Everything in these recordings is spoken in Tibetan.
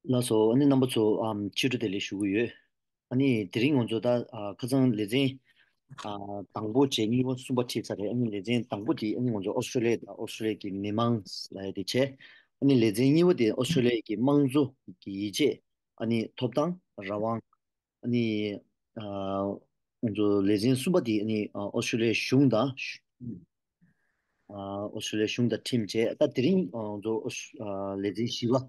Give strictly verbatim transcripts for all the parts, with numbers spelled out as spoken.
ལགས་སོ། ཨ་ནི་རྣམ་པ་ཚོ་ཨམ་ཕྱི་དྲོ་བདེ་ལེགས་ཞུ་གི་ཡོད། ཨ་ནི་དེ་རིང་ང་ཚོ་ད་ཨ་ཁ་སང་ལེ་ཚན་ཨ་དང་པོ་བྱས་གཉིས་པ་གསུམ་པ་ཁྲིད་ཚར་རེད། ཨ་ནི་ལེ་ཚན་དང་པོ་དེ་ཨ་ནི་ང་ཚོ་ཨོ་སི་ཀྲོ་ལི་ཡ་དང་ཨོ་སི་ཀྲོ་ལི་ཡ་གི་མི་མང་ལབ་ཡ་དེ་བྱས། ཨ་ནི་ལེ་ཚན་གཉིས་པ་དེ་ཨོ་སི་ཀྲོ་ལི་ཡ་གི་དམངས་གཙོ་གི་ཡིད་ཆེས། ཨ་ནི་ཐོབ་ཐང་། རང་དབང་། ཨ་ནི་ཨ་ང་ཚོ་ལེ་ཚན་གསུམ་པ་དེ་ཨ་ནི་ཨ་ཨོ་སི་ཀྲོ་ལི་ཡ་གཞུང་དང་ཨ་ཨོ་སི་ཀྲོ་ལི་ཡ་གཞུང་དང་ཁྲིམས་བྱས། ད་དེ་རིང་ཨ་ང་ཚོ་ཨོ་སི་ཨ་ལེ་ཚན་བཞི་པ།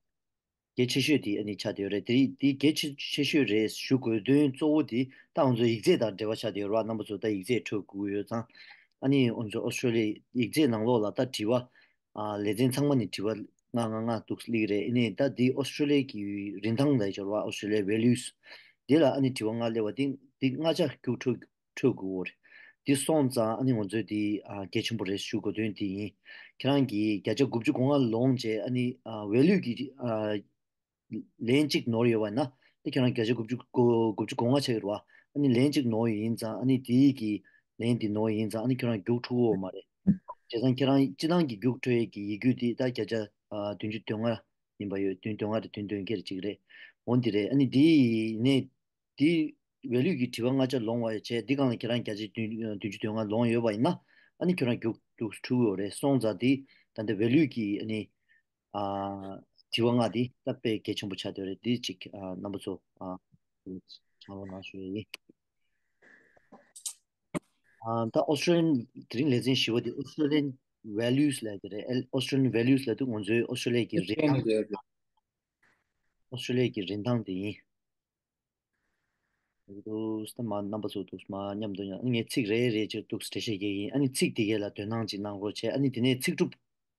གལ་ཆེ་ཤོས་དེ་ཨ་ནི་ཆགས་བསྡད་ཡོད་རེད། དེ་དེ་གལ་ཆེ་ཆེ་ཤོས་རེད་ཞུ་དགོས་དོན་གཙོ་བོ་དེ་ད་ང་ཚོ་ཡིག་ཚད་དང་འབྲེལ་བ་ཆགས་བསྡད་ཡོད་རེད་བ། རྣམ་པ་ཚོ་ད་ཡིག་ཚད་འཕྲོད་དགོས་ཡོད་ཙང་། ཨ་ནི་ང་ཚོ་ཨོ་སི་ཀྲོ་ལི་ཡ་ཡིག་ཚད་ནང་ལོགས་ལ་ད་དྲི་བ་ཨ་ལེ་ཚན་ཚང་མ་ནས་དྲི་བ་ལྔ་ལྔ་ལྔ་འདུག་སླེབས་ཀྱི་རེད། ཨ་ནི་ད་འདི་ཨོ་སི་ཀྲོ་ལི་ཡ་གི་རིན་ཐང་ལ་སྦྱོར་བ། ཨོ་སི་ཀྲོ་ལི་ཡ་ཝེ་ལུས་འདི་ལ་ཨ་ནི་དྲི་བ་ལྔ་སླེབས་པ་འདི་འདི་ལྔ་ཆ་རྒྱུགས་འཕྲོད་འཕྲོད་དགོས་ཀྱི་རེད། འདི་སོང་ཙང་ཨ་ནི་ང་ཚོས་འདི་ཨ་གལ་ཆེན་པོ་རེད་ཞུ་དགོས་དོན་དེ་ཡིན། ཁྱེད་རང་གིས་བརྒྱ་ཆ་དགུ་བཅུ་གོ་ལྔ་ལོངས་བྱས། ཨ་ནི་ཨ་ཝེ་ལུས་ཀྱི་ཨ་ལན་གཅིག་ནོར་ཡོད་པ་ཡིན་ན། དེ་ཁྱེད་རང་བརྒྱ་ཆ་དགུ་བཅུ་གོ་དགུ་བཅུ་གོ་ལྔ་ཆགས་ཡོད་རེད་བ། ཨ་ནི་ལན་གཅིག་ནོར་ཡོད་ཡིན་ཙང་། ཨ་ནི་དེའི་གི་ལན་དེ་ནོར་ཡོད་ཡིན་ཙང་། ཨ་ནི་ཁྱེད་རང་རྒྱུགས་འཕྲོད་ཀྱི་ཡོད་མ་རེད། བྱས་ཙང་ཁྱེད་རང་སྤྱི་བཏང་གི་རྒྱུགས་འཕྲོད་ཡས་ཀྱི་ཡིག་རྒྱུགས་དེ་ད་བརྒྱ་ཆ་ཨ་བདུན་ཅུ་དོན་ལྔ་ཡིན་པ་ཡོད། བདུན་དོན་ལྔ་རེད། བདུན་དོན་བརྒྱད་རེད། གཅིག་རེད། འོ་འདི་རེད། ཨ་ནི་དེ་ནས་དེ་ཝེ་ལུས་ཀྱི་དྲི་བ་ལྔ་ཆ་ལོངས་པ་བྱས། འདི་སྒང་ལ་ཁྱེད་རང་བརྒྱ་ཆ་བདུན་བདུན་ཅུ་དོན་ལྔ་ལོངས་ཡོད་པ་ཡིན་ན། ཨ་ནི་ཁྱེད་རང་རྒྱུགས་རྒྱུགས་འཕྲོད་ཀྱི་ཡོད་རེད། སོང་ཙང་དེ་ད་ལྟ་ཝེ་ལུས་ཀྱི་ཨ་ནི་ཨ་དྲི་བ་ལྔ་དེ་ད་དཔེ་གལ་ཆེན་པོ་ཆགས་བསྡད་རེད། འདི་གཅིག་ཨ་རྣམ་པ་ཚོ་ཨ་ཚང་མ་ལ་ཞུ་ཡ་ཡིན། ཨ་ད་ཨོ་སི་ཀྲོ་ལི་ཡན་དེ་རིང་ལེ་ཚན་བཞི་པ་དེ་ཨོ་སི་ཀྲོ་ལི་ཡན་ཝེ་ལུས་ལབ་ཀྱི་རེད། ཨོ་སི་ཀྲོ་ལི་ཡན་ཝེ་ལུས་ལབ་དུས་ང་ཚོའི་ཨོ་སི་ཀྲོ་ལི་ཡ་གི་རིན་ཐང་། ཨོ་སི་ཀྲོ་ལི་ཡ་གི་རིན་ཐང་དེ་ཡིན། འདུག་ད་མ་རྣམ་པ་ཚོ་འདུག་མ་མཉམ་དུ་ཡང་ངས་ཚིག་རེ་རེ་ཅིག་འདུག་འགྲེལ་བཤད་རྒྱག་གི་ཡིན། ཨ་ནི་ཚིག་དེ་གས་ལ་དོ་སྣང་ཅིག་གནང་རོགས་བྱས། ཨ་ནི་དེ་ནས་ཚིག་གྲུབ་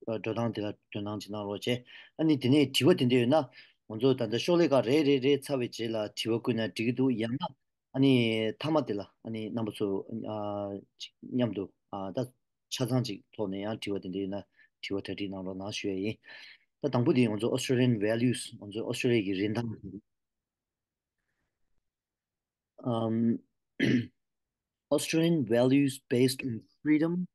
འགྲོ་སྟངས་དེ་ལ་དོ་སྣང་ཅིག་གནང་རོགས་བྱས། ཨ་ནི་དེ་ནས་དྲི་བ་དེ་འདྲ་ཡོད་ན། ང་ཚོ་ད་ལྟ་ཤོག་ལྷེ་ཁག་རེ་རེ་རེ་ཚར་བའི་རྗེས་ལ་དྲི་བ་བཀོད་ན་འགྲིག་གི་འདུག་ཡང་ན་ཨ་ནི་མཐའ་མ་དེ་ལ་ཨ་ནི་རྣམ་པ་ཚོ་ཨ་ཅིག་མཉམ་དུ་ཨ་ད་ཆ་ཚང་ཅིག་ཐོག་ནས་ཡང་དྲི་བ་དེ་འདྲ་ཡོད་ན་དྲི་བ་གྲ་སྒྲིག་གནང་རོགས་གནང་ཞུ་ཡ་ཡིན། ད་དང་པོ་དེ་ང་ཚོ་Australian values། ང་ཚོ་ཨོ་སི་ཀྲོ་ལི་ཡ་གི་རིན་ཐང་། Um, Australian values based on freedom,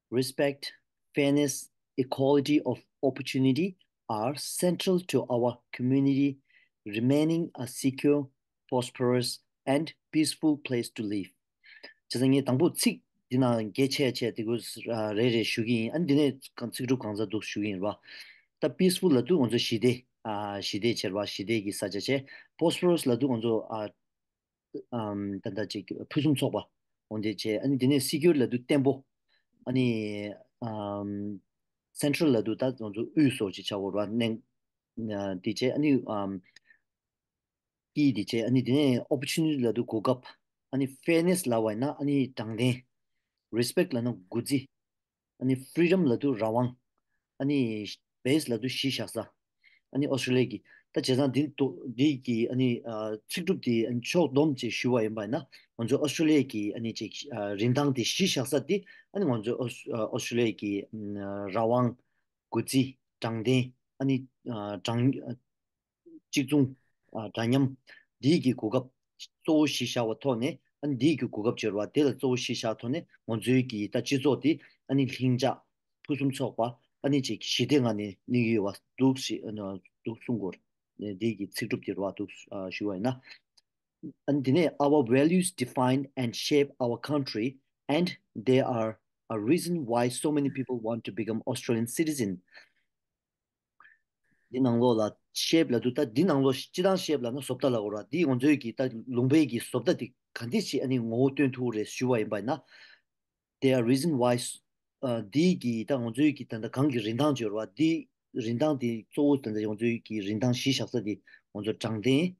respect, fairness, equality of opportunity are central to our community remaining a secure, prosperous, and peaceful place to live. བྱས་ཙང་ངས་དང་པོ་ཚིག་འདི་ནང་གལ་ཆེ་ཆེ་དེ་ཀོ་རེ་རེ་ཞུ་གི་ཡིན། ཨ་ནི་འདི་ནས་ཚིག་གྲུབ་གང་ཚ་འདུག་ཞུ་གི་ཡིན་ར། ད་peaceful་ལབ་དུས་ང་ཚོ་ཞི་བདེ། ཨ་ཞི་བདེ་བྱེད་ར། ཞི་བདེ་གི་ས་ཆ་བྱས། Prosperous་ལབ་དུས་ང་ཚོ་ཨ་ཨམ་ད་ལྟ་ཅིག་ཕུན་སུམ་ཚོགས་པ་འོ་འདི་བྱས། ཨ་ནི་འདི་ནས་secure་ལབ་དུས་བརྟན་པོ། ཨ་ནི་ཨམ་central་ལབ་དུས་ད་ང་ཚོ་དབུས་སོགས་ཅིག་ཆགས་འོ་ར་གནས་འདི་བྱས། ཨ་ནི་ཨམ་ཀི་འདི་བྱས། ཨ་ནི་འདི་ནས་opportunity་ལབ་དུས་གོ་སྐབས། ཨ་ནི་fairness་ལབ་པ་ཡིན་ན་ཨ་ནི་དྲང་བདེན། Respect་ལབ་ན་གུས་བརྩི། ཨ་ནི་freedom་ལབ་དུས་རང་དབང་། ཨ་ནི་base་ལབ་དུས་གཞིས་བཞག་ས། ཨ་ནི་ཨོ་སི་ཀྲོ་ལི་ཡ་གི་ད་བྱས་ཙང་འདི་འདི་གི་ཨ་ནི་ཚིག་གྲུབ་དེ་ཨ་ནི་ཕྱོགས་བསྡོམས་བྱས་ཞུ་བ་ཡིན་པ་ཡིན་ན། ང་ཚོ་ཨོ་སི་ཀྲོ་ལི་ཡ་གི་ཨ་ནི་ཅིག་རིན་ཐང་དེ་གཞིས་བཞག་ས་དེ་ཨ་ནི་ང་ཚོ་ཨོ་སི་ཀྲོ་ལི་ཡ་གི་རང་དབང་། གུས་བརྩི། དྲང་བདེན། ཨ་ནི་དྲང་གཅིག་མཚུངས། ཨ་འདྲ་མཉམ། འདིའི་གི་གོ་སྐབས་གཙོ་བོ་གཞི་བཞག་པ་ཐོག་ནས། ཨ་ནི་འདིའི་གི་གོ་སྐབས་སྦྱོར་བ་དེ་ལ་གཙོ་བོ་གཞི་བཞག་ཐོག་ནས་ང་ཚོའི་གི་ད་སྤྱི་ཚོགས་དེ་ཨ་ནི་ལྷིང་འཇགས་ཕུན་སུམ་ཚོགས་པ། ཨ་ནི་ཅིག་ཞི་བདེ་ངང་ནས་གནས་ཀྱི་ཡོད་པ་འདུག་ཞེས་ཨ་ནི་འདུག་གསུང་གོ། འདིའི་གི་ཚིག་གྲུབ་དེ་རུ་བ་འདུག་ཞུ་བ་ཡིན་ན། ཨ་ནི་དེ་ནས་our values define and shape our country, and they are a reason why so many people want to become Australian citizen. འདི་ནང་ལོགས་ལ་ཤེབ་ལབ་དུས་ད་འདི་ནང་ལོགས་སྤྱི་བཏང་ཤེབ་ལབ་ན་བཟོ་ལྟ་ལབ་དགོས་ར། འདི་ང་ཚོའི་གི་ད་ལུང་པའི་གི་བཟོ་ལྟ་དེ་ག་འདྲ་ཞིག་ཨ་ནི་ངོ་བོ་སྟོན་ཐུབ་རེད་ཞུ་བ་ཡིན་པ་ཡིན་ན། There are reason why ཨ་འདི་གི་ད་ང་ཚོའི་གི་ད་ལྟ་གང་གི་རིན་ཐང་སྦྱོར་བ་འདི་རིན་ཐང་དེ་གཙོ་བོ་ད་ལྟ་ང་ཚོའི་གི་རིན་ཐང་གཞི་བཞག་ས་དེ་ང་ཚོ་དྲང་བདེན།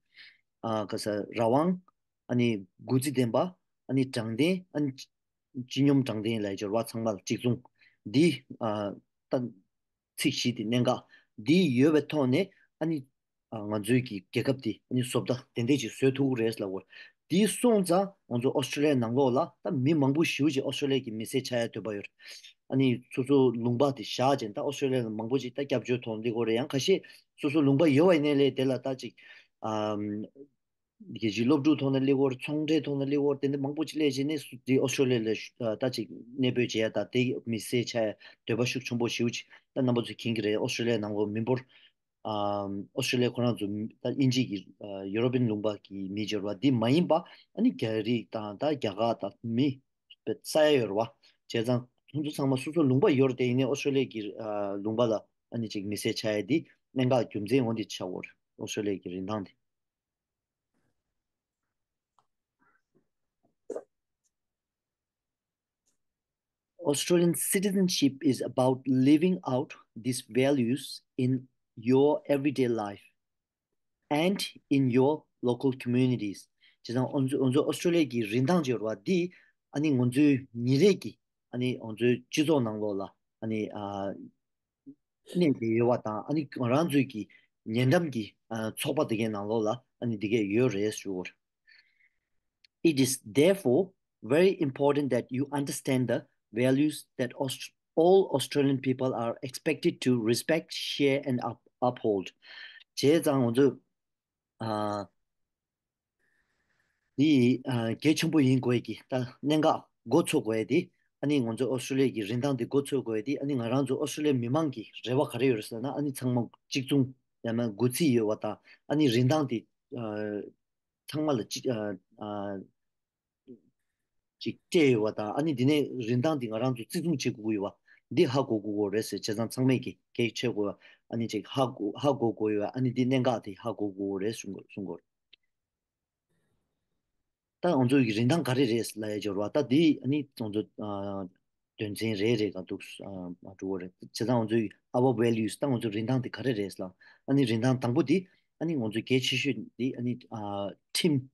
ཨ་ག་ས་རང་དབང་། ཨ་ནི་གུས་བརྩི་ལྡན་པ། ཨ་ནི་དྲང་བདེན། ཨ་ནི་སྤྱི་སྤྱི་སྙོམས་དྲང་བདེན་ལ་སྦྱོར་བ་ཚང་མ་ལ་གཅིག་མཚུངས། འདི་ཨ་ད་ཚིག་བཞི་དེ་གནད་འགག་འདི་ཡོད་པའི་ཐོག་ནས་ཨ་ནི་ཨ་ང་ཚོའི་གི་རྒྱལ་ཁབ་འདི་ཨ་ནི་བཟོ་ལྟ་དེ་འདྲས་ཅིག་བཟོ་ཐུབ་ཀྱི་རེད་ལབ་དགོས། འདི་སོང་ཙང་ང་ཚོ་ཨོ་སི་ཀྲོ་ལི་ཡའི་ནང་ལོགས་ལ་ད་མི་མང་པོ་ཞེ་པོ་ཅིག་ཨོ་སི་ཀྲོ་ལི་ཡ་གི་མི་སེར་ཆགས་ཡ་འདོད་པ་ཡོད་རེད། ཨ་ནི་སོ་སོ་ལུང་པ་དེ་བཞག་བྱས། ད་ཨོ་སི་ཀྲོ་ལི་ཡ་ལ་མང་པོ་ཅིག་ད་སྐྱབས་བཅོལ་ཐོག་སླེབས་ཀྱི་ཡོད་རེད། ཡང་ཁ་ཤས་སོ་སོ་ལུང་པ་ཡོད་པ་ཡིན་ནའི་ལས་དེ་ལ་ད་ཅིག་ཨམ། རྒྱལ་སྤྱིའི་སློབ་ཕྲུག་ཐོག་ནས་སླེབས་ཀྱི་ཡོད་རེད། ཚོང་འབྲེལ་ཐོག་ནས་སླེབས་ཀྱི་ཡོད་རེད། དེ་འདྲ་མང་པོ་ཅིག་སླེབས་བྱས་ནས་སུ་དེ་ཨོ་སི་ཀྲོ་ལི་ཡ་ལ་ད་ཅིག་གནས་སྤོས་བྱེད་ཡ་ད་དེ་མི་སེར་ཆགས་ཡ་འདོད་པ་ཤུགས་ཆེན་པོ་ཞེ་པོ་ཅིག་ད་རྣམ་པ་ཚོས་མཁྱེན་གྱི་རེད། ཨོ་སི་ཀྲོ་ལི་ཡའི་ནང་ལོགས་མི་འབོར་ ཨ་ཨོ་སི་ཊྲེ་ལི་ཡ་ཁོ་རང་ཚོ་ད་དབྱིན་ཇི་གི་ཨ་ཡུ་རོ་པིན་ལུང་པ་གི་མི་འབྱོར་བ་འདི་མ་ཡིན་པ་ཨ་ནི་རྒྱ་རིགས་དང་ད་རྒྱ་གར་དང་མི་ས་ཡ་ཡོད་རེད་བ། བྱས་ཙང་ཁོང་ཚོ་ཚང་མ་སོ་སོ་ལུང་པ་ཡོད་རེད་དེ། ཡིན་ནའི་ཨོ་སི་ཊྲེ་ལི་ཡ་གི་ཨ་ལུང་པ་ལ་ཨ་ནི་ཅིག་མི་སེར་ཆགས་ཡ་འདི་གནད་འགག་རྒྱུ་མཚན་འོ་འདི་ཆགས་ཡོད་རེད། ཨོ་སི་ཊྲེ་ལི་ཡ་གི་རིན་ཐང་འདི། Australian citizenship is about living out these values in your everyday life and in your local communities. བྱས་ཙང་ང་ཚོ་ང་ཚོ་ཨོ་སི་ཀྲོ་ལི་ཡ་གི་རིན་ཐང་ཅིག་ཡོད་རེད་བ། འདི་ཨ་ནི་ང་ཚོའི་ཉིན་རེ་གི་ཨ་ནི་ང་ཚོའི་སྤྱི་ཚོགས་ནང་ལོགས་ལ་ཨ་ནི་ཨ་གནས་བསྡད་ཡོད་པ་དང་། ཨ་ནི་ང་རང་ཚོའི་གི་ཉེ་འགྲམ་གྱི་ཨ་ཚོགས་པ་དེ་གའི་ནང་ལོགས་ལ་ཨ་ནི་འདི་གས་ཡོད་རེད་ཞུ་བར། It is therefore very important that you understand the values that Aust- all Australian people are expected to respect, share, and up- uphold. བྱས་ཙང་ང་ཚོས་ཨ་འདི་ཨ་གལ་ཆེན་པོ་ཡིན་དགོས་ཀྱི་ད་གནད་འགག་མགོ་ཚོས་དགོས་ཡ་དེ། ཨ་ནི་ང་ཚོ་ཨོ་སི་ཀྲོ་ལི་ཡ་གི་རིན་ཐང་དེ་མགོ་ཚོས་དགོས་ཡ་དེ། ཨ་ནི་ང་རང་ཚོ་ཨོ་སི་ཀྲོ་ལི་ཡ་མི་མང་གི་རེ་བ་ག་རེ་ཡོད་རེད་ཟེར་ན། ཨ་ནི་ཚང་མ་གཅིག་མཚུངས་ཡང་ན་དགུ་རྩིས་ཡོད་པ་དང་། ཨ་ནི་རིན་ཐང་དེ་ཨ་ཚང་མ་ལ་གཅིག་ཨ་ཨ་ཅིག་སྤྲད་ཡོད་པ་དང་། ཨ་ནི་འདི་ནས་རིན་ཐང་འདི་ང་རང་ཚོ་བརྩི་སྲུང་བྱེད་དགོས་ཀྱི་ཡོད་པ་འདི་ཧ་གོ་དགོས་ཀྱི་རེད་ཟེར། བྱས་ཙང་ཚང་མས་ཀྱི་གལ་ཆེ་དགོས། ཨ་ནི་ཅིག་ཧ་གོ་ཧ་གོ་དགོས་ཡོད་པ། ཨ་ནི་འདི་གནད་འགག་དེ་ཧ་གོ་དགོས་ཀྱི་རེད་གསུང་དགོས་གསུང་དགོས། ད་ང་ཚོ་ཡི་རིན་ཐང་ག་རེ་རེད་ལབ་ཡ་འབྱོར་བ་ད་འདི་ཨ་ནི་ང་ཚོ་ཨ་དོན་ཚན་རེ་རེ་ག་འདུག་ཨ་མ་འགྲོ་བ་རེད། བྱས་ཙང་ང་ཚོའི་our values ད་ང་ཚོ་རིན་ཐང་དེ་ག་རེ་རེད་ལབ། ཨ་ནི་རིན་ཐང་དང་པོ་འདི་ཨ་ནི་ང་ཚོ་གལ་ཆེ་ཤོས་འདི་ཨ་ནི་ཨ་ཁྲིམས།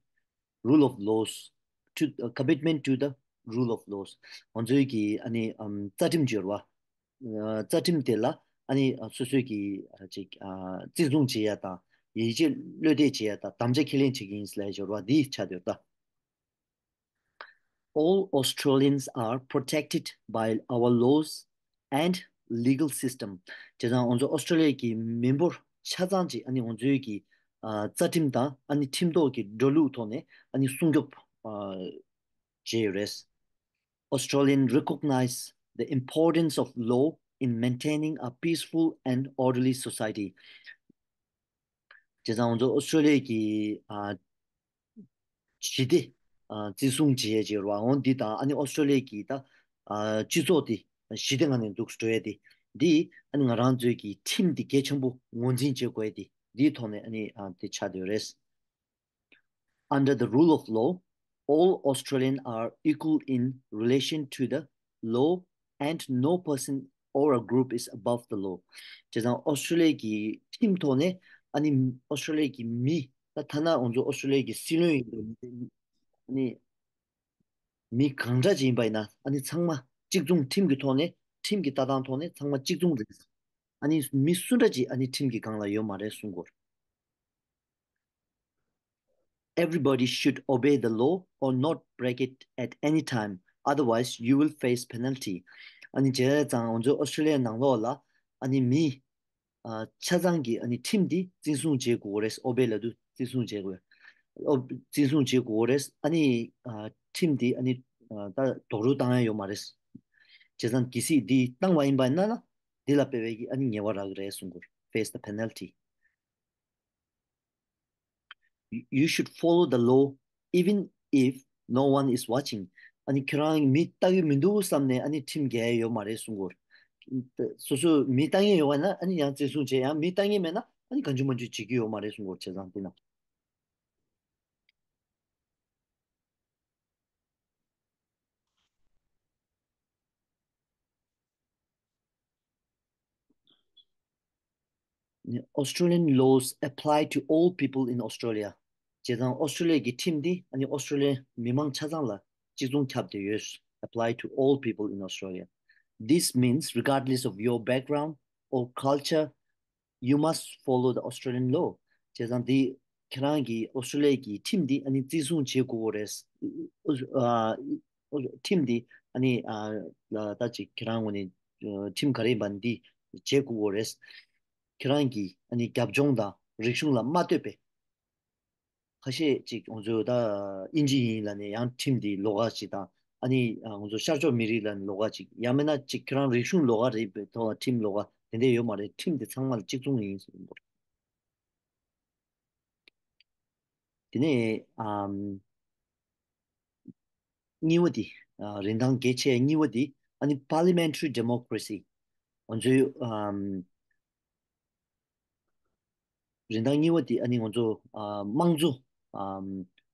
Rule of laws, to, uh, commitment to the rule of laws. ང་ཚོའི་གི་ཨ་ནི་ཨམ་རྩ་ཁྲིམས་འབྱོར་བ། ཨ་རྩ་ཁྲིམས་དེ་ལ་ཨ་ནི་ཨ་སོ་སོའི་གི་ཨ་ཅིག་ཨ་བརྩི་སྲུང་བྱེད་ཡ་དང་། ཡིད་ཆེས་བློ་གཏད་བྱེད་ཡ་དང་། དམ་བཅའ་ཁས་ལེན་བྱེད་ཀྱི་ཡིན་ལབ་འབྱོར་བ་འདི་ཆགས་བསྡད་ཡོད་ད། All Australians are protected by our laws and legal system. བྱས་ཙང་ང་ཚོ་ཨོ་སི་ཀྲོ་ལི་ཡ་གི་མི་འབོར་ཆ་ཚང་གཅིག་ཨ་ནི་ང་ཚོའི་གི་ཨ་རྩ་ཁྲིམས་དང་ཨ་ནི་ཁྲིམས་ཐོག་གི་འགྲོ་ལུགས་ཐོག་ནས་ཨ་ནི་སྲུང་སྐྱོབ་ཨ་བྱས་ཡོད་རེད། Australian recognize the importance of law in maintaining a peaceful and orderly society. བྱས་ཙང་ང་ཚོ་ཨོ་སི་ཀྲོ་ལི་ཡ་གི་ཨ་ཞི་བདེ་ཨ་བརྩི་སྲུང་བྱེད་ཡས་ཅིག་ཡོད་རེད་བ། འོ་འདི་དང་ཨ་ནི་ཨོ་སི་ཀྲོ་ལི་ཡ་གི་ད་ཨ་སྤྱི་ཚོགས་དེ་ཞི་བདེ་ངང་ནས་འདུག་འགྲོ་ཡས་དེ། འདི་ཨ་ནི་ང་རང་ཚོའི་གི་ཁྲིམས་དེ་གལ་ཆེན་པོ་ངོས་འཛིན་བྱེད་དགོས་ཡས་དེ། འདིའི་ཐོག་ནས་ཨ་ནི་ཨ་དེ་ཆགས་བསྡད་ཡོད་རེད། Under the rule of law, all Australians are equal in relation to the law and no person or a group is above the law. བྱས་ཙང་ཨོ་སི་ཀྲོ་ལི་ཡ་གི་ཁྲིམས་ཐོག་ནས་ཨ་ནི་ཨོ་སི་ཀྲོ་ལི་ཡ་གི་མི་ད་ཐ་ན་ང་ཚོ་ཨོ་སི་ཀྲོ་ལི་ཡ་གི་སྲིད་བློན་ཡིན་པ་ནི་ཨ་ནི་མི་གང་འདྲ་ཅིག་ཡིན་པ་ཡིན་ན་ཨ་ནི་ཚང་མ་གཅིག་མཚུངས་ཁྲིམས་ཀྱི་ཐོག་ནས་ཁྲིམས་ཀྱི་ལྟ་སྟངས་ཐོག་ནས་ཚང་མ་གཅིག་མཚུངས་རེད། ཨ་ནི་མི་སུ་འདྲ་ཅིག་ཨ་ནི་ཁྲིམས་ཀྱི་སྒང་ལ་ཡོད་མ་རེད་གསུང་གོ། Everybody should obey the law or not break it at any time. Otherwise, you will face penalty. ཨ་ནི་བྱས་ཙང་ང་ཚོའི་ཨོ་སི་ཀྲོ་ལི་ཡ་ནང་ལོགས་ལ་ཨ་ནི་མི་ཨ་ཆ་ཚང་གིས་ཨ་ནི་ཁྲིམས་འདི་བརྩི་སྲུང་བྱེད་དགོས་རེད། ཨོ་བེ་ལབ་དུས་བརྩི་སྲུང་བྱེད་དགོས། ཨོ་བརྩི་སྲུང་བྱེད་དགོས་རེད། ཨ་ནི་ཨ་ཁྲིམས་འདི་ཨ་ནི་ཨ་ད་རྡོག་རོལ་བཏང་ཡ་ཡོད་མ་རེད། བྱས་ཙང་གལ་སྲིད་འདི་བཏང་བ་ཡིན་པ་ཡིན་ན་ན་འདི་ལ་དཔེ་བའི་གི་ཨ་ནི་ཉེས་པ་རག་གི་རེད་གསུང་གོ། Face the penalty. You should follow the law even if no one is watching. ཨ་ནི་ཁྱོད་རང་མི་ལྟ་གི་མི་འདུག་བསམ་ནས་ཨ་ནི་ཁྲིམས་འགལ་ཡོད་མ་རེད་གསུང་གོ། སོ་སོ་མི་ལྟ་མཁན་ཡོད་པ་ན་ཨ་ནི་ཡང་བརྩི་སྲུང་བྱེད། ཡང་མི་ལྟ་མཁན་མེད་ན་ཨ་ནི་གང་བྱུང་མང་བྱུང་བྱེད་ཀྱི་ཡོད་མ་རེད་གསུང་གོ། བྱས་ཙང་འདི་ན། Australian laws apply to all people in Australia. བྱས་ཙང་ཨོ་སི་ཀྲོ་ལི་ཡ་གི་ཁྲིམས་འདི་ཨ་ནི་ཨོ་སི་ཀྲོ་ལི་ཡ་མི་མང་ཆ་ཚང་ལ་གཅིག་མཚུངས་ཁྱབ་བསྡད་ཡོད། Apply to all people in Australia. This means regardless of your background or culture, you must follow the Australian law. བྱས་ཙང་འདི་ཁྱེད་རང་གིས་ཨོ་སི་ཀྲོ་ལི་ཡ་གི་ཁྲིམས་འདི་ཨ་ནི་བརྩི་སྲུང་བྱེད་དགོས་རེད། ཨ་ཁྲིམས་འདི་ཨ་ནི་ཨ་ད་ཅིག་ཁྱེད་རང་ངོས་ནས་ཁྲིམས་ག་རེ་ཡིན་པ་འདི་བྱེད་དགོས་རེད། ཁྱེད་རང་གི་ཨ་ནི་རྒྱབ་ལྗོངས་དང་རིག་གཞུང་ལ་མ་ལྟོས་པའི། ཁ་ཤས་ཅིག་ང་ཚོས་ད་དབྱིན་ཇི་ཡིན་ལབ་ནས་ཡང་ཁྲིམས་འདི་ལོགས་ཀ་ཅིག་དང་། ཨ་ནི་ང་ཚོ་ཤར་ཕྱོགས་མི་རིགས་ལབ་ནས་ལོགས་ཀ་ཅིག། ཡང་མིན་ན་ཅིག་ཁྱོད་རང་རིག་གཞུང་ལོགས་ཀ་རེད་པའི་ཐོག་ལ་ཁྲིམས་ལོགས་ཀ་དེ་འདྲས་ཡོད་མ་རེད། ཁྲིམས་དེ་ཚང་མ་ལ་གཅིག་མཚུངས་ཡིན་ཟེར་གྱི་འདུག། དེ་ནས་ཨམ། གཉིས་པ་དེ། ཨ། རིན་ཐང་གལ་ཆེ་གཉིས་པ་དེ། ཨ་ནི་parliamentary democracy། ང་ཚོའི་ཨམ། རིན་ཐང་གཉིས་པ་དེ་ཨ་ནི་ང་ཚོ་ཨ། དམངས་གཙོ། ཨམ།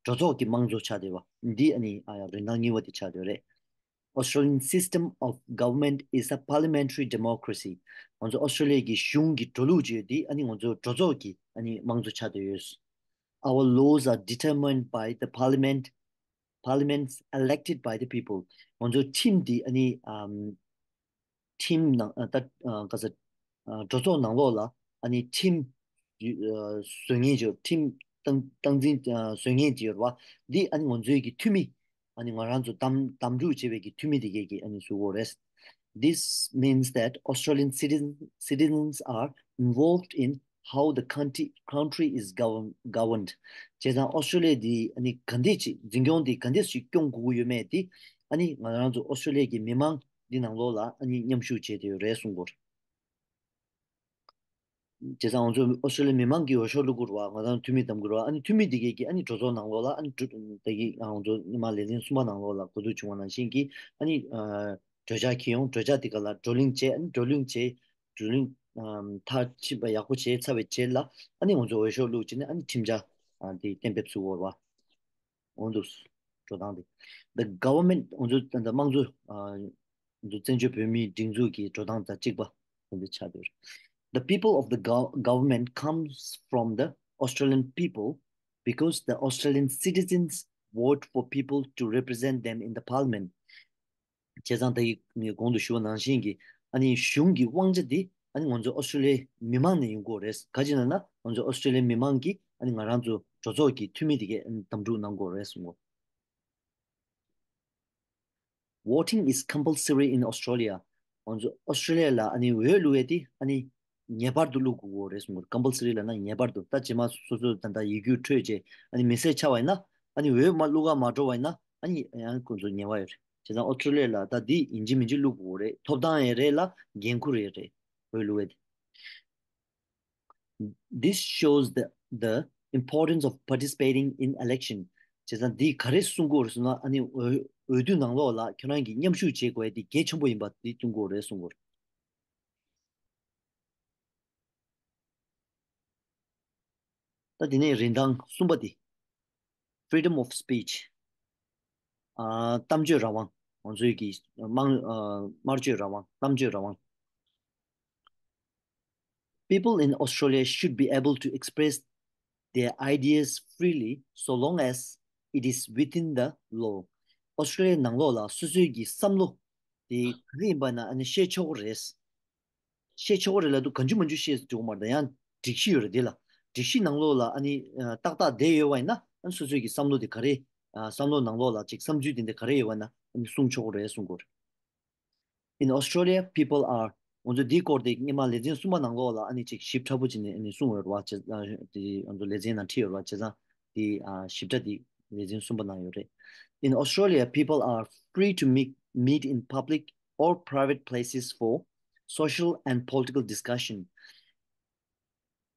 གྲོས་ཚོགས་ཀྱི་དམངས་གཙོ་ཆགས་བསྡད་པ་འདི་ཨ་ནི་ཨ། རིན་ཐང་གཉིས་པ་དེ་ཆགས་བསྡད་རེད། Australian system of government is a parliamentary democracy. ང་ཚོ་ཨོ་སི་ཀྲོ་ལི་ཡ་གི་གཞུང་གི་འགྲོ་ལུགས་ཅིག་ཡོད་དེ་ཨ་ནི་ང་ཚོ་གྲོས་ཚོགས་ཀྱི་ཨ་ནི་དམངས་གཙོ་ཆགས་བསྡད་ཡོད། Our laws are determined by the parliament, parliaments elected by the people. ང་ཚོ་ཁྲིམས་འདི་ཨ་ནི་ཨམ། ཁྲིམས་ནང་ཨ། ད་ཨ། ག་ས། ཨ། གྲོས་ཚོགས་ནང་ལོགས་ལ་ཨ་ནི་ཁྲིམས་ཨ། བཟོ་མཁན་ཅིག་ཁྲིམས་སྟངས་སྟངས་འཛིན་ཨ། བཟོ་མཁན་ཅིག་ཡོད་རེད་བ། འདི་ཨ་ནི་ང་ཚོའི་གི་འཐུས་མི། ཨ་ནི་ང་རང་ཚོ་འདེམས་འདེམས་སྒྲུག་བྱས་པའི་གི་འཐུས་མི་དེ་གས་ཀྱིས་ཨ་ནི་བཟོ་གི་ཡོད་རེད། This means that Australian citizen citizens are involved in how the country country is govern- governed. བྱས་ཙང་ཨོ་སི་ཀྲོ་ལི་ཡ་འདི་ཨ་ནི་ག་འདྲས་ཅིག་འཛིན་སྐྱོང་འདི་ག་འདྲས་ཤིག་སྐྱོང་དགོས་ཀྱི་ཡོད་མེད་དེ་ཨ་ནི་ང་རང་ཚོ་ཨོ་སི་ཀྲོ་ལི་ཡ་གི་མི་མང་འདི་ནང་ལོགས་ལ་ཨ་ནི་མཉམ་ཞུགས་བྱས་བསྡད་ཡོད་རེད་གསུང་གི་ཡོད་རེད། བྱས་ཙང་ང་ཚོ་ཨོ་སི་ཀྲོ་ལི་ཡ་མི་མང་གིས་འོས་ཤོག་བླུག་དགོས་རེད་བ། ང་རང་འཐུས་མི་འདེམས་དགོས་རེད་བ། ཨ་ནི་འཐུས་མི་འདི་གས་ཀྱིས་ཨ་ནི་གྲོས་ཚོགས་ནང་ལོགས་ལ་ཨ་ནི་གྲོས་ད་གི་ང་ཚོ་སྔོན་མ་ལེ་ཚན་གསུམ་པ་ནང་ལོགས་ལ་གོ་བསྡུར་བྱུང་བ་ནང་བཞིན་གྱི་ཨ་ནི་ཨ། གྲོས་འཆར་འཁྱེར་ཡོང་། གྲོས་འཆར་དེ་ག་ལ་བགྲོ་གླེང་བྱས། ཨ་ནི་བགྲོ་གླེང་བྱས། བགྲོ་གླེང་ཨམ། མཐར་ཕྱིན་པ་ཡག་པོ་བྱས་ཚར་བའི་རྗེས་ལ་ཨ་ནི་ང་ཚོ་འོས་ཤོག་བླུགས་བྱས་ནས་ཨ་ནི་ཁྲིམས་འཆར་ཨ། དེ་གཏན་འབེབས་བཟོ་དགོས་རེད་བ། འོ་འདུག་འགྲོ་སྟངས་དེ། The government ང་ཚོ་ད་ལྟ་དམངས་གཙོ་ཨ། ང་ཚོ་བཙན་བྱོལ་བོད་མིའི་སྒྲིག་འཛུགས་ཀྱི་འགྲོ་སྟངས་དང་གཅིག་པ་དེ་འདྲ་ཆགས་བསྡད་ཡོད་རེད། The people of the gov- government comes from the Australian people because the Australian citizens vote for people to represent them in the parliament. བྱས་ཙང་ད་ཡིག་ངས་གོང་དུ་ཞུས་པ་ནང་བཞིན་གྱི་ཨ་ནི་གཞུང་གི་དབང་ཆ་འདི་ཨ་ནི་ང་ཚོ་ཨོ་སི་ཀྲོ་ལི་ཡའི་མི་མང་ནས་ཡོང་གི་ཡོད་རེད། ག་ཅི་ལབ་ན་ང་ཚོ་ཨོ་སི་ཀྲོ་ལི་ཡའི་མི་མང་གིས་ཨ་ནི་ང་རང་ཚོ་གྲོས་ཚོགས་ཀྱི་འཐུས་མི་དེ་གས་ཨ་ནི་འདེམས་སྒྲུག་གནང་གི་ཡོད་རེད་གསུངས་གོ། Voting is compulsory in Australia. ང་ཚོ་ཨོ་སི་ཀྲོ་ལི་ཡ་ལ་ཨ་ནི་འོས་བླུག་ཡས་དེ་ཨ་ནི་ངེས་པར་དུ་བླུག་དགོས་ཀྱི་ཡོད་རེད་གསུངས་གོ། Compulsory ལབ་ན་ངེས་པར་དུ། ད་རྗེས་མ་སོ་སོ་ད་ལྟ་ཡིག་རྒྱུགས་འཕྲོད་རྗེས་ཨ་ནི་མི་སེར་ཆགས་པ་ཡིན་ན་ཨ་ནི་འོས་མ་བླུག་ག་མ་འགྲོ་བ་ཡིན་ན་ཨ་ནི་ཡང་ཁོང་ཚོ་ཉེས་པ་ཡོད་རེད། བྱས་ཙང་ཨོ་སི་ཀྲོ་ལི་ཡ་ལ་ད་འདི་ཡིན་གཅིག་མིན་གཅིག་བླུག་དགོས་རེད། ཐོབ་ཐང་ཡང་རེད་ལ་འགན་ཁུར་ཡང་རེད། འོས་བླུག་ཡས་དེ། This shows the, the importance of participating in election. བྱས་ཙང་འདི་ག་རེ་གསུང་གི་ཡོད་རེད་ཟེར་ན་ཨ་ནི་འོས་འོས་བསྡུ་ནང་ལོགས་ལ་ཁྱོད་རང་གིས་མཉམ་ཞུགས་བྱེད་དགོས་ཡས་འདི་གལ་ཆེན་པོ་ཡིན་པ་འདི་སྟོན་གྱི་ཡོད་རེད་གསུང་གི་ཡོད་རེད། ད་དེ་ནས་རིན་ཐང་གསུམ་པ་དེ། Freedom of speech. ཨ། གཏམ་བརྗོད་རང་དབང་། ང་ཚོའི་གི་དམངས་ཨ། དམར་གཅོད་རང་དབང་། གཏམ་བརྗོད་རང་དབང་། People in Australia should be able to express their ideas freely so long as it is within the law. ཨོ་སི་ཀྲོ་ལི་ཡའི་ནང་ལོགས་ལ་སོ་སོའི་གི་བསམ་བློ་དེ་ག་རེ་ཡིན་པ་ན་ཨ་ནི་བཤད་ཆོག་གི་རེད། བཤད་ཆོག་གི་རེད་ལབ་དུས་གང་བྱུང་མང་བྱུང་བཤད་འགྲོ་གི་མ་རེད། ཡང་སྒྲིག་གཞི་ཡོད་རེད། དེ་ལ་སྒྲིག་གཞི་ནང་ལོགས་ལ་ཨ་ནི་ཏག་ཏག་བསྡད་ཡོད་པ་ཡིན་ན་ཨ་ནི་སོ་སོའི་གི་བསམ་བློ་དེ་ག་རེ་བསམ་བློ་ནང་ལོགས་ལ་ཅིག་བསམ་ཚུལ་དེ་འདྲ་ག་རེ་ཡོད་པ་ཡིན་ན་ཨ་ནི་གསུང་ཆོག་གི་རེད་གསུང་གི་ཡོད་རེད། In Australia, people are ང་ཚོ་འདིའི་སྐོར་དེ་སྔོན་མ་ལེ་ཚན་གསུམ་པ་ནང་ལོགས་ལ་ཨ་ནི་ཅིག་ཞིབ་ཕྲ་པོ་བྱས་ནས་ཨ་ནི་གསུངས་ཡོད་རེད་བ། བྱས་ཙང་དེ་ང་ཚོ་ལེ་ཚན་ནང་བྲིས་ཡོད་རེད་བ། བྱས་ཙང་དེ་ཞིབ་ཕྲ་དེ་ལེ་ཚན་གསུམ་པ་ནང་ཡོད་རེད། In Australia, people are free to meet, meet in public or private places for social and political discussion.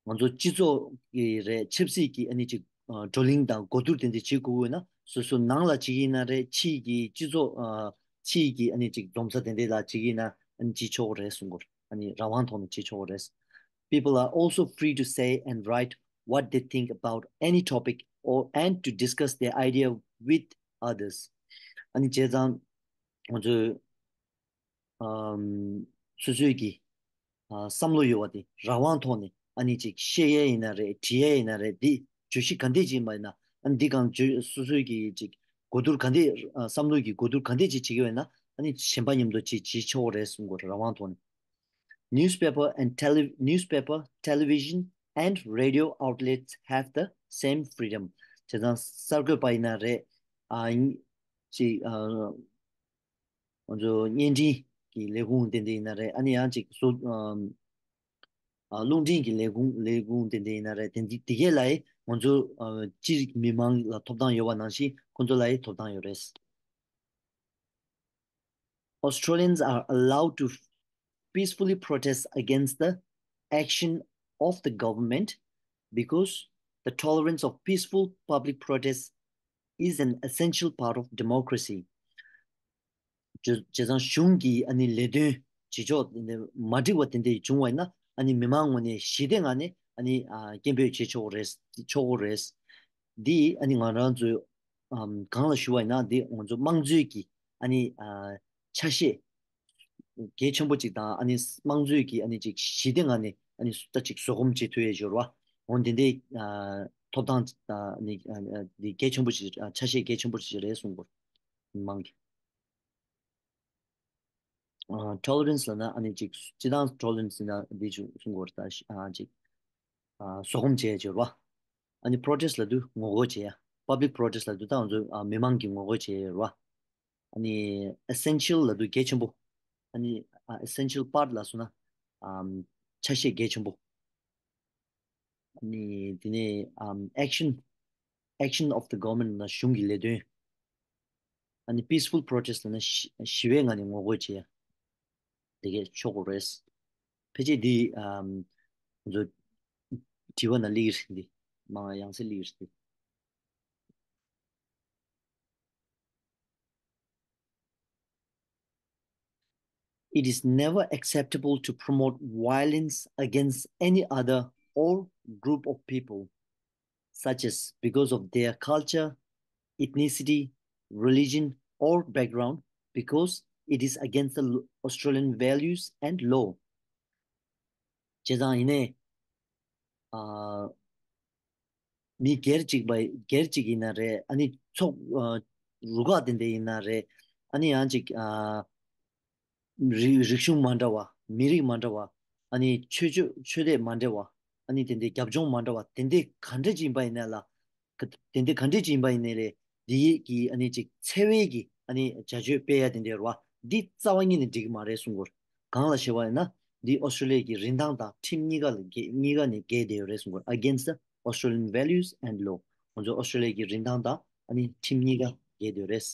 ང་ཚོ་སྤྱི་ཚོགས་ཀྱི་རེད། ཆབ་སྲིད་ཀྱི་ཨ་ནི་ཅིག་བགྲོ་གླེང་དང་གོ་བསྡུར་དེ་འདྲ་བྱེད་དགོས་ཀྱི་ཡོད་ན་སོ་སོ་ནང་ལ་བྱེད་ཀྱི་ཡིན་ན་རེད། ཕྱིའི་གི་སྤྱི་ཚོགས་ཕྱིའི་གི་ཨ་ནི་ཅིག་འཛོམས་ས་དེ་འདྲ་ལ་བྱེད་ཀྱི་ཡིན་ན་ཨ་ནི་བྱེད་ཆོག་གི་རེད་གསུང་གི་ཡོད་རེད། ཨ་ནི་རང་དབང་ཐོག་ནས་བྱེད་ཆོག་གི་རེད། People are also free to say and write what they think about any topic or and to discuss their idea with others. ཨ་ནི་བྱས་ཙང་ང་ཚོས་ཨམ། སོ་སོའི་གི་ཨ། བསམ་བློ་ཡོད་པ་དེ་རང་དབང་ཐོག་ནས་ཨ་ནི་ཅིག་བཤད་ཡས་ཡིན་ན་རེད། བྲིས་ཡས་ཡིན་ན་རེད། འདི་བརྗོད་གཞི་ག་འདྲས་ཅིག་ཡིན་པ་ཡིན་ན་ཨ་ནི་འདི་གང་བརྗོད་སོ་སོའི་གི་ཅིག་གོ་བསྡུར་ག་འདྲས་ཨ། བསམ་བློའི་གི་གོ་བསྡུར་ག་འདྲས་ཅིག་བྱེད་ཀྱི་ཡོད་ན་ཨ་ནི་གཞན་པ་མཉམ་དུ་ཅིག་བྱེད་ཆོག་གི་རེད་གསུང་གི་ཡོད་རེད། རང་དབང་ཐོག་ནས། Newspaper and tele- newspaper, television and radio outlets have the same freedom. བྱས་ཙང་གསར་འགོད་པ་ཡིན་ན་རེད། ཨ། ཅིག་ཨ། ང་ཚོ་བརྙན་འཕྲིན་གྱི་ལས་ཁུངས་དེ་འདྲ་ཡིན་ན་རེད། ཨ་ནི་ཡང་ཅིག་བཟོ་ཨམ། ཨ། རླུང་འཕྲིན་གྱི་ལས་ཁུངས་ལས་ཁུངས་དེ་འདྲ་ཡིན་ན་རེད། དེ་འདི་དེ་གས་ལ་ཡི་ང་ཚོ་ཨ། སྤྱིར་མི་མང་ལ་ཐོབ་ཐང་ཡོད་པ་ནང་བཞིན་ཁོ་ཚོ་ལ་ཡི་ཐོབ་ཐང་ཡོད་རེད། Australians are allowed to peacefully protest against the action of the government because the tolerance of peaceful public protest is an essential part of democracy. བྱས་བྱས་ཙང་གཞུང་གི་ཨ་ནི་ལས་དོན་བྱེད་ཕྱོགས་དེ་འདྲ་མ་འགྲིག་པ་དེ་འདྲ་བྱུང་བ་ཡིན་ན། ཨ་ནི་མི་མང་ངོས་ནས་ཞི་བདེ་ངང་ནས་ཨ་ནི་ཨ་སྐད་འབོད་བྱེད་ཆོག་གི་རེད། ཆོག་གི་རེད། འདི་ཨ་ནི་ང་རང་ཚོས་ཨམ་གང་ལ་ཞུ་བ་ཡིན་ན། འདི་ང་ཚོ་དམངས་གཙོའི་གི་ཨ་ནི་ཨ་ཆ་ཤས་གལ་ཆེན་པོ་ཅིག་དང་། ཨ་ནི་དམངས་གཙོའི་གི་ཨ་ནི་ཅིག་ཞི་བདེ་ངང་ནས་ཨ་ནི་ད་ཅིག་བཟོད་སྒོམ་བྱེད་ཐུབ་ཡས་ཡོད་རེད་བ། འོ་འདི་འདྲའི་ཨ་ཐོབ་ཐང་ཨ་ནི་ཨ་འདི་གལ་ཆེན་པོ་ཅིག་ཨ་ཆ་ཤས་གལ་ཆེན་པོ་ཅིག་རེད་གསུངས་པ་རེད། མི་མང་གི་ཨ་tolerance ལབ་ན་ཨ་ནི་ཅིག་སྤྱིར་བཏང་tolerance ལབ་ན་འདི་ཅིག་གསུང་དགོས་རེད། ད་ཨ་ཅིག་ཨ་བཟོད་སྒོམ་བྱེད་ཡས་ཡོད་རེད་བ། ཨ་ནི་protest ལབ་དུས་ངོ་རྒོལ་བྱེད་ཡ། Public protest ལབ་དུས་ད་ང་ཚོ་ཨ་མི་མང་གིས་ངོ་རྒོལ་བྱེད་ཡ་ཡོད་རེད་བ། ཨ་ནི་essential ལབ་དུས་གལ་ཆེན་པོ། ཨ་ནི་ཨ་essential part ལབ་སོང་ན་ཨམ་ཆ་ཤས་གལ་ཆེན་པོ། ཨ་ནི་དེ་ནས་ཨམ་action, action of the government ལབ་ན་གཞུང་གི་ལས་དོན། ཨ་ནི་peaceful protest ལབ་ན་ཞི་ཞི་བའི་ངང་ནས་ངོ་རྒོལ་བྱེད་ཡ། དེ་གས་ཆོག་གི་རེད། ཕལ་ཆེར་འདི་ཨམ་ང་ཚོ་དྲི་བ་ནང་སླེབས་ཀྱི་རེད། འདི་མང་ཡང་སེ་སླེབས་ཀྱི་རེད། It is never acceptable to promote violence against any other or group of people, such as because of their culture, ethnicity, religion, or background, because it is against the Australian values and law. བྱས་ཙང་ཡིན་ནའི་ཨ་མི་སྒེར་གཅིག་པ་སྒེར་གཅིག་ཡིན་ན་རེད། ཨ་ནི་ཚོགས་ཨ་རུ་ཁག་དེ་འདྲ་ཡིན་ན་རེད། ཨ་ནི་ཡང་ཅིག་ཨ་རིག་རིག་གཞུང་མ་འདྲ་བ། མི་རིགས་མ་འདྲ་བ། ཨ་ནི་ཆོས་ཆོས་ཆོས་དད་མ་འདྲ་བ། ཨ་ནི་དེ་འདྲའི་རྒྱབ་ལྗོངས་མ་འདྲ་བ་དེ་འདྲའི་ག་འདྲ་ཅིག་ཡིན་པ་ཡིན་ན་ལ། ག་དེ་འདྲའི་ག་འདྲ་ཅིག་ཡིན་པ་ཡིན་ནའི་ལས་འདི་ཡི་གི་ཨ་ནི་ཅིག་འཚེ་བའི་གི་ཨ་ནི་བྱ་སྤྱོད་སྤེལ་ཡ་དེ་འདྲ་རེད་བ། འདི་རྩ་བ་ཉིད་ནས་འགྲིག་གི་མ་རེད་གསུང་གི་ཡོད། གང་ལ་ཞེས་པ་ཡིན་ན། འདི་ཨོ་སི་ཀྲི་ལི་ཡ་གི་རིན་ཐང་དང་ཁྲིམས་གཉིས་ཀ་ལ་འགལ་གཉིས་ཀ་ནས་འགལ་བསྡད་ཡོད་རེད་གསུང་གི་ཡོད། Against the Australian values and law. ང་ཚོ་ཨོ་སི་ཀྲི་ལི་ཡ་གི་རིན་ཐང་དང་ཨ་ནི་ཁྲིམས་གཉིས་ཀ་འགལ་བསྡད་ཡོད་རེད།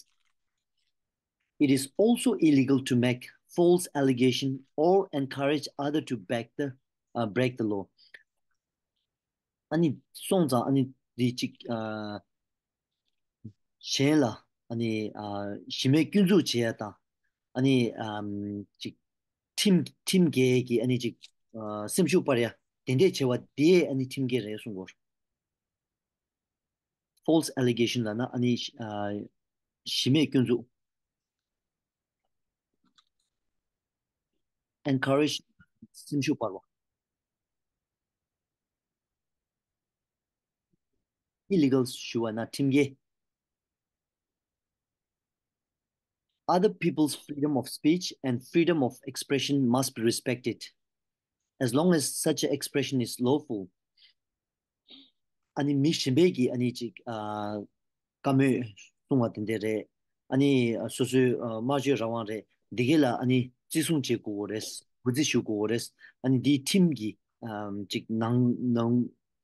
It is also illegal to make false allegation or encourage other to back the, uh, break the law. ཨ་ནི་སོང་ཙང་ཨ་ནི་འདི་གཅིག་ཨ་གཞན་ལ་ཨ་ནི་ཨ་གཞི་མེད་སྐྱོན་འཛུགས་བྱེད་ཡ་དང་། ཨ་ནི་ཨམ་གཅིག་ཁྲིམས་ཁྲིམས་འགལ་གྱི་ཨ་ནི་གཅིག་ཨ་སེམས་ཤུགས་སྤར་ཡ་དེ་འདྲས་བྱེད་པ་དེ་ཨ་ནི་ཁྲིམས་འགལ་རེད་གསུང་གི་ཡོད། False allegation ལབ་ན་ཨ་ནི་ཨ་གཞི་མེད་སྐྱོན་འཛུགས། Encourage སེམས་ཤུགས་སྤར་བ། Illegal ཞུ་བ་ན་ཁྲིམས་འགལ། Other people's freedom of speech and freedom of expression must be respected, as long as such expression is lawful. ཨ་ནི་མི་གཞན་པའི་གི་ཨ་ནི་ཅིག་ཨ་བཀའ་མོལ་གསུང་བ་དེ་འདྲ་རེད། ཨ་ནི་སོ་སོའི་ཨ་སྨྲ་བརྗོད་རང་དབང་རེད། འདི་གས་ལ་ཨ་ནི་བརྩི་སྲུང་བྱེད་དགོས་རེད། གུས་བརྩི་ཞུ་དགོས་རེད། ཨ་ནི་འདིའི་ཁྲིམས་ཀྱི་ཨམ་ཅིག་ནང་ནང་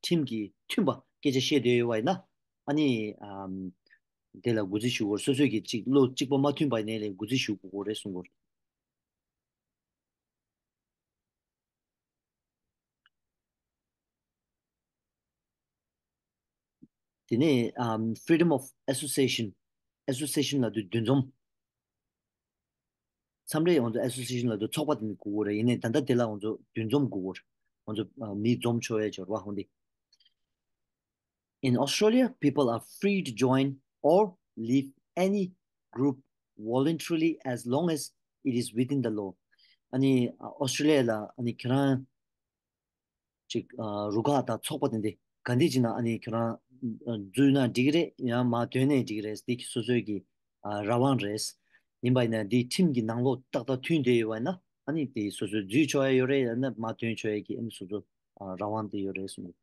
ཁྲིམས་ཀྱི་མཐུན་པ་སྐད་ཆ་བཤད་འདོད་ཡོད་པ་ཡིན་ན། ཨ་ནི་ཨམ་དེ་ལ་གུས་བརྩི་ཞུ་དགོས། སོ་སོའི་གི་ཅིག་བློ་གཅིག་པ་མ་མཐུན་པ་ཡིན་ནའི་ལས་གུས་བརྩི་ཞུ་དགོས་རེད་གསུང་གི་ཡོད། དེ་ནས་ཨམ་freedom of association, association ལབ་དུས་འདུ་འཛོམས། མཚམས་རེ་ང་ཚོ་association ལབ་དུས་ཚོགས་པ་དེ་ནི་དགོས་ཀྱི་རེད། ཡིན་ནའི་ད་ལྟ་དེ་ལ་ང་ཚོ་འདུ་འཛོམས་དགོས་ཀྱི་རེད། ང་ཚོ་ཨ་མི་འཛོམས་ཆོག་ཡ་འབྱོར་བ་ཧོན་ཏེ། In Australia, people are free to join or leave any group voluntarily as long as it is within the law. ཨ་ནི་ཨོ་སི་ཀྲི་ལི་ཡ་ལ་ཨ་ནི་ཁྱེད་རང་ཅིག་ཨ་རུ་ཁག་དང་ཚོགས་པ་དེ་འདྲ་ག་འདྲ་ཅིག་ནང་ཨ་ནི་ཁྱེད་རང་ཨ་འཛུལ་ན་འགྲིག་གི་རེད། ཡང་མར་ཐོན་ནའི་འགྲིག་གི་རེད། འདི་སོ་སོའི་གི་ཨ་རང་དབང་རེད། ཡིན་པ་ཡིན་ན་འདི་ཁྲིམས་ཀྱི་ནང་ལོགས་ཏག་ཏག་མཐུན་བསྡད་ཡོད་པ་ཡིན་ན། ཨ་ནི་དེ་སོ་སོས་འཛུལ་ཆོག་ཡ་ཡོད་རེད། ཡང་ན་མར་ཐོན་ཆོག་ཡ་གི་ཨ་ནི་སོ་སོ་ཨ་རང་དབང་དེ་ཡོད་རེད་གསུངས།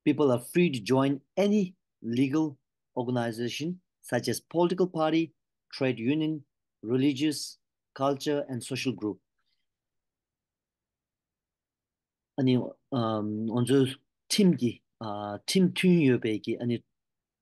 People are free to join any legal organization such as political party, trade union, religious, culture and social group. ཨ་ནི་ཨམ་ང་ཚོའི་ཁྲིམས་ཀྱི་ཨ་ཁྲིམས་མཐུན་ཡོད་པའི་གི་ཨ་ནི་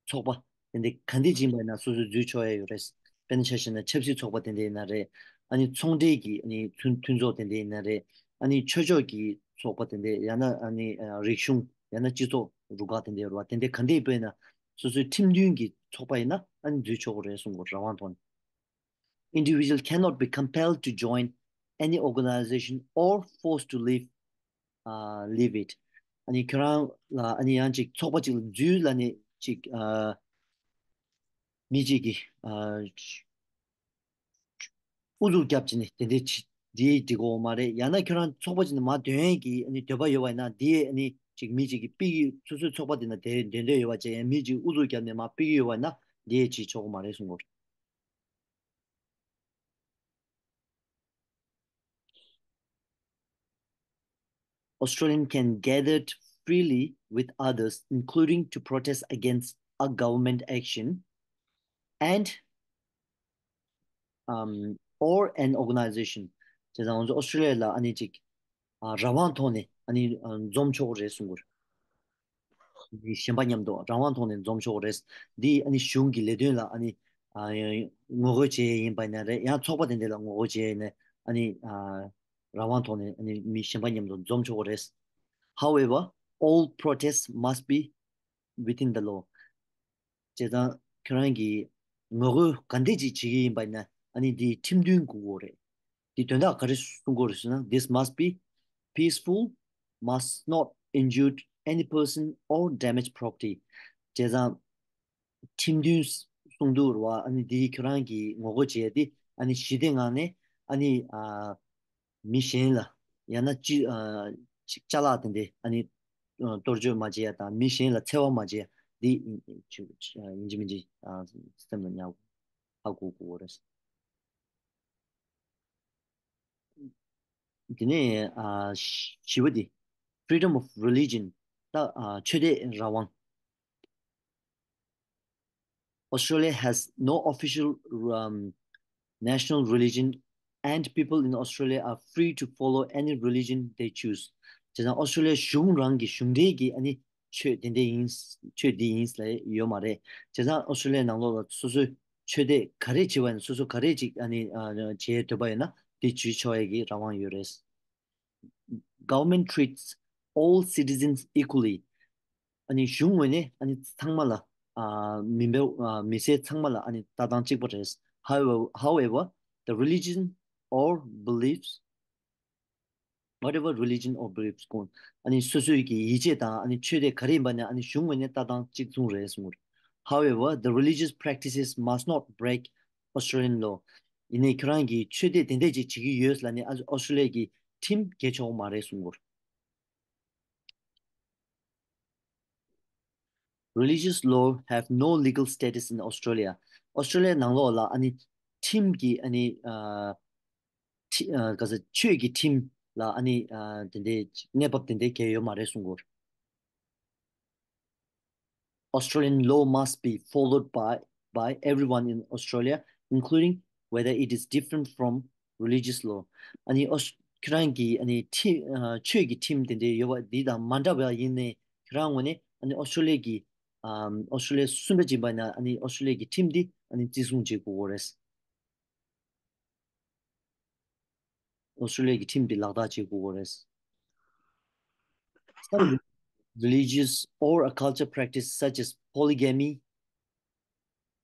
ཚོགས་པ་དེ་འདྲ་ག་འདྲ་ཅིག་ཡིན་པ་ཡིན་ན་སོ་སོས་འཛུལ་ཆོག་ཡ་ཡོད་རེད། དཔེར་ན་ཆ་བཞག་ན་ཆབ་སྲིད་ཚོགས་པ་དེ་འདྲ་ཡིན་ན་རེད། ཨ་ནི་ཚོང་འབྲེལ་གྱི་ཨ་ནི་མཐུན་མཐུན་ཚོགས་དེ་འདྲ་ཡིན་ན་རེད། ཨ་ནི་ཆོས་ཕྱོགས་ཀྱི་ཚོགས་པ་དེ་འདྲ་ཡང་ན་ཨ་ནི་ཨ་རིག་གཞུང་ ཡང་ན་སྤྱི་ཚོགས་རུ་ཁག་དེ་འདྲ་ཡོད་རེད་བ། དེ་འདྲ་ག་འདྲ་དཔེར་ན་སོ་སོའི་ཁྲིམས་མཐུན་གྱི་ཚོགས་པ་ཡིན་ན་ཨ་ནི་འཛུལ་ཆོག་གི་རེད་གསུང་གི་རེད། རང་དབང་ཐོག་ནས། Individual cannot be compelled to join any organization or forced to leave, uh, leave it. ཨ་ནི་ཁྱོད་རང་ལ་ཨ་ནི་ཡང་ཅིག་ཚོགས་པ་ཅིག་ལ་འཛུལ་ལབ་ནས་ཅིག་ཨ་མི་གཅིག་གིས་ཨ་ཨུ་ཚུགས་རྒྱབ་བྱས་ནས་དེ་འདྲའི་ཅིག་འདི་འགྲིག་གི་ཡོད་མ་རེད། ཡང་ན་ཁྱོད་རང་ཚོགས་པ་ཅིག་ནས་མར་ཐོན་ཡས་ཀྱི་ཨ་ནི་འདོད་པ་ཡོད་པ་ཡིན་ན། འདི་ཨ་ནི་ཅིག་མི་གཅིག་གིས་ཕུད་ཀྱི། སོ་སོའི་ཚོགས་པ་དེ་ན་དེ་འདོད་འདོད་ཡོད་པ་བྱས། ཡང་མི་གཅིག་ཨུ་ཚུགས་རྒྱབ་ནས་མར་ཕུད་ཀྱི་ཡོད་པ་ཡིན་ན་འདི་ཅིག་ཆོག་གི་མ་རེད་གསུང་གི་ཡོད། Australian can gather freely with others, including to protest against a government action and, um, or an organization. བྱས་ཙང་ང་ཚོ་ཨོ་སི་ཀྲོ་ལི་ཡ་ལ་ཨ་ནི་ཅིག་ཨ་རང་དབང་ཐོག་ནས་ཨ་ནི་ཨ་འཛོམས་ཆོག་གི་རེད་གསུང་གི་ཡོད། མི་གཞན་པ་མཉམ་དུ་རང་དབང་ཐོག་ནས་འཛོམས་ཆོག་གི་རེད། འདི་ཨ་ནི་གཞུང་གི་ལས་དོན་ལ་ཨ་ནི་ཨ་ངོ་རྒོལ་བྱེད་ཡས་ཡིན་པ་ཡིན་ན་རེད། ཡང་ཚོགས་པ་དེ་འདྲ་ལ་ངོ་རྒོལ་བྱེད་ཡས་ཡིན་ན་ཨ་ནི་ཨ་རང་དབང་ཐོག་ནས་ཨ་ནི་མི་གཞན་པ་མཉམ་དུ་འཛོམས་ཆོག་གི་རེད། However, all protests must be within the law. བྱས་ཙང་ཁྱོད་རང་གིས་ངོ་རྒོལ་ག་འདྲས་ཅིག་བྱེད་ཀྱི་ཡིན་པ་ཡིན་ན་ཨ་ནི་འདི་ཁྲིམས་མཐུན་དགོས་ཀྱི་རེད། འདི་དོན་དག་ག་རེ་གསུང་གི་ཡོད་རེད་ཟེར་ན། This must be peaceful, must not injure any person or damage property. བྱས་ཙང་ཁྲིམས་མཐུན་གསུང་འདུག་རེད་བ། ཨ་ནི་འདི་ཁྱོད་རང་གིས་ངོ་རྒོལ་བྱེད་ཡས་འདི་ཨ་ནི་ཞི་བདེ་ངང་ནས་ཨ་ནི་ཨ་མི་གཞན་ལ་ཡང་ན་ཅི་ཨ་ཅིག་ཅ་ལག་དེ་འདྲ་ཨ་ནི་ཨ་གཏོར་བཅོམ་མ་བྱེད་ཡ་དང་མི་གཞན་ལ་འཚེ་བ་མ་བྱེད་ཡ་འདི་ཡིན་གཅིག་ཡིན་གཅིག་མིན་གཅིག་ཨ་སེམས་ལ་ཉར་ཧ་གོ་དགོས་རེད། དེ་ནས་ཨ་བཞི་པ་དེ་freedom of religion། ད་ཨ་ཆོས་དད་རང་དབང་། Australia has no official, um, national religion, and people in Australia are free to follow any religion they choose. བྱས་ཙང་ཨོ་སི་ཀྲོ་ལི་ཡ་གཞུང་རང་གི་གཞུང་འབྲེལ་གྱི་ཨ་ནི་ཆོས་དེ་འདྲ་ཡིན། ཆོས་འདི་ཡིན་ལབ་ཡོད་མ་རེད། བྱས་ཙང་ཨོ་སི་ཀྲོ་ལི་ཡ་ནང་ལོགས་ལ་སོ་སོའི་ཆོས་དད་ག་རེ་བྱེད་པ་ཡིན་ན། སོ་སོ་ག་རེ་ཅིག་ཨ་ནི་ཨ་བྱེད་འདོད་པ་ཡོད་ན་དེ་བྱེད་ཆོག་ཡས་ཀྱི་རང་དབང་ཡོད་རེད། Government treats all citizens equally. ཨ་ནི་གཞུང་ངོས་ནས་ཨ་ནི་ཚང་མ་ལ་ཨ་མི་འབོར་ཨ་མི་སེར་ཚང་མ་ལ་ཨ་ནི་ལྟ་སྟངས་གཅིག་པ་རེད། However, however, the religion or beliefs, whatever religion or beliefs གོ་ཨ་ནི་སོ་སོའི་གི་ཡིད་ཆེས་དང་ཨ་ནི་ཆོས་དད་ག་རེ་ཡིན་པ་ནི་ཨ་ནི་གཞུང་ངོས་ནས་ལྟ་སྟངས་གཅིག་མཚུངས་རེད་གསུངས། However, the religious practices must not break Australian law. ཡིན་ནའི་ཁྱོད་རང་གིས་ཆོས་དད་དེ་འདྲས་ཅིག་བྱེད་ཀྱི་ཡོད་ལབ་ནས་ཨ་ཨོ་སི་ཀྲོ་ལི་ཡ་གི་ཁྲིམས་འགལ་ཆོག་མ་རེད་གསུངས། Religious law have no legal status in Australia. ཨོ་སི་ཀྲོ་ལི་ཡ་ནང་ལོགས་ལ་ཨ་ནི་ཁྲིམས་ཀྱི་ཨ་ནི་ཨ་ཁྲི་ཨ་ག་ཟེར་ཆོས་ཀྱི་ཁྲིམས་ལ་ཨ་ནི་ཨ་དེ་འདྲའི་གནས་བབ་དེ་འདྲའི་གང་ཡང་ཡོད་མ་རེད་གསུང་གི་ཡོད། Australian law must be followed by by everyone in Australia, including whether it is different from religious law. ཨ་ནི་ཨོ་ཁྱོད་རང་གི་ཨ་ནི་ཁྲི་ཨ་ཆོས་ཀྱི་ཁྲིམས་དེ་འདྲའི་ཡོད་པ་འདི་དང་མ་འདྲ་བ་ཡིན་ནའི་ཁྱོད་རང་ངོས་ནས་ཨ་ནི་ཨོ་སི་ཀྲོ་ལི་ཡ་གི་ཨ་ཨོ་སི་ཀྲོ་ལི་ཡ་སུ་འདྲ་ཅིག་ཡིན་པ་ན་ཨ་ནི་ཨོ་སི་ཀྲོ་ལི་ཡ་གི་ཁྲིམས་འདི་ཨ་ནི་བརྩི་སྲུང་བྱེད་དགོས་ཀྱི་རེད། ཨོ་སི་ཀྲོ་ལི་ཡ་གི་ཁྲིམས་འདི་ལག་བསྟར་བྱེད་དགོས་ཀྱི་རེད། Some religious or a culture practice such as polygamy,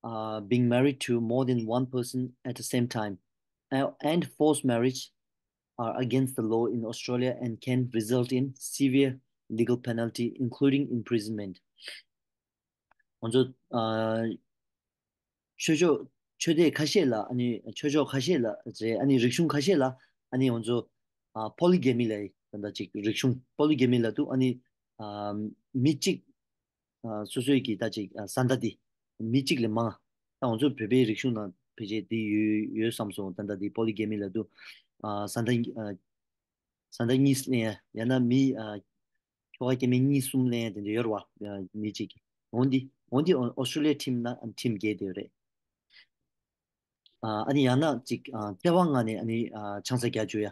uh, being married to more than one person at the same time, uh, and forced marriage are against the law in Australia and can result in severe legal penalty, including imprisonment. ང་ཚོ་ཨ་ཆོས་ཕྱོགས་ཆོས་དད་ཁ་ཤས་ལ་ཨ་ནི་ཆོས་ཕྱོགས་ཁ་ཤས་ལ་རེད། ཨ་ནི་རིག་གཞུང་ཁ་ཤས་ལ་ཨ་ནི་ང་ཚོ་ཨ་polygamy ལབ་ད་ལྟ་ཅིག་རིག་གཞུང་polygamy ལབ་འདུག་ཨ་ནི་ཨ་མི་གཅིག་ཨ་སོ་སོའི་གི་ད་ཅིག་ཨ་བཟའ་ཟླ་དེ་མི་གཅིག་ལས་མང་། ད་ང་ཚོ་བོད་པའི་རིག་གཞུང་ནང་ཕལ་ཆེར་དེ་ཡོད་ཡོད་བསམ་སོང་། ད་ལྟ་དེ་polygamy ལབ་འདུག་ཨ་བཟའ་ཟླ་ཨ་བཟའ་ཟླ་གཉིས་ལེན་ཡ་ཡང་ན་མི་ཨ་ཁྱོ་ག་སྐྱེ་དམན་གཉིས་གསུམ་ལེན་ཡ་དེ་འདྲ་ཡོད་རེད་བ། ཨ་མི་གཅིག་གིས། འོན་ཏེ་འོན་ཏེ་ཨོ་ཨོ་སི་ཀྲོ་ལི་ཡའི་ཁྲིམས་ན་ཨ་ཁྲིམས་འགལ་བསྡད་ཡོད་རེད། ཨ་ཨ་ནི་ཡང་ན་ཅིག་ཨ་བཙན་དབང་ངང་ནས་ཨ་ནི་ཨ་ཆང་ས་རྒྱག་བཅུག་ཡ།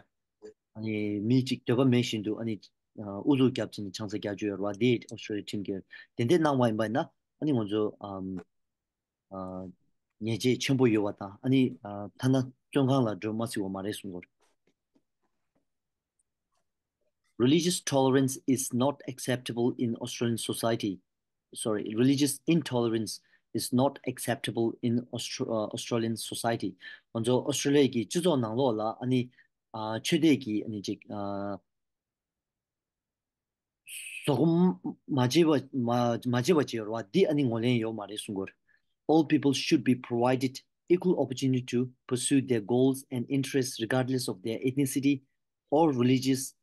ཨ་ནི་མི་གཅིག་འདོད་པ་མེད་བཞིན་དུ་ཨ་ནི་ཨ་ཨུ་ཚུགས་རྒྱབ་བྱས་ནས་ཆང་ས་རྒྱག་བཅུག་ཡོད་རེད་བ། དེ་ཨོ་སི་ཀྲོ་ལི་ཡའི་ཁྲིམས་འགལ། དེ་འདྲ་གནང་བ་ཡིན་པ་ཡིན་ན་ཨ་ནི་ང་ཚོ་ཨམ་ཨ་ཉེས་ཆད་ཆེན་པོ་ཡོད་པ་དང་ཨ་ནི་ཨ་ཐ་ན་བཙོན་ཁང་ལ་འགྲོ་མ་སྲིད་པ་མ་རེད་གསུངས་ཡོད་རེད། Religious tolerance is not acceptable in Australian society. Sorry, religious intolerance is not acceptable in Austra- uh, Australian society. ང་ཚོ་ཨོ་སི་ཀྲི་ལི་ཡ་གི་སྤྱི་ཚོགས་ནང་ལོགས་ལ་ཨ་ནི་ཨ་ཆོས་དད་ཀྱི་ཨ་ནི་ཅིག་ཨ་བཟོད་སྒོམ་མ་བྱེད་པ་མ་མ་བྱེད་པ་བྱེད་ཡོད་རེད་བ། འདི་ཨ་ནི་ངོས་ལེན་ཡོད་མ་རེད་གསུང་གི་ཡོད་རེད། All people should be provided equal opportunity to pursue their goals and interests regardless of their ethnicity or religious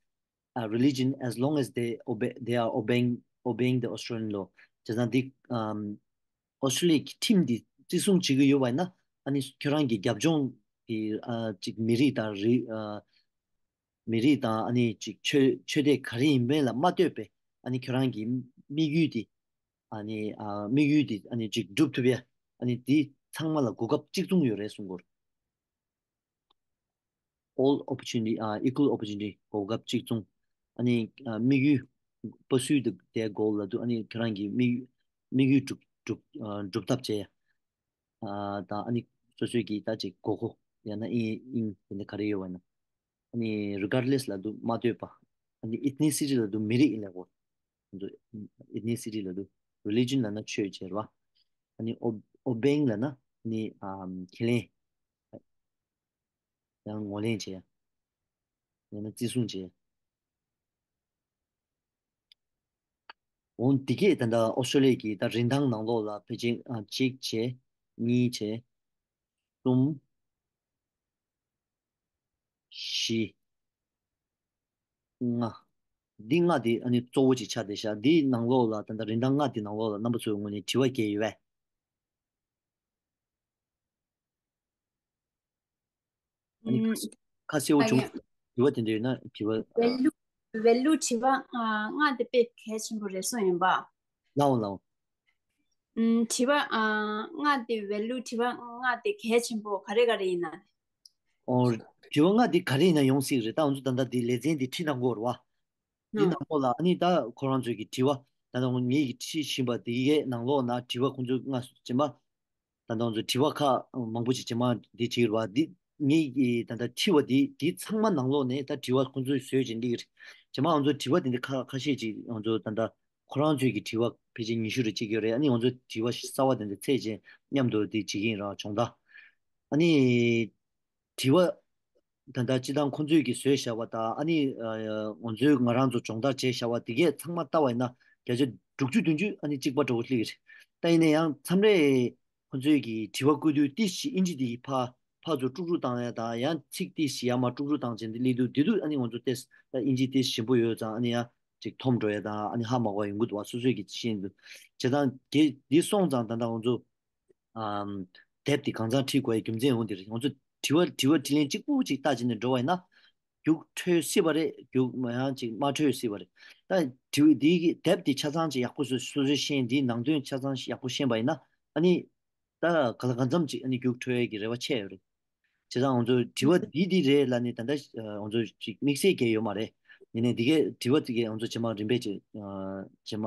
uh, religion as long as they obey they are obeying obeying the Australian law. བྱས་ཙང་འདི་ཨམ་ཨོ་སི་ཀྲི་ལི་ཡའི་ཁྲིམས་འདི་བརྩི་སྲུང་བྱེད་ཀྱི་ཡོད་པ་ཡིན་ན་ཨ་ནི་ཁྱོད་རང་གི་རྒྱབ་ལྗོངས་ཀྱི་ཨ་ཅིག་མི་རིགས་དང་རིགས་ཨ་མི་རིགས་དང་ཨ་ནི་ཅིག་ཆོས་ཆོས་དད་ག་རེ་ཡིན་མིན་ལ་མ་ལྟོས་པའི་ཨ་ནི་ཁྱོད་རང་གི་དམིགས་ཡུལ་དེ་ཨ་ནི་ཨ་དམིགས་ཡུལ་དེ་ཨ་ནི་ཅིག་འགྲུབ་ཐུབ་ཡ་ཨ་ནི་དེ་ཚང་མ་ལ་གོ་སྐབས་གཅིག་མཚུངས་ཡོད་རེད་གསུང་གི་ཡོད་རེད། All opportunity ཨ་equal opportunity གོ་སྐབས་གཅིག་མཚུངས། ཨ་ནི་ཨ་དམིགས་ཡུལ་pursue the their goal ལབ་དུས་ཨ་ནི་ཁྱོད་རང་གི་དམིགས་ཡུལ་དམིགས་ཡུལ་འགྲུབ་འགྲུབ་ཨ་འགྲུབ་ཐབས་བྱས་ཨ་དང་ཨ་ནི་སོ་སོའི་གི་ད་ཅིག་དགོས་མཁོ་ཡང་ན་དབྱིངས་དབྱིངས་དེ་འདྲ་ག་རེ་ཡོད་པ་ཡིན་ན། ཨ་ནི་regardless ལབ་དུས་མ་ལྟོས་པ། ཨ་ནི་ethnicity ལབ་དུས་མི་རིགས་ཡིན་ལབ་དགོས། ཨ་ནི་ethnicity ལབ་དུས་religion ལབ་ན་ཆོས་བྱས་རེད་བ། ཨ་ནི་ob- obeying ལབ་ན་ཨ་ནི་ཨམ་ཁས་ལེན། ཡང་ངོས་ལེན་བྱེད་ཡ། ཡང་ན་བརྩི་སྲུང་བྱེད་ཡ། འོན་འདི་གས་ད་ལྟ་ཨོ་སི་ཀྲོ་ལི་ཡ་གི་ད་རིན་ཐང་ནང་ལོགས་ལ་ཕལ་ཆེར་ཨ་གཅིག་བྱས། གཉིས་བྱས། གསུམ། བཞི། ལྔ། འདི་ལྔ་དེ་ཨ་ནི་གཙོ་བོ་ཅིག་ཆགས་བསྡད་ཤག་འདིའི་ནང་ལོགས་ལ་ད་ལྟ་རིན་ཐང་ལྔ་དེ་ནང་ལོགས་ལ་རྣམ་པ་ཚོའི་ངོས་ནས་དྲི་བ་བརྒྱབ་ཡོད་པས། ཨ་ནི་ཁ་ཨུམ། ཁ་གསལ་པོ་ཨ་བྱུང་། ཡ། དྲི་བ་དེ་འདྲ་ཡོད་ན་དྲི་བ། ཝེ་ལུ། ཝེ་ལུ་དྲི་བ་ཨ་ལྔ་དེ་དཔེ་གལ་ཆེན་པོ་རེད་གསུངས་ཡིན་པ། ལའོ་ལའོ། ཨུམ། དྲི་བ་ཨ་ལྔ་དེ་ཝེ་ལུ་དྲི་བ་ལྔ་དེ་གལ་ཆེན་པོ་ག་རེ་ག་རེ་ཡིན་ན། ཨོ། དྲི་བ་ལྔ་དེ་ག་རེ་ཡིན་ན་ཡོང་སྲིད་རེད། ད་ང་ཚོ་ད་ལྟ་དེ་ལེ་ཚན་དེ་ཁྲིད་གནང་དགོས་རེད་བ། འདི་ནང་ལོགས་ལ་ཨ་ནི་ད་ཁོ་རང་ཚོས་ཀྱི་དྲི་བ་ད་ལྟ་ངེད་ཀྱིས་ཁྲིད་བཞིན་པ་འདིའི་ནང་ལོགས་ན་དྲི་བ་ཁོང་ཚོས་ལྔ་རྗེས་མ་ད་ལྟ་ང་ཚོ་དྲི་བ་ཁག་མང་པོ་ཞིག་རྗེས་མ་འདི་བྲིས་རེད་བ། འདི་ངེད་ཀྱིས་ད་ལྟ་ཁྲིད་པ་འདི་འདི་ཚང་མ་ནང་ལོགས་ནས་ད་དྲི་བ་ཁོང་ཚོས་བཟོས་བྱས་འདི་གི་རེད། རྗེས་མ་ང་ཚོ་དྲི་བ་འདི་འདི་ཁ་ཁ་ཤས་ཅིག་ང་ཚོ་ད་ལྟ་ཁོ་རང་ཚོས་ཀྱི་དྲི་བ་ཕལ་ཆེར་ཉི་ཤུ་རེ་གཅིག་ཡོད་རེད། ཨ་ནི་ང་ཚོ་དྲི་བ་གསར་བ་འདི་འདི་ཚད་ཅན་མཉམ་དུ་འདི་བྱེད་ཀྱི་ཡིན་ར་སྦྱོང་བརྡར། ཨ་ནི། དྲི་བ། ད་ལྟ་སྤྱི་བཏང་ཁོང་ཚོས་ཀྱིས་བཟོས་བཞག་པ་དང་ཨ་ནི་ཨ་ང་ཚོས་ང་རང་ཚོ་སྦྱོང་བརྡར་བྱས་བཞག་པ་དེ་གས་ཚང་མ་ལྟ་བ་ཡིན་ན་བརྒྱ་ཆ་དྲུག་ཅུ་བདུན་ཅུ་ཨ་ནི་གཅིག་པ་འདྲ་བོ་སླེབས་ཀྱི་རེད། ད་ཡིན་ན་ཡང་མཚམས་རེ་ཁོང་ཚོས་ཀྱིས་དྲི་བ་བཀོད་དུས་ཏི་ཞིག་ཨིན་ཇི་དེ་ཕར་ཕར་ཚུར་དཀྲུག་དཀྲུག་བཏང་ཡ་དང་ཡང་ཚིག་ཏི་ཞིག་ཡར་མར་དཀྲུག་དཀྲུག་བཏང་བྱས་འདི་སླེབས་དུས་དེ་དུས་ཨ་ནི་ང་ཚོ་ཏེ་ད་ཨིན་ཇི་ཏི་ཞིམ་པོ་ཡོད་ཙང་ཨ་ནི་ཡང་ཅིག་འཐོམ་འགྲོ་ཡ་དང་ཨ་ནི་ཧ་མ་གོ་བ་ཡོང་གི་འདུག་བ། སོ་སོས་ཀྱིས་ཤེས་འདུག་བྱས་ཙང་དེ་འདི་སོང་ཙང་ད་ལྟ་ང་ཚོ། ཨམ། དེབ་དེ་གང་ཚང་ཁྲིད་དགོས་ཡའི་རྒྱུ་མཚན་འོ་འདི་རེད། ང་ཚོ་དྲི་བ་དྲི་བ་དྲིས་ལན་གཅིག་པུ་གཅིག་བལྟ་བྱས་ནས་འགྲོ་བ་ཡིན་ན། རྒྱུགས་འཕྲོད་སྲིད་པ་རེད། རྒྱུགས་མ་ཡང་ཅིག་མ་འཕྲོད་སྲིད་པ་རེད། ད་དྲི་བ་འདིའི་གི་དེབ་དེ་ཆ་ཚང་ཅིག་ཡག་པོ་བཟོས་སོ་སོས་ཤེས་འདིའི་ནང་དོན་ཆ་ཚང་ཞིག་ཡག་པོ་ཤེས་པ་ཡིན་ན་ཨ་ནི། ད་ག་ལ་གང་འཚམ་ཅིག་ཨ་ནི་རྒྱུགས་འཕྲོད་ཡའི་གི་རེ་བ་ཆེ་ཡོད་རེད། བྱས་ཙང་ང་ཚོ་དྲི་བ་འདི་འདི་རེད་ལབ་ནས་ད་ལྟ་ང་ཚོ་ཅིག་དམིགས་བསལ་གང་ཡང་ཡོད་མ་རེད། ཡིན་ནའི་འདི་གའི་དྲི་བ་འདི་གའི་ང་ཚོ་རྗེས་མ་རིམ་པས་ཅིག་རྗེས་མ་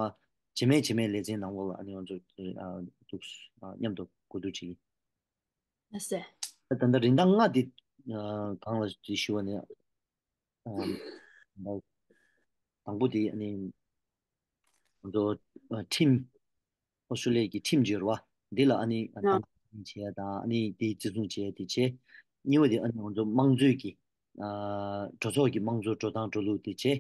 རྗེས་མའི་རྗེས་མའི་ལེ་ཚན་ནང་ལོགས་ལ་ཨ་ནི་ང་ཚོ་འདུག་མཉམ་དུ་གོ་བསྡུར་བྱེད་ཀྱི། ལགས་སོ། ད་ད་ལྟ་རིན་ཐང་ལྔ་འདི་གང་ལ་འདི་ཞུ་བ་ནི། དང་པོ་དེ་ཨ་ནི་ང་ཚོ་ཁྲིམས། ཨོ་སི་ཀྲོ་ལི་ཡ་གི་ཁྲིམས་བརྗོད་པ་འདི་ལ་ཨ་ནི་ཨ་དམ་འཛིན་བྱེད་ཡ་དང་ཨ་ནི་དེའི་བརྩི་སྲུང་བྱེད་ཡ་དེ་བྱས། གཉིས་པ་དེ་ཨ་ནི་ང་ཚོ་དམངས་གཙོའི་གི་ཨ་གྲོས་ཚོགས་ཀྱི་དམངས་གཙོ་འགྲོ་སྟངས་འགྲོ་ལུགས་དེ་བྱས།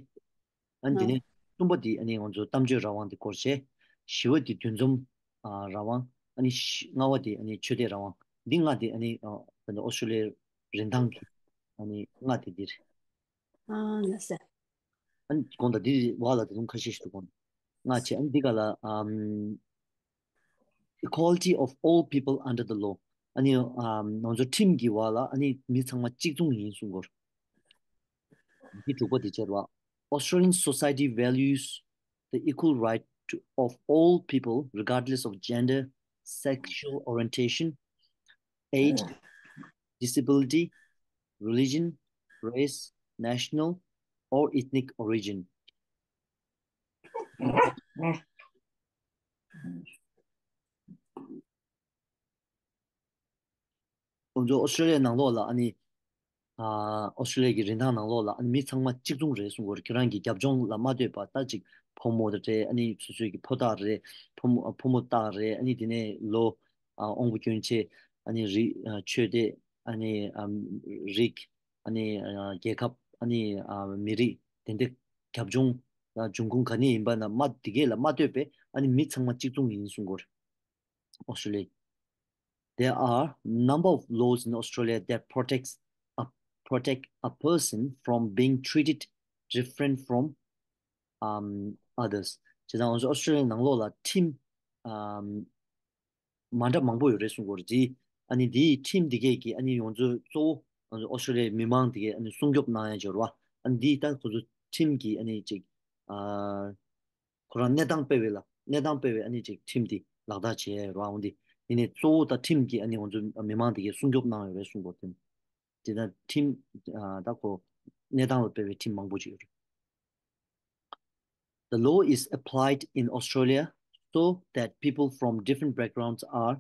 ཨ་ནི་དེ་ནས་གསུམ་པ་དེ་ཨ་ནི་ང་ཚོ་གཏམ་བརྗོད་རང་དབང་དེ་སྐོར་བྱས། བཞི་པ་དེ་འདུ་འཛོམས་ཨ་རང་དབང་། ཨ་ནི་བཞི་ལྔ་པ་དེ་ཨ་ནི་ཆོས་དད་རང་དབང་། འདི་ལྔ་དེ་ཨ་ནི་ཨ་ད་ནི་ཨོ་སི་ཀྲོ་ལི་ཡའི་རིན་ཐང་གི་ཨ་ནི་ལྔ་དེ་འདི་རེད། ཨ་ལགས་སོ། ཨ་ནི་དགོངས་དག་འདི་བ་ལ་དེ་དུང་ཁ་ཤས་ཤིག་ཏུ་དགོངས། ལྔ་བྱས་ཨ་ནི་འདི་ག་ལ་ཨམ། Equality of all people under the law. ཨ་ནི་ཨམ་ང་ཚོ་ཁྲིམས་ཀྱི་བ་ལ་ཨ་ནི་མི་ཚང་མ་གཅིག་མཚུངས་ཡིན་གསུང་གོ། འདི་དྲུག་པ་དེ་བྱས་པ། Australian society values the equal right to, of all people regardless of gender, sexual orientation, age, disability, religion, race, national or ethnic origin. ང་ཚོ་ཨོ་སི་ཀྲོ་ལི་ཡའི་ནང་ལོགས་ལ་ཨ་ནི་ ཨ་ཨོ་སི་ཀྲི་ལི་ཡ་གི་རིན་ཐང་ནང་ལོགས་ལ་ཨ་ནི་མི་ཚང་མ་གཅིག་མཚུངས་རེད་གསུང་གི་ཡོད་རེད། ཁྱེད་རང་གི་རྒྱབ་ལྗོངས་ལ་མ་ལྟོས་པར་ད་ཅིག་ཕོ་མོ་རེད། ཨ་ནི་སོ་སོའི་གི་ཕོ་རྟགས་རེད། ཕོ་མོ་ཕོ་མོ་རྟགས་རེད། ཨ་ནི་དེ་ནས་ལོ། ཨ་དབང་པོ་སྐྱོན་ཆེ། ཨ་ནི་རིགས། ཨ་ཆོས་དད། ཨ་ནི་ཨ་རིགས། ཨ་ནི་ཨ་རྒྱལ་ཁབ། ཨ་ནི་ཨ་མི་རིགས། དེ་འདྲ་རྒྱབ་ལྗོངས་ལ་འབྱུང་ཁུངས་ག་ནས་ཡིན་པ་ན་མ་དེ་གས་ལ་མ་ལྟོས་པའི་ཨ་ནི་མི་ཚང་མ་གཅིག་མཚུངས་ཡིན་གསུང་གི་ཡོད་རེད། Australia. There are number of laws in Australia that protects a, protect a person from being treated different from um, others. བྱས་ཙང་ང་ཚོ་ཨོ་སི་ཀྲི་ལི་ཡའི་ནང་ལོགས་ལ་ཁྲིམས་ཨམ་མ་འདྲ་མང་པོ་ཡོད་རེད་གསུང་གི་ཡོད་རེད། དེ་ཨ་ནི་དེའི་ཁྲིམས་དེ་གས་ཀྱིས་ཨ་ནི་ང་ཚོ་གཙོ་བོ་ང་ཚོ་ཨོ་སི་ཀྲི་ལི་ཡའི་མི་མང་དེ་གས་ཨ་ནི་སྲུང་སྐྱོབ་གནང་ཡ་ཅིག་ཡོད་རེད་བ། ཨ་ནི་དེ་ད་ཁོ་ཚོ་ཁྲིམས་ཀྱིས་ཨ་ནི་ཅིག་ཨ། ཁོ་རང་གནས་སྟངས་སྤེལ་བའི་ལ་གནས་སྟངས་སྤེལ་བའི་ཨ་ནི་ཅིག་ཁྲིམས་དེ་ལག་བསྟར་བྱས་ཡོད་རེད་བ། འོན་ཏེ་དེ་ནས་གཙོ་བོ་ད་ཁྲིམས་ཀྱིས་ཨ་ནི་ང་ཚོ་མི་མང་དེ་གས་སྲུང་སྐྱོབ་གནང་ཡོད་རེད་གསུང་གི་ཡོད་རེད། དེ་ན་ཁྲིམས་ཨ་ད་ཁོ་གནས་སྟངས་ལ་སྤེལ་བའི་ཁྲིམས་མང་པོ་ཅིག་ཡོད་རེད། The law is applied in Australia so that people from different backgrounds are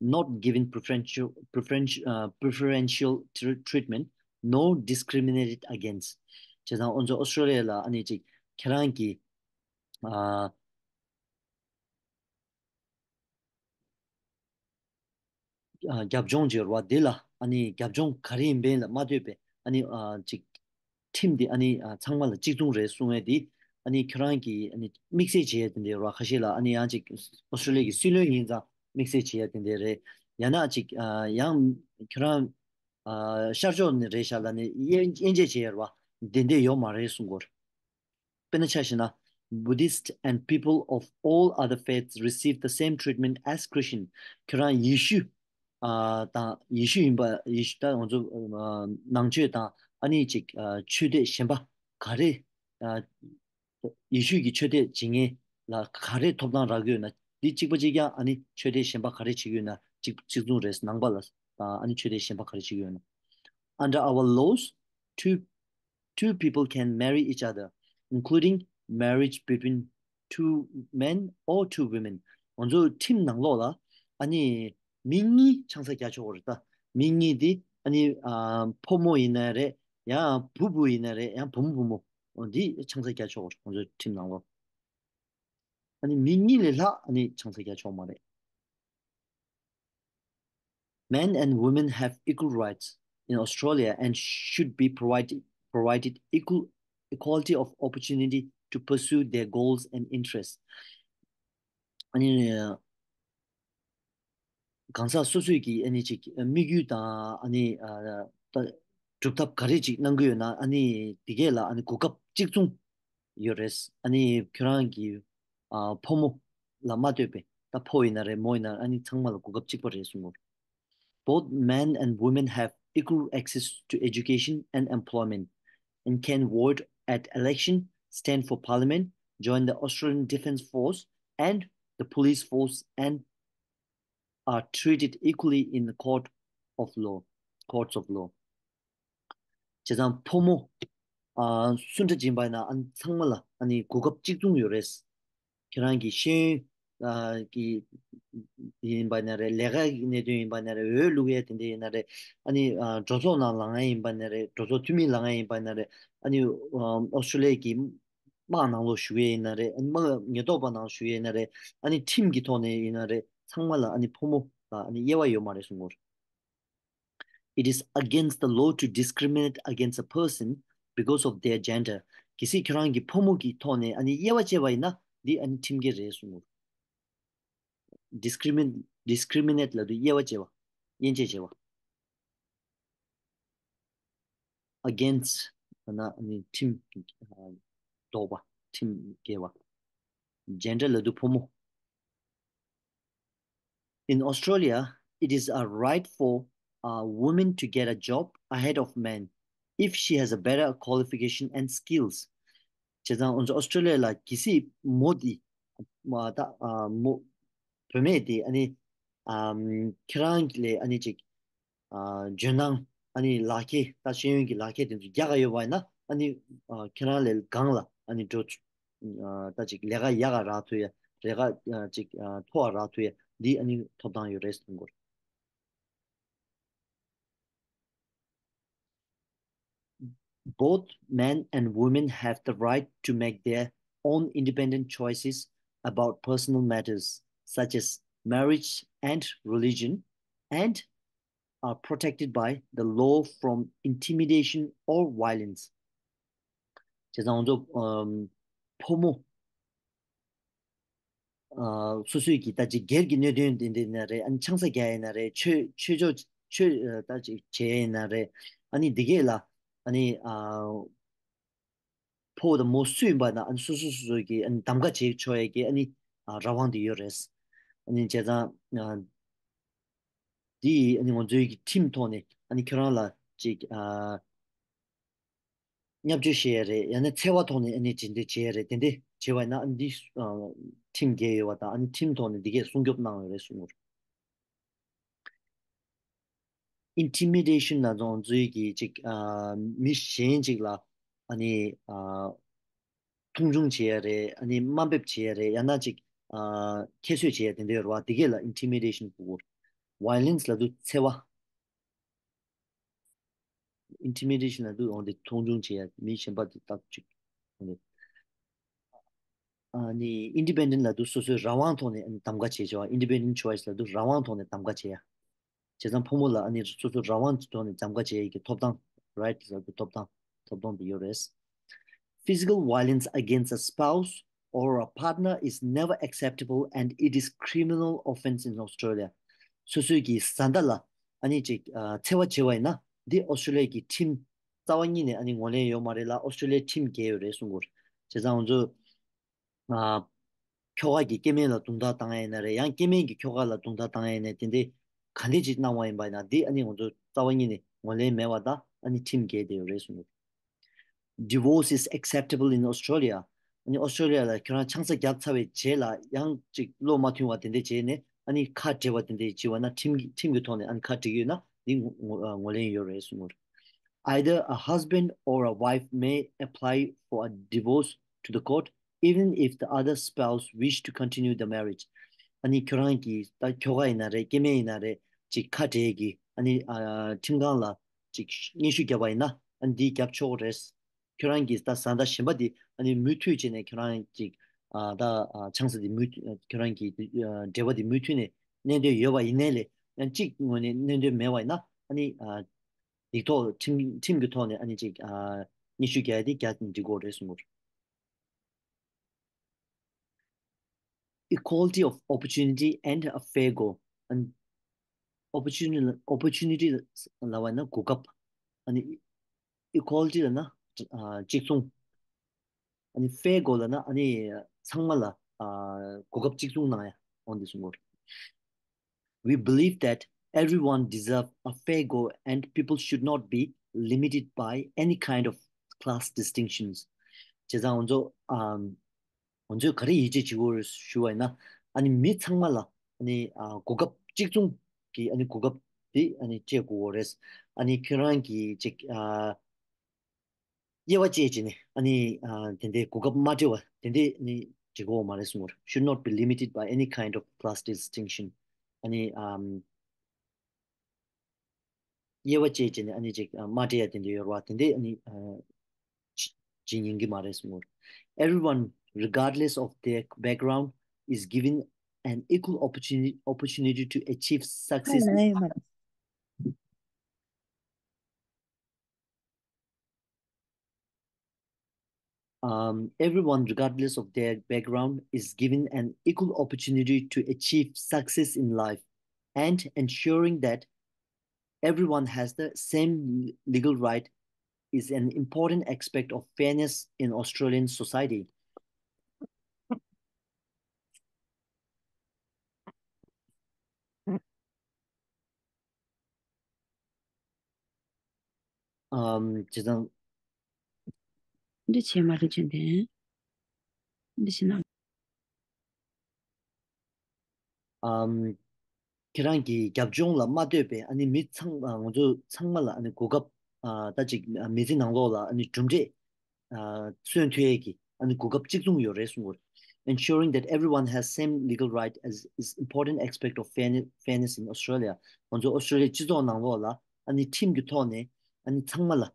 not given preferential preferential uh, preferential tr- treatment nor discriminated against. བྱས་ཙང་ང་ཚོ་ཨོ་སི་ཀྲི་ལི་ཡ་ལ་ཨ་ནི་ཅིག་ཁྱེད་རང་གི་ཨ། རྒྱབ་ལྗོངས་ཀྱི་རེད་བ། འདི་ལ་ཨ་ནི་རྒྱབ་ལྗོངས་ག་རེ་ཡིན་པའི་ལ་མ་ལྟོས་པའི་ཨ་ནི་ཅིག་ཁྲིམས་འདི་ཨ་ནི་ཚང་མ་ལ་གཅིག་མཚུངས་རེད་གསུང་བའི་འདི་ཨ་ནི་ཁྱོད་རང་གིས་ཨ་ནི་དམིགས་བསལ་བྱེད་ཡ་དེ་འདྲ་རེད་བ། ཁ་ཤས་ལ་ཨ་ནི་ཡང་ཅིག་ཨོ་སི་ཀྲི་ལི་ཡ་གི་སྲིད་བློན་ཡིན་ཙང་དམིགས་བསལ་བྱེད་ཡ་དེ་འདྲ་རེད། ཡང་ན་ཅིག་ཡང་ཁྱོད་རང་ཤར་ཕྱོགས་ནས་རེད་ཤག་ལབ་ནས་དབྱེ་དབྱེ་འབྱེད་བྱེད་ཡ་རེད་བ། དེ་འདྲ་ཡོད་མ་རེད་གསུང་གི་ཡོད་རེད། དཔེར་ན་ཆ་བཞག་ན། Buddhist and people of all other faiths receive the same treatment as Christian. ཁྱོད་རང་ཡེ་ཤུ་ཨ་དང་ཡེ་ཤུ་ཡིན་པ། ཡེ་ཤུ་ད་ང་ཚོ་ཨ་ནང་ཆོས་དང་ཨ་ནི་ཅིག་ཨ་ཆོས་དད་གཞན་པ་ག་རེ་ཨ་ཡེ་ཤུ་གི་ཆོས་དད་བྱེད་མཁན་ལ་ག་རེ་ཐོབ་ཐང་རག་གི་ཡོད་ན། འདི་གཅིག་པ་གཅིག་རྐྱང་ཨ་ནི་ཆོས་དད་གཞན་པ་ག་རེ་བྱེད་ཀྱི་ཡོད་ན་གཅིག་གཅིག་མཚུངས་རེད། ནང་པ་ལ་ཨ་ནི་ཆོས་དད་གཞན་པ་ག་རེ་བྱེད་ཀྱི་ཡོད་ན། Under our laws, two two people can marry each other, including marriage between two men or two women. ང་ཚོ་ཁྲིམས་ནང་ལོགས་ལ་ཨ་ནི་མི་གཉིས་ཆང་ས་རྒྱག་ཆོག་གི་རེད་ད། མི་གཉིས་དེ་ཨ་ནི་ཨ་ཕོ་མོ་ཡིན་ན་རེད། ཡང་བུ་བུ་ཡིན་ན་རེད། ཡང་བུ་མོ་བུ་མོ། འོ་འདི་ཆང་ས་རྒྱག་ཆོག་གི་རེད་ང་ཚོའི་ཁྲིམས་ནང་ལོགས། ཨ་ནི་མི་གཉིས་ལས་ལྷག་ཨ་ནི་ཆང་ས་རྒྱག་ཆོག་མ་རེད། Men and women have equal rights in Australia and should be provided provided equal equality of opportunity to pursue their goals and interests. ཨ་ནི་གང་ཟག་སོ་སོའི་གི་ཨ་ནི་ཅིག་དམིགས་ཡུལ་དང་ཨ་ནི་ཨ་ད་སྒྲུབ་ཐབས་ག་རེ་ཅིག་གནང་གི་ཡོད་ན་ཨ་ནི་དེ་གས་ལ་ཨ་ནི་གོ་སྐབས་གཅིག་མཚུངས་ཡོད་རེད། ཨ་ནི་ཁྱོད་རང་གི་ཨ་ཕོ་མོ་ལ་མ་ལྟོས་པའི་ད་ཕོ་ཡིན་ན་རེད་མོ་ཡིན་ན་ཨ་ནི་ཚང་མ་ལ་གོ་སྐབས་གཅིག་པ་རེད་གསུངས་གོ། Both men and women have equal access to education and employment and can vote at election, stand for parliament, join the Australian Defence Force and the police force and are treated equally in the court of law, courts of law. བྱས་ཙང་ཕོ་མོ་ཨ་སུ་འདྲ་ཅིག་ཡིན་པ་ཡིན་ན་ཨ་ནི་ཚང་མ་ལ་ཨ་ནི་གོ་སྐབས་གཅིག་མཚུངས་ཡོད་རེད། ཁྱེད་རང་གི་ཤེས་ཡོན་ཨ་གི་ཡིན་པ་ན་རེད། ལས་ཀ་གི་གནད་དོན་ཡིན་པ་ན་རེད། འོས་བླུག་ཡས་དེ་འདྲ་ཡིན་ན་རེད། ཨ་ནི་ཨ་གྲོས་ཚོགས་ནང་ལངས་ཡས་ཡིན་པ་ན་རེད། གྲོས་ཚོགས་འཐུས་མི་ལངས་ཡས་ཡིན་པ་ན་རེད། ཨ་ནི་ཨ་ཨོ་སི་ཀྲི་ལི་ཡ་གི་དམག་ནང་ལོགས་ཞུགས་ཡས་ཡིན་ན་རེད། ཨ་ནི་དམག་ཉེན་རྟོག་པ་ནང་ཞུགས་ཡས་ཡིན་ན་རེད། ཨ་ནི་ཁྲིམས་ཀྱི་ཐོག་ནས་ཡིན་ན་རེད། ཚང་མ་ལ་ཨ་ནི་ཕོ་མོ་ལ་ཨ་ནི་དབྱེ་བ་ཡོད་མ་རེད་གསུངས་གོ། It is against the law to discriminate against a person because of their gender. གལ་སྲིད་ཁྱོད་རང་གི་ཕོ་མོ་གི་ཐོག་ནས་ཨ་ནི་དབྱེ་བ་བྱས་པ་ཡིན་ན་འདི་ཨ་ནི་ཁྲིམས་འགལ་རེད་གསུངས་གོ། Discriminate, discriminate ལབ་དུས་དབྱེ་བ་བྱས་པ། དབྱེ་འབྱེད་བྱས་པ། Against ལབ་ན་ཨ་ནི་ཁྲིམས་ཨ་ལྡོག་པ། ཁྲིམས་འགལ་བ། Gender ལབ་དུས་ཕོ་མོ། In Australia, it is a right for a woman to get a job ahead of men if she has a better qualification and skills. བྱས་ཙང་ང་ཚོ་ཨོ་སི་ཀྲི་ལི་ཡ་ལ་གལ་སྲིད་མོ་འདི་མ་ད་ཨ་མོ་བུད་མེད་འདི་ཨ་ནི་ཨམ་ཁྱེད་རང་ལས་ཨ་ནི་ཅིག་ཨ་འཇོན་ཐང་ཨ་ནི་ལག་ཁྱེར་ད་ཤེས་ཡོན་གྱི་ལག་ཁྱེར་དེ་ཚོ་རྒྱག་ག་ཡོད་པ་ཡིན་ན་ཨ་ནི་ཨ་ཁྱེད་རང་ལས་སྒང་ལ་ཨ་ནི་འགྲོ་ཨ་ད་ཅིག་ལས་ཀ་ཡག་ག་རག་ཐུབ་ཡ། ལས་ཀ་ཨ་ཅིག་ཨ་མཐོ་བ་རག་ཐུབ་ཡ་འདི་ཨ་ནི་ཐོབ་ཐང་ཡོད་རེད་གསུང་གི་ཡོད། Both men and women have the right to make their own independent choices about personal matters such as marriage and religion, and are protected by the law from intimidation or violence. བྱས་ཙང་ང་ཚོ་ཨམ་ཕོ་མོ་ཨ་སོ་སོའི་གི་ད་ཅིག་སྒེར་གྱི་གནད་དོན་དེ་འདྲ་ཡིན་ན་རེད། ཨ་ནི་ཆང་ས་རྒྱག་ཡིན་ན་རེད། ཆོས་ཆོས་ཕྱོགས་ཆོས་ཨ་ད་ཅིག་བྱེད་ཡིན་ན་རེད། ཨ་ནི་འདི་གས་ལ་ཨ་ནི་ཨ་ཕོ་དང་མོ་སུ་ཡིན་པ་ན་ཨ་ནི་སོ་སོ་སོ་སོ་གི་ཨ་ནི་གདམ་ག་བྱེད་ཆོག་ཡས་ཀྱི་ཨ་ནི་ཨ་རང་དབང་དེ་ཡོད་རེད། ཨ་ནི་བྱས་ཙང་ཨ་འདི་ཨ་ནི་ང་ཚོའི་གི་ཁྲིམས་ཐོག་ནས་ཨ་ནི་ཁྱོད་རང་ལ་ཅིག་ཨ་བརྙས་བཅོས་བྱེད་ཡས་རེད། ཡང་ན་འཚེ་བ་ཐོག་ནས་ཨ་ནི་ཇི་འདྲ་བྱེད་ཡས་རེད། དེ་འདྲ་བྱེད་པ་ཡིན་ན་ཨ་ནི་འདི་ཨ་ཁྲིམས་འགལ་ཡོད་པ་དང་ཨ་ནི་ཁྲིམས་ཐོག་ནས་འདི་གས་སྲུང་སྐྱོབ་གནང་ཡོད་རེད་གསུངས་ཡོད། Intimidation ལབ་ཙང་ང་ཚོའི་གི་ཅིག་ཨ་མི་གཞན་ཅིག་ལ་ཨ་ནི་ཨ་མཐོང་ཆུང་བྱེད་ཡ་རེད། ཨ་ནི་དམའ་འབེབས་བྱེད་ཡ་རེད། ཡང་ན་ཅིག་ཨ་ཁྱད་གསོད་བྱེད་ཡ་དེ་འདྲ་ཡོད་རེད་བ། དེ་གས་ལ་intimidation ཟེར་གོ། Violence ལབ་དུས་འཚེ་བ། Intimidation ལབ་དུས་འོ་འདི་མཐོང་ཆུང་བྱེད་ཡ། མི་གཞན་པ་དེ་ལྟ་ཅིག་འོ་འདི། ཨ་ནི་independent ལབ་དུས་སོ་སོའི་རང་དབང་ཐོག་ནས་ཨ་ནི་གདམ་ག་བྱེད་བྱ་བ། Independent choice ལབ་དུས་རང་དབང་ཐོག་ནས་གདམ་ག་བྱེད་ཡ། བྱས་ཙང་ཕོ་མོ་ལ་ཨ་ནི་སོ་སོའི་རང་དབང་གི་ཐོག་ནས་གདམ་ག་བྱེད་ཡ་གི་ཐོབ་ཐང་། Right ལབ་དུས་ཐོབ་ཐང་། ཐོབ་ཐང་དེ་ཡོད་རེད། Physical violence against a spouse or a partner is never acceptable and it is criminal offense in Australia. སོ་སོའི་གི་བཟའ་ཟླ་ལ་ཨ་ནི་ཅིག་ཨ་འཚེ་བ་བྱས་པ་ཡིན་ན་འདི་ཨོ་སི་ཀྲོ་ལི་ཡ་གི་ཁྲིམས་རྩ་བ་ཉིད་ནས་ཨ་ནི་ངོས་ལེན་ཡོད་མ་རེད་ལ། ཨོ་སི་ཀྲོ་ལི་ཡའི་ཁྲིམས་འགལ་ཡོད་རེད་གསུང་གི་ཡོད་རེད། བྱས་ཙང་ང་ཚོ་ཨ་ཁྱོ་ག་གིས་སྐྱེ་དམན་ལ་རྡུང་རྡེག་བཏང་ཡ་ཡིན་ན་རེད། ཡང་སྐྱེ་དམན་གྱིས་ཁྱོ་ག་ལ་རྡུང་རྡེག་བཏང་ཡ་ཡིན་ན་དེ་འདྲའི་ག་འདྲ་ཅིག་གནང་བ་ཡིན་པ་ཡིན་ན་འདི་ཨ་ནི་ང་ཚོ་རྩ་བ་ཉིད་ནས་ངོས་ལེན་མེད་པ་དང་ཨ་ནི་ཁྲིམས་འགལ་བསྡད་ཡོད་རེད་གསུངས་འདུག Divorce is acceptable in Australia. ཨ་ནི་ཨོ་སི་ཀྲོ་ལི་ཡ་ལ་ཁྱོད་རང་ཆང་ས་བརྒྱབ་ཚར་བའི་རྗེས་ལ་ཡང་ཅིག་བློ་མ་མཐུན་པ་དེ་འདྲ་བྱས་ནས་ཨ་ནི་ཁ་བྲལ་བ་དེ་འདྲ་བྱས་པ་ན་ཁྲིམས་ཀྱི་ཁྲིམས་ཀྱི་ཐོག་ནས་ཨ་ནི་ཁ་བྲལ་གྱི་ཡོད་ན་འདི་ངོ་ངོ་ཨ་ངོས་ལེན་ཡོད་རེད་གསུངས་འདུག Either a husband or a wife may apply for a divorce to the court even if the other spouse wish to continue the marriage. ཨ་ནི་ཁྱོད་རང་གི་ད་ཁྱོ་ག་ཡིན་ན་རེད། སྐྱེ་དམན་ཡིན་ན་རེད། ཅིག་ཁ་བྲལ་གྱི་ཨ་ནི་ཨ་ཁྲིམས་ཁང་ལ་ཅིག་སྙན་ཞུ་བརྒྱབ་པ་ཡིན་ན་ཨ་ནི་འདི་བརྒྱབ་ཆོག་རེད། ཁྱོད་རང་གི་ད་བཟའ་ཟླ་གཞན་པ་དེ་ཨ་ནི་མུ་མཐུད་བྱས་ནས་ཁྱོད་རང་ཅིག་ཨ་ད་ཨ་ཆང་ས་དེ་མུ་ཁྱོད་རང་གི་ཨ་འབྲེལ་བ་དེ་མུ་མཐུད་ནས་གནས་འདོད་ཡོད་པ་ཡིན་ནའི་ལས་ཡང་གཅིག་ངོས་ནས་གནས་འདོད་མེད་པ་ཡིན་ན་ཨ་ནི་ཨ་སྡིག་ཐོག་ཁྲིམས་ཁྲིམས་ཀྱི་ཐོག་ནས་ཨ་ནི་ཅིག་ཨ་སྙན་ཞུ་རྒྱག་ཡ་དེ་རྒྱག་འགྲིག་གོ་རེད་གསུངས་གོ། Equality of opportunity and a fair go. And opportunity opportunity ལབ་པ་ན་གོ་སྐབས། ཨ་ནི་equality ལབ་ན་ཨ་གཅིག་མཚུངས། ཨ་ནི་fair go ལབ་ན་ཨ་ནི་ཚང་མ་ལ་ཨ་གོ་སྐབས་གཅིག་མཚུངས་གནང་ཡ་འོང་དེ་གསུངས་གོ། We believe that everyone deserves a fair go and people should not be limited by any kind of class distinctions. བྱས་ཙང་ང་ཚོ་ཨམ་ང་ཚོས་ག་རེ་ཡིད་ཆེས་བྱེད་དགོས་རེད་ཞུ་བ་ཡིན་ན། ཨ་ནི་མི་ཚང་མ་ལ་ཨ་ནི་ཨ་གོ་སྐབས་གཅིག་མཚུངས་ཀྱི་ཨ་ནི་གོ་སྐབས་དེ་ཨ་ནི་སྤྲད་དགོས་རེད། ཨ་ནི་ཁྱོད་རང་གིས་ཅིག་ཨ་དབྱེ་བ་བཅད་བྱས་ནས་ཨ་ནི་ཨ་དེ་འདྲའི་གོ་སྐབས་མ་སྤྲད་པ་དེ་འདྲའི་ནི་འགྲིག་གི་ཡོད་མ་རེད་གསུངས་པར། Should not be limited by any kind of class distinction. ཨ་ནི་ཨམ་དབྱེ་བ་བཅད་བྱས་ནས་ཨ་ནི་ཅིག་ཨ་མ་སྤྲད་ཡ་དེ་འདྲ་ཡོད་རེད་བ། དེ་འདྲའི་ཨ་ནི་ཨ་བྱེད་ཉན་གྱི་མ་རེད་གསུངས་པར། Everyone, regardless of their background, is given an equal opportunity opportunity to achieve success. Um, everyone, regardless of their background, is given an equal opportunity to achieve success in life, and ensuring that everyone has the same legal right is an important aspect of fairness in Australian society. ཨམ། བྱས་ཙང་། འདི་བྱས་མ་རེད་བྱས་ཏེ། འདི་བྱས་ན། ཨམ། ཁྱེད་རང་གི་རྒྱབ་ལྗོངས་ལ་མ་ལྟོས་པའི་ཨ་ནི་མི་ཚང་ང་ཚོ་ཚང་མ་ལ་ཨ་ནི་གོ་སྐབས་ཨ་ད་ཅིག་མི་ཚེ་ནང་ལོགས་ལ་ཨ་ནི་གྲུབ་འབྲས་ཨ་སོན་ཐུབ་ཡས་ཀྱི་ཨ་ནི་གོ་སྐབས་གཅིག་མཚུངས་ཡོད་རེད་གསུངས་པར། Ensuring that everyone has same legal right as is important aspect of fairness, fairness in Australia. ང་ཚོ་ཨོ་སི་ཀྲོ་ལི་ཡའི་སྤྱི་ཚོགས་ནང་ལོགས་ལ་ཨ་ནི་ཁྲིམས་ཀྱི་ཐོག་ནས་ཨ་ནི་ཚང་མ་ལ་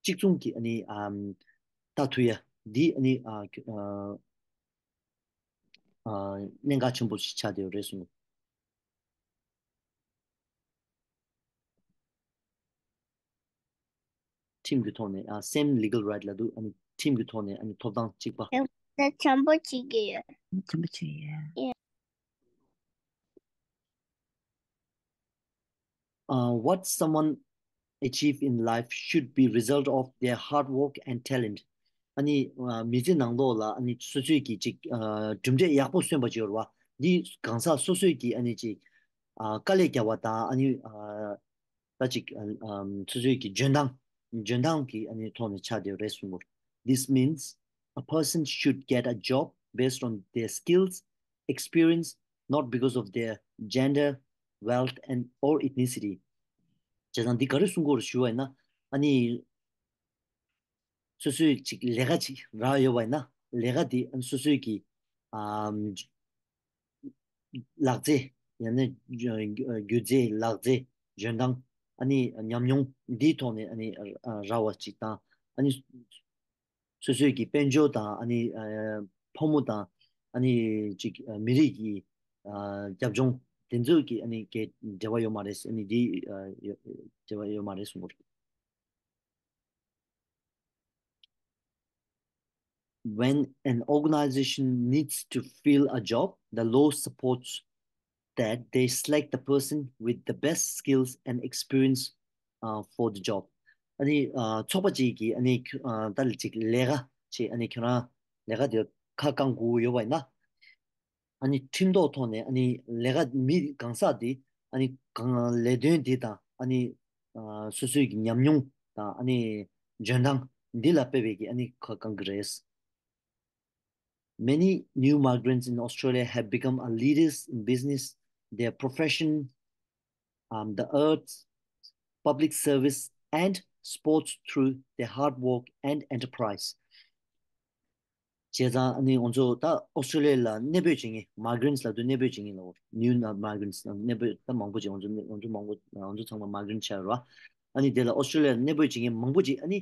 གཅིག་མཚུངས་ཀྱི་ཨ་ནི་ཨམ་ལྟ་ཐུབ་ཡ་འདི་ཨ་ནི་ཨ་ཨ་ཨ་གནད་འགག་ཆེན་པོ་ཞིག་ཆགས་བསྡད་ཡོད་རེད་གསུངས། ཁྲིམས་ཀྱི་ཐོག་ནས་ཨ་same legal right ལབ་འདུག་ཨ་ནི་ཁྲིམས་ཀྱི་ཐོག་ནས་ཨ་ནི་ཐོབ་ཐང་གཅིག་པ། དེ་དྲང་པོ་བྱེད་ཀྱི་ཡོད། དྲང་པོ་བྱེད་ཀྱི་ཡོད། Uh, what someone achieve in life should be result of their hard work and talent. ཨ་ནི་ཨ་མི་ཚེ་ནང་ལོགས་ལ་ཨ་ནི་སོ་སོས་ཀྱི་ཅིག་ཨ་གྲུབ་འབྲས་ཡག་པོ་སོན་པ་ཅིག་ཡོད་རེད་བ། འདི་གང་ཟག་སོ་སོས་ཀྱི་ཨ་ནི་ཅིག་ཨ་དཀའ་ལས་བརྒྱབ་པ་དང་ཨ་ནི་ཨ་ད་ཅིག་ཨ་ཨམ་སོ་སོའི་གི་འཇོན་ཐང་འཇོན་ཐང་གི་ཨ་ནི་ཐོག་ནས་ཆགས་བསྡད་ཡོད་རེད་གསུངས་པ། This means a person should get a job based on their skills, experience, not because of their gender, wealth and or ethnicity. བྱས་ཙང་འདི་ག་རེ་གསུང་གི་ཡོད་རེད་ཞུ་བ་ཡིན་ན། ཨ་ནི་སོ་སོའི་ཅིག་ལས་ཀ་ཅིག་རག་ཡོད་པ་ཡིན་ན། ལས་ཀ་འདི་ཨ་ནི་སོ་སོའི་གི་ཨམ་ལག་རྩལ། ཡང་ན་སྒྱུ་རྩལ། ལག་རྩལ། འཇོན་ཐང་། ཨ་ནི་ཉམས་མྱོང་འདིའི་ཐོག་ནས་ཨ་ནི་རག་པ་ཅིག་དང་། ཨ་ནི་སོ་སོའི་གི་དཔལ་འབྱོར་དང་། ཨ་ནི་ཕོ་མོ་དང་། ཨ་ནི་ཅིག་མི་རིགས་ཀྱི་རྒྱབ་ལྗོངས་དེ་ཚོའི་གི་ཨ་ནི་གི་འབྲེལ་བ་ཡོད་མ་རེད། ཨ་ནི་འདི་འབྲེལ་བ་ཡོད་མ་རེད་གསུངས་པ་རེད། When an organization needs to fill a job, the law supports that they select the person with the best skills and experience uh, for the job. ཨ་ནི་ཚོགས་པ་གཅིག་གིས་ཨ་ནི་ད་ལ་ཅིག་ལས་ཀ་ཅིག་ཨ་ནི་ཁྱོད་རང་ལས་ཀ་དེ་ཁ་བསྐང་དགོས་ཡོད་པ་ཡིན་ན། ཨ་ནི་ཁྲིམས་ཐོག་ཐོག་ནས་ཨ་ནི་ལས་ཀ་མི་གང་ཟག་དེ་ཨ་ནི་གང་ལས་དོན་དེ་དང་ཨ་ནི་ཨ་སོ་སོའི་གི་ཉམས་མྱོང་དང་ཨ་ནི་འཇོན་ཐང་འདི་ལ་དཔག་པའི་གི་ཨ་ནི་ཁ་བསྐང་གི་རེད། Many new migrants in Australia have become a leaders in business, their profession, um, the arts, public service, and sports through their hard work and enterprise. བྱས་ཙང་ཨ་ནི་ང་ཚོ་ད་ཨོ་སི་ཀྲོ་ལི་ཡ་ལ་གནས་སྤོས་བྱེད་མཁན། མའི་གྷི་རེན་ཊི་ལབ་དུས་གནས་སྤོས་བྱེད་མཁན་ལབ། ནིའུ་མའི་གྷི་རེན་ཊི་གནས་སྤོས་ད་མང་པོ་ཅིག་ང་ཚོ་ང་ཚོ་མང་པོ་ང་ཚོ་ཚང་མ་མའི་གྷི་རེན་ཊི་ཆགས་ཡོད་རེད་བ། ཨ་ནི་དེ་ལ་ཨོ་སི་ཀྲོ་ལི་ཡ་ལ་གནས་སྤོས་བྱེད་མཁན་མང་པོ་ཅིག་ཨ་ནི་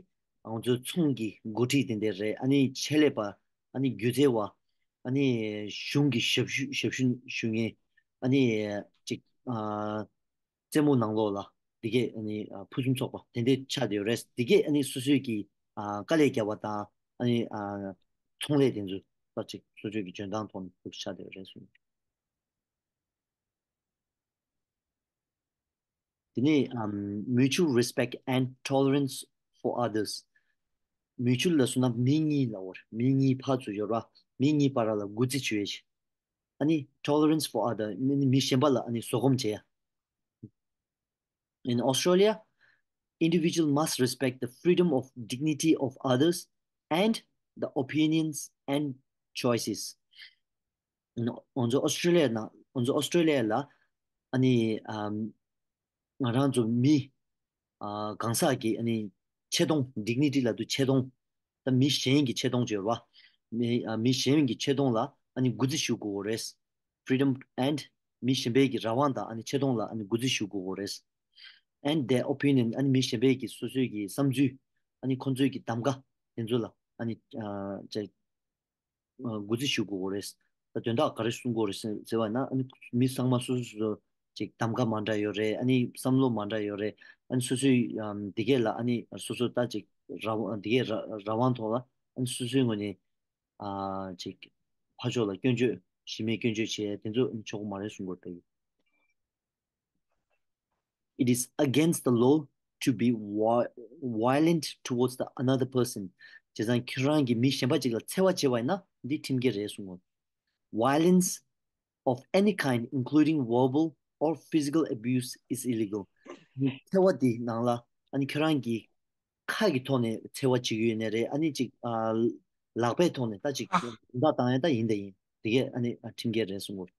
ང་ཚོའི་ཚོང་གི་འགོ་ཁྲིད་དེ་འདྲ་རེད། ཨ་ནི་ཆེད་ལས་པ། ཨ་ནི་སྒྱུ་རྩལ་བ། ཨ་ནི་གཞུང་གི་ཞབས་ཞུ་ཞབས་ཞུ་ཞུ་མཁན། ཨ་ནི་ཅིག་ཨ་རྩེད་མོ་ནང་ལོགས་ལ་འདི་གས་ཨ་ནི་ཨ་ཕུན་སུམ་ཚོགས་པ་དེ་འདྲས་ཆགས་བསྡད་ཡོད་རེད། འདི་གས་ཨ་ནི་སོ་སོའི་གི་ཨ་དཀའ་ལས་བརྒྱབ་པ་དང་། ཨ་ནི་ཨ་ཚོང་ལས་དེ་ཚོ་ད་ཅིག་སོ་སོའི་གི་འཇོན་ཐང་ཐོག་ནས་ཕུལ་ཆགས་བསྡད་ཡོད་རེད་གསུངས། དེ་ནས་um, mutual respect and tolerance for others. Mutual ལ་སོང་ན་མི་གཉིས་ལ་བར། མི་གཉིས་ཕར་ཚུར་ཡོད་ར། མི་གཉིས་བར་ལ་གུས་བརྩི་བྱེད་ཡ་ཞིག་ཨ་ནི་tolerance for other. མི་མི་གཞན་པ་ལ་ཨ་ནི་བཟོད་སྒོམ་བྱེད་ཡ། In Australia, individual must respect the freedom of dignity of others and the opinions and choices. ང་ཚོ་ཨོ་སི་ཀྲོ་ལི་ཡ་ནང་ང་ཚོ་ཨོ་སི་ཀྲོ་ལི་ཡ་ལ་ཨ་ནི་ཨམ་ང་རང་ཚོ་མི་ཨ་གང་ཟག་གི་ཨ་ནི་ཆེ་མཐོང་། ཌིག་ནི་ཊི་ལབ་དུས་ཆེ་མཐོང་། ད་མི་གཞན་གྱི་ཆེ་མཐོང་བརྗོད་པ། མི་ཨ་མི་གཞན་གྱི་ཆེ་མཐོང་ལ་ཨ་ནི་གུས་བརྩི་ཞུ་དགོས་རེད། Freedom and མི་གཞན་པའི་གི་རང་དབང་དང་ཨ་ནི་ཆེ་མཐོང་ལ་ཨ་ནི་གུས་བརྩི་ཞུ་དགོས་རེད། And their opinion. ཨ་ནི་མི་གཞན་པའི་གི་སོ་སོའི་གི་བསམ་ཚུལ། ཨ་ནི་ཁོང་ཚོའི་གི་གདམ་ག་དེ་ཚོ་ལ་ཨ་ནི་ཨ་ཅིག་གུས་བརྩི་ཞུ་དགོས་རེད། ད་དོན་དག་ག་རེ་གསུང་དགོས་རེད་ཟེར་ཟེར་བ་ན། ཨ་ནི་མི་ཚང་མ་སོ་སོ་སོ་སོ་ཅིག་གདམ་ག་མ་འདྲ་ཡོད་རེད། ཨ་ནི་བསམ་བློ་མ་འདྲ་ཡོད་རེད། ཨ་ནི་སོ་སོའི་ཨམ་འདི་གས་ལ་ཨ་ནི་སོ་སོ་ད་ཅིག་རང་དབང་འདི་གས་རང་རང་དབང་ཐོག་ལ་ཨ་ནི་སོ་སོའི་ངོས་ནས་ཨ་ཅིག་ཕར་ཕྱོགས་ལ་སྐྱོན་བརྗོད། གཞི་མེད་སྐྱོན་བརྗོད་བྱས་དེ་ཚོ་ཨ་ནི་ཆོག་གི་མ་རེད་གསུང་དགོས་རེད། It is against the law to be vi- violent towards the another person. བྱས་ཙང་ཁྱེད་རང་གིས་མི་གཞན་པ་ཅིག་ལ་འཚེ་བ་བྱས་པ་ཡིན་ན་འདི་ཁྲིམས་འགལ་རེད་གསུངས། Violence of any kind, including verbal or physical abuse, is illegal. འཚེ་བ་འདི་ནང་ལ་ཨ་ནི་ཁྱེད་རང་གིས་ཁ་གི་ཐོག་ནས་འཚེ་བ་བྱེད་ཀྱི་ཡོད་ནའི་རེད། ཨ་ནི་ཅིག་ཨ་ལག་པའི་ཐོག་ནས་ད་ཅིག་ཨ་དོན་དག་བཏང་ཡ་ད་ཡིན་ད་ཡིན། དེ་གས་ཨ་ནི་ཨ་ཁྲིམས་འགལ་རེད་གསུངས།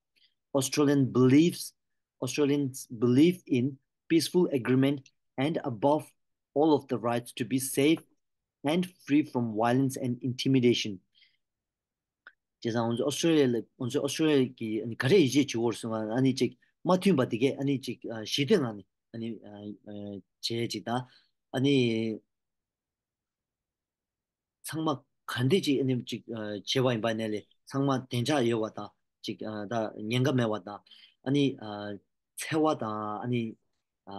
Australian believes Australians believe in peaceful agreement and above all of the rights to be safe and free from violence and intimidation. བྱས་ཙང་ང་ཚོ་ཨོ་སི་ཀྲོ་ལི་ཡ་ལ་ང་ཚོ་ཨོ་སི་ཀྲོ་ལི་ཡ་གི་ཨ་ནི་ག་རེ་ཡིད་ཆེས་བྱེད་དགོས་རེད་ཟེར་ན། ཨ་ནི་ཅིག་མ་མཐུན་པ་དེ་གས་ཨ་ནི་ཅིག་ཨ་ཞི་བདེ་ངང་ནས་ཨ་ནི་ཨ་བྱེད་ཅིག་དང་། ཨ་ནི་ ཚང་མ་ག་འདྲ་ཅིག་ཨ་ནི་ཅིག་ཨ་བྱས་པ་ཡིན་པ་ནས་ལས་ཚང་མ་བདེ་འཇགས་ཡོད་པ་དང་ཅིག་ཨ་ད་ཉེན་ཁ་མེད་པ་དང་ཨ་ནི་ཨ་འཚེ་བ་དང་ཨ་ནི་ཨ་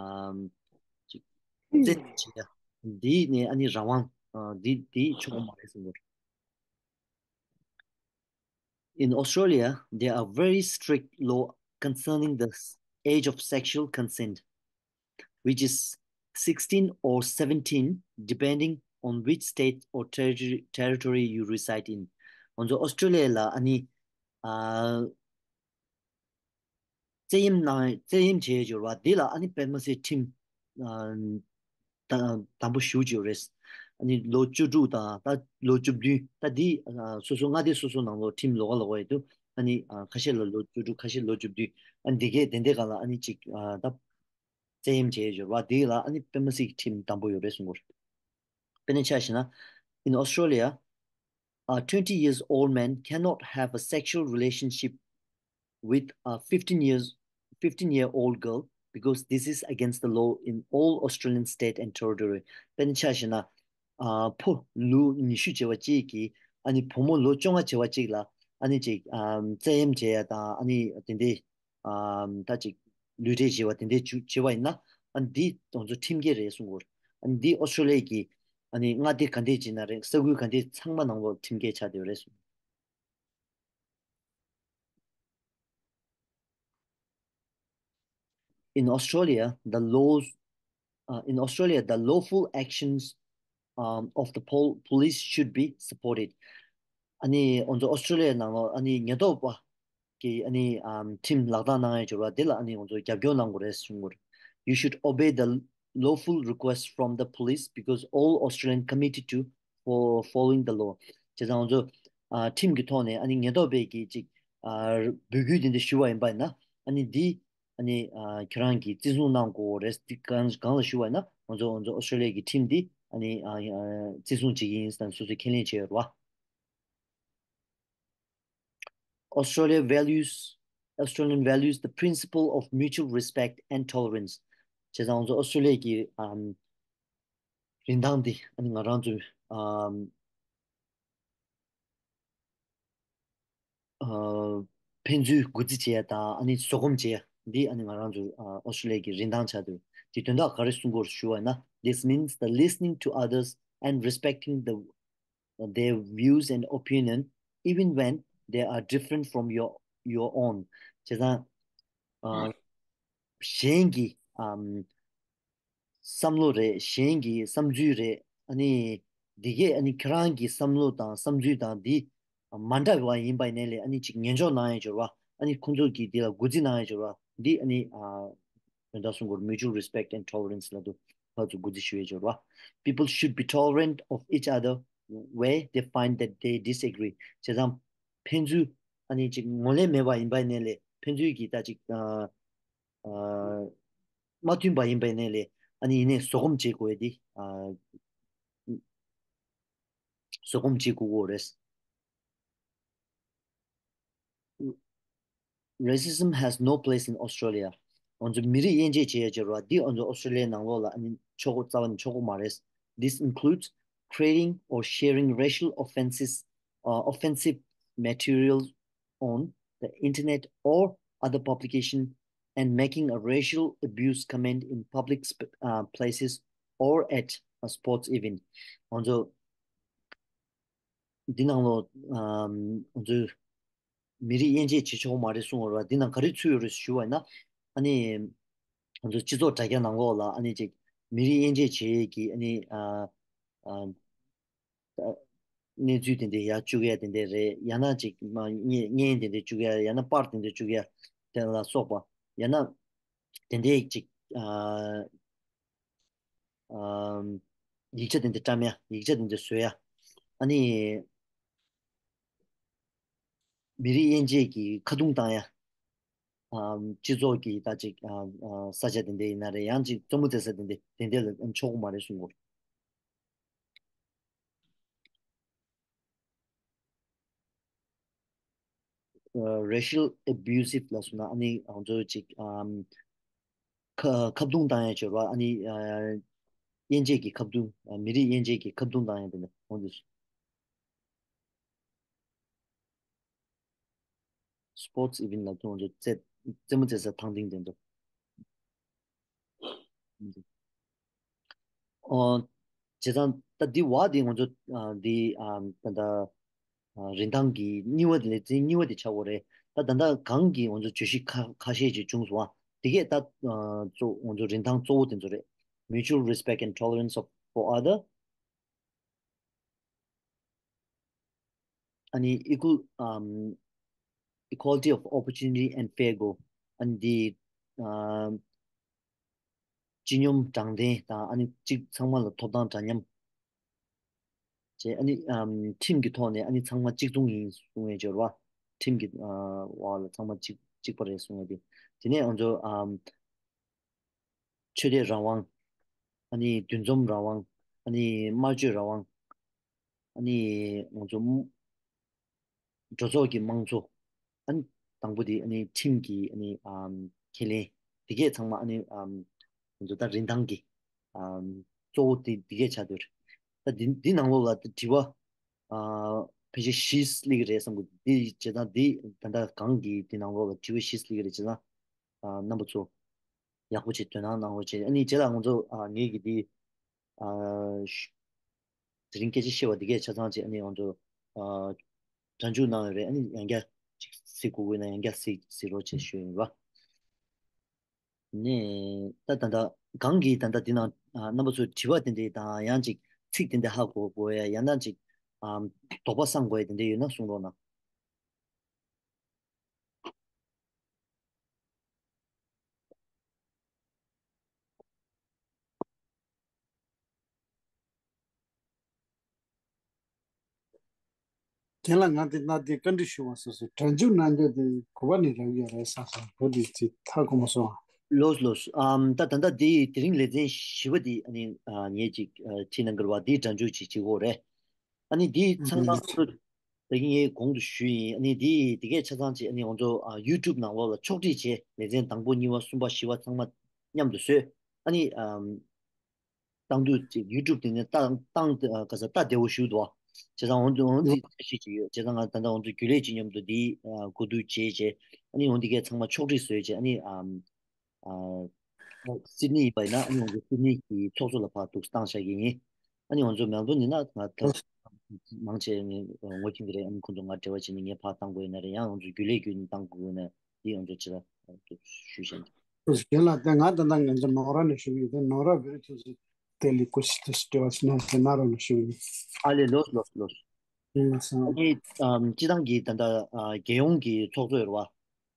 ཅིག་བཙན་གནོན་བྱེད་ཡ་འདི་ནས་ཨ་ནི་རང་དབང་ཨ་འདི་འདི་ཆོག་གི་མ་རེད་གསུངས་པ་རེད། In Australia, there are very strict law concerning the s- age of sexual consent, which is sixteen or seventeen, depending on which state or territory, territory you reside in. ང་ཚོ་ཨོ་སི་ཀྲོ་ལི་ཡ་ལ་ཨ་ནི་ཨ་བཙན་གཡེམ་གནང་བཙན་གཡེམ་བྱས་ཡོད་པ་འདི་ལ་ཨ་ནི་དཔེ་མི་སྲིད་ཁྲིམས་ཨ་དང་དང་པོ་ཞེ་པོ་ཅིག་ཡོད་རེད། ཨ་ནི་ལོ་བཅུ་དྲུག་དང་ད་ལོ་བཅུ་བདུན་ད་འདི་ཨ་སོ་སོ་མངའ་སྡེ་སོ་སོ་ནང་ལོགས་ཁྲིམས་ལོགས་ཀ་ལོགས་ཀ་ཡོད་དུས་ཨ་ནི་ཨ་ཁ་ཤས་ལ་ལོ་བཅུ་དྲུག་ཁ་ཤས་ལོ་བཅུ་བདུན་ཨ་འདི་གས་དེ་འདྲའི་སྒང་ལ་ཨ་ནི་ཅིག་ཨ་ད་བཙན་གཡེམ་བྱས་ཡོད་པ་འདི་ལ་ཨ་ནི་དཔེ་མི་སྲིད་ཁྲིམས་དང་པོ་ཡོད་རེད་གསུང་གི་རེད། དཔེར་ན་ཆ་བཞག་ན། In Australia, a twenty years old man cannot have a sexual relationship with a fifteen years fifteen year old girl because this is against the law in all Australian state and territory. དཔེར་ན་ཆ་བཞག་ན། ཨ་ཕོ་ལོ་ཉི་ཤུ་བྱས་པ་གཅིག་གིས་ཨ་ནི་བུ་མོ་ལོ་བཅོ་ལྔ་བྱས་པ་གཅིག་ལ་ཨ་ནི་ཅིག་ཨམ་བཙན་གཡེམ་བྱས་ཡ་དང་ཨ་ནི་དེ་འདྲའི་ཨམ་ད་ཅིག་ལུས་འབྲེལ་བྱས་པ་དེ་འདྲའི་བྱུ་བྱས་པ་ཡིན་ན་ཨ་ནི་འདི་ང་ཚོ་ཁྲིམས་འགལ་རེད་གསུང་གི་ཡོད། ཨ་ནི་འདི་ཨོ་སི་ཀྲོ་ལི་ཡ་གི་ཨ་ནི་མངའ་སྡེ་ག་འདྲས་ཅིག་ན་རེད་ས་ཁུལ་ག་འདྲས་ཚང་མ་ནང་ལོགས་ཁྲིམས་འགལ་ཆགས་བསྡད་ཡོད་རེད་གསུང་། In Australia, the laws, uh, in Australia, the lawful actions um, of the pol- police should be supported. ཨ་ནི་ང་ཚོ་ཨོ་སི་ཀྲོ་ལི་ཡ་ནང་ལོགས་ཨ་ནི་ཉེན་རྟོག་པ་གིས་ཨ་ནི་ཨམ་ཁྲིམས་ལག་བསྟར་གནང་ཡ་འབྱོར་བ་དེ་ལ་ཨ་ནི་ང་ཚོ་རྒྱབ་སྐྱོར་གནང་དགོས་རེད་གསུང་གི་ཡོད། You should obey the lawful request from the police because all Australians committed to for following the law. བྱས་ཙང་ང་ཚོ་ཨ་ཁྲིམས་ཀྱི་ཐོག་ནས་ཨ་ནི་ཉེན་རྟོག་པས་ཀྱིས་ཅིག་ཨ་འབོད་སྐུལ་དེ་འདྲ་ཞུ་བ་ཡིན་པ་ཡིན་ན་ཨ་ནི་འདི་ཨ་ནི་ཨ་ཁྱེད་རང་གིས་བརྩི་སྲུང་གནང་དགོས་རེད། འདི་གང་གང་ལ་ཞུ་བ་ཡིན་ན་ང་ཚོ་ང་ཚོ་ཨོ་སི་ཀྲོ་ལི་ཡ་གི་ཁྲིམས་འདི་ཨ་ནི་ཨ་ཨ་བརྩི་སྲུང་བྱེད་ཀྱི་ཡིན་ཟེར་ནས་སོ་སོས་ཁས་ལེན་བྱས་ཡོད་རེད་བ། Australia values, Australian values the principle of mutual respect and tolerance. བྱས་ཙང་ང་ཚོ་ཨོ་སི་ཀྲོ་ལི་ཡ་གི་ཨམ་རིན་ཐང་འདི་ཨ་ནི་ང་རང་ཚོའི་ཨམ་ཨ་ཕན་ཚུན་གུས་བརྩི་བྱེད་ཡ་དང་ཨ་ནི་བཟོད་སྒོམ་བྱེད་ཡ་འདི་ཨ་ནི་ང་རང་ཚོའི་ཨ་ཨོ་སི་ཀྲོ་ལི་ཡ་གི་རིན་ཐང་ཆགས་འདུག་དེ་དོན་དག་ག་རེ་གསུང་དགོས་ཞུ་བ་ན། This means the listening to others and respecting the their views and opinion, even when they are different from your your own. བྱས་ཙང་ཨ་གཞན་གྱི་ཨམ་བསམ་བློ་རེད། གཞན་གྱི་བསམ་ཚུལ་རེད། ཨ་ནི་འདི་གས་ཨ་ནི་ཁྱེད་རང་གི་བསམ་བློ་དང་བསམ་ཚུལ་དང་འདི་མ་འདྲ་བ་ཡིན་པ་ཡིན་ནའི་ལས་ཨ་ནི་ཅིག་ཉན་འཇོག་གནང་ཡ་འབྱོར་བ། ཨ་ནི་ཁོང་ཚོ་གིས་འདི་ལ་གུས་བརྩི་གནང་ཡ་འབྱོར་བ་འདི་ཨ་ནི་ཨ་དོན་དག་གསུང་དགོས། Mutual respect and tolerance ལབ་དུས་ཕར་ཚུར་གུས་བརྩི་ཞུ་ཡ་འབྱོར་བ། People should be tolerant of each other where they find that they disagree. བྱས་ཙང་ཕན་ཚུན་ཨ་ནི་ཅིག་ངོས་ལེན་མེད་པ་ཡིན་པ་ཡིན་ནའི་ལས་ཕན་ཚུན་གྱི་ད་ཅིག་ཨ་ཨ་མ་མཐུན་པ་ཡིན་པ་ཡིན་ནའི་ལས་ཨ་ནི་ཡིན་ནའི་བཟོད་སྒོམ་བྱེད་དགོས་ཡ་འདི་ཨ་བཟོད་སྒོམ་བྱེད་དགོས་ཀྱི་ཡོད་རེད། Racism has no place in Australia. ང་ཚོ་མི་རིགས་དབྱེ་འབྱེད་བྱེད་ཡ་འབྱོར་བ་འདི་ང་ཚོ་ཨོ་སི་ཀྲོ་ལི་ཡའི་ནང་ལོགས་ལ་ཨ་ནི་ཆོག་གོ་རྩ་བ་ནས་ཆོག་གོ་མ་རེད། This includes creating or sharing racial offenses, uh, offensive materials on the internet or other publication and making a racial abuse comment in public sp- uh, places or at a sports event. ང་ཚོ་འདི་ནང་ལོགས་ཨམ་ང་ཚོའི་མི་རིགས་དབྱེ་འབྱེད་བྱེད་ཆོག་མ་རེད་གསུངས་ཡོད་རེད་བ། འདི་ནང་ག་རེ་ཚུད་ཡོད་རེད་ཞུ་བ་ཡིན་ན། ཨ་ནི་ང་ཚོ་སྤྱི་ཚོགས་དྲ་རྒྱ་ནང་ལོགས་ལ་ཨ་ནི་ཅིག་མི་རིགས་དབྱེ་འབྱེད་བྱེད་ཡས་ཀྱི་ཨ་ནི་ཨ་ཨ་གནས་ཚུལ་དེ་འདྲ་ཡར་བཅུག་ཡ་དེ་འདྲ་རེད། ཡང་ན་ཅིག་མ་བརྙན་བརྙན་དེ་འདྲ་བཅུག་ཡ། ཡང་ན་པར་དེ་འདྲ་བཅུག་ཡ་དེ་ལ་སོགས་པ། ཡང་ན་དེ་འདྲའི་ཅིག་ཨ་ཨམ་ཡིག་ཆ་དེ་འདྲ་བཀྲམ་ཡ། ཡིག་ཆ་དེ་འདྲ་བཟོ་ཡ། ཨ་ནི་མི་རིགས་དབྱེ་འབྱེད་ཀྱི་ཁ་རྡུང་བཏང་ཡ། ཨམ་སྤྱི་ཚོགས་ཀྱི་ད་ཅིག་ཨ་ཨ་ས་ཆ་དེ་འདྲ་ཡིན་ན་རེད། ཡང་ཅིག་རྩེད་མོ་རྩེ་ས་དེ་འདྲ་དེ་འདྲ་ལ་ཆོག་གི་མ་རེད་གསུང་གོ། ཨ་racial abusive ལབ་སོང་ན་ཨ་ནི་ང་ཚོ་ཅིག་ཨམ་ཁ་ཁ་རྡུང་བཏང་ཡ་ཅིག་ཡོད་རེད་བ། ཨ་ནི་ཨ་དབྱེ་འབྱེད་ཀྱི་ཁ་རྡུང་ཨ་མི་རིགས་དབྱེ་འབྱེད་ཀྱི་ཁ་རྡུང་བཏང་ཡ་དེ་འདྲ་འོང་དུས། སི་པོར་ཊི་སི་ཨི་ཝེན་ཊི་ལབ་དུས་ང་ཚོ་རྩེད་རྩེད་མོ་རྩེ་ས་ཐང་སྟེང་དེ་ཚོ། ཨོ། བྱས་ཙང་ད་འདི་བ་འདི་ང་ཚོ་ཨ་འདི་ཨ་ད་ལྟ་ཨ་རིན་ཐང་གི་གཉིས་པ་དེ་ལེ་ཚན་གཉིས་པ་དེ་ཆགས་ཡོད་རེད། ད་ད་ལྟ་གོང་གི་ང་ཚོ་བརྗོད་གཞི་ཁ་ཁ་ཤས་ཅིག་བྱུང་སོང་བ། དེ་གས་ད་ཨ་གཙོ་ང་ཚོ་རིན་ཐང་གཙོ་བོ་དེ་ཚོ་རེད། Mutual respect and tolerance of for other. ཨ་ནི་equal um equality of opportunity and fair go. ཨ་ནི་འདི་ཨ་སྤྱི་སྙོམས་དྲང་བདེན་དང་ཨ་ནི་གཅིག་ཚང་མ་ལ་ཐོབ་ཐང་འདྲ་མཉམ་བྱས། ཨ་ནི་ཨམ་ཁྲིམས་ཀྱི་ཐོག་ནས་ཨ་ནི་ཚང་མ་གཅིག་མཚུངས་ཡིན་གསུང་ཡས་སྦྱོར་བ། ཁྲིམས་ཀྱི་ཨ་འོག་ལ་ཚང་མ་གཅིག་གཅིག་པ་རེད་གསུང་ཡས་དེ། དེ་ནས་ང་ཚོ་ཨམ་ཆོས་དད་རང་དབང་། ཨ་ནི་འདུ་འཛོམས་རང་དབང་། ཨ་ནི་སྨྲ་བརྗོད་རང་དབང་། ཨ་ནི་ང་ཚོ་གྲོས་ཚོགས་ཀྱི་དམངས་གཙོ། ཨ་ནི་དང་པོ་དེ་ཨ་ནི་ཁྲིམས་ཀྱི་ཨ་ནི་ཨམ་ཁས་ལེན། དེ་གས་ཚང་མ་ཨ་ནི་ཨམ་ང་ཚོ་ད་རིན་ཐང་གི་ཨམ་གཙོ་བོ་དེ་དེ་གས་ཆགས་བསྡད་ཡོད་རེད། ད་འདི་འདི་ནང་ལོགས་ལ་དྲི་བ་ཨ་ཕལ་ཆེར་བཞི་སླེབས་ཀྱི་རེད་བསམ་གི། འདི་བྱས་ཙང་འདི་ད་ལྟ་གོང་གི་འདི་ནང་ལོགས་ལ་དྲི་བ་བཞི་སླེབས་ཀྱི་རེད། བྱས་ཙང་ཨ་རྣམ་པ་ཚོ་ཡག་པོ་བྱེད་དོ་སྣང་གནང་རོགས་བྱེད། ཨ་ནི་རྗེས་ལ་ང་ཚོ་ཨ་ངེད་ཀྱི་འདི་ཨ་དེ་རིང་སྐད་ཆ་བཤད་པ་འདི་གས་ཆ་ཚང་བྱས། ཨ་ནི་ང་ཚོ་ཨ་སྒྲ་འཇུག་གནང་ཡོད་རེད། ཨ་ནི་ཡང་བསྐྱར་ཅིག་གཟིགས་དགོས་དགོས་ན་ཡང་བསྐྱར་གཟིགས་གཟིགས་རོགས་བྱེད་ཞུ་ཡིན་པ། ནས་ད་ད་ལྟ་གང་གི་ད་ལྟ་འདི་ནང་ཨ་རྣམ་པ་ཚོས་དྲི་བ་དེ་འདྲ་དང་ཡང་ཅིག་ཚིག་དེ་འདྲ་ཧ་གོ་དགོས་ཡ་ཡང་ན་ཅིག་ཨ་དོགས་པ་བསམ་དགོས་ཡ་དེ་འདྲ་ཡོད་ན་གསུང་རོགས་གནང་། རྒན་ལགས། ང་དེ་ན་དེ་བཀའ་འདྲི་ཞུ་བ་སོ་སོ་སྒྲ་འཇུག་གནང་རྒྱུ་དེ་ག་པ་ནས་རག་གི་རེད་བསམ་སོང་། བོད་དེ་ཅིག་ཧ་གོ་མ་སོང་། ལོས་ལོས། ཨམ་ད་ད་ལྟ་དེ་དེ་རིང་ལེ་ཚན་བཞི་པ་དེ་ཨ་ནི་ཨ་ངས་ཅིག་ཨ་ཁྲིད་གནང་གི་རེད་བ། དེ་སྒྲ་འཇུག་ཅིག་བྱེད་དགོས་རེད། ཨ་ནི་དེ་ཚང་མ་ཨུ་ཚོ་ད་གིན་ངས་གོང་དུ་ཞུས་ཡིན། ཨ་ནི་དེ་དེ་གས་ཆ་ཚང་ཅིག་ཨ་ནི་ང་ཚོ་ཨ་ཡུ་ཊུབ་ནང་ལོགས་ལ་ཕྱོགས་སྒྲིག་བྱས། ལེ་ཚན་དང་པོ་གཉིས་པ་གསུམ་པ་བཞི་པ་ཚང་མ་མཉམ་དུ་བཟོས། ཨ་ནི་ཨམ་བཏང་དུས་ཅིག་ཡུ་ཊུབ་དེ་ནས་བཏང་བཏང་ཨ་ག་ས་ལྟ་བདེ་བོ་ཞིག་འདུག་བ། བྱས་ཙང་འོང་དུས་འོང་དུས་ཚད་གཞི་ཅིག་ཡོད། བྱས་ཙང་ང་ད་ལྟ་འོང་དུས་རྒྱུན་ལས་ཅིག་མཉམ་དུ་འདི་ཨ་གོ་བསྡུར་བྱས་བྱས། ཨ་ནི་འོང་དེ་གས་ཚང་མ་ཕྱོགས་སྒྲིག་བཟོས་བྱས། ཨ་ནི་ཨམ། ཨ། སིད་ནི་ཡིན་པ་ཡིན་ན་ཨ་ནི་ང་ཚོ་སིད་ནི་གི་ཚོགས་གཙོ་ལ་ཕར་འདུག་བཏང་བཞག་གི་ཡིན། ཨ་ནི་ང་ཚོ་མེལ་བོན་ཡིན་ན་ང་ད་མང་ཆེ་ངས་ངོ་ཤེས་ཀྱི་རེད། ཨ་ནི་ཁོང་ཚོ་ང་འབྲེལ་བ་བྱས་ནས་ངས་ཕར་བཏང་དགོས་ཡིན་ན་རེད། ཡང་ང་ཚོ་རྒྱུན་ལས་བརྒྱུད་ནས་བཏང་དགོས་ཡིན་ན་འདི་ང་ཚོ་ཅི་ལ་ཞུ་བཞིན། རྒན་ལགས། ད་ང་ད་ལྟ་ང་ཚོ་ནོར་བ་ནས་ཞུ་གི་ཡོད། དེ་ནོར་བ་བེ་རི་ཐུ་སི་དེ་ལི་ཀུ་སི་ཏུ་སི་ཏེ་བ་སི་ན་སི་ན་རོ་ནས་ཞུ་གི་ཡིན། ཨ་ལེ། ལོས་ལོས་ལོས། ཨ་ནི་སྤྱི་བཏང་གི་ད་ལྟ་རྒྱལ་ཡོངས་ཀྱི་ཚོགས་གཙོ་ཡོད་རེད་བ།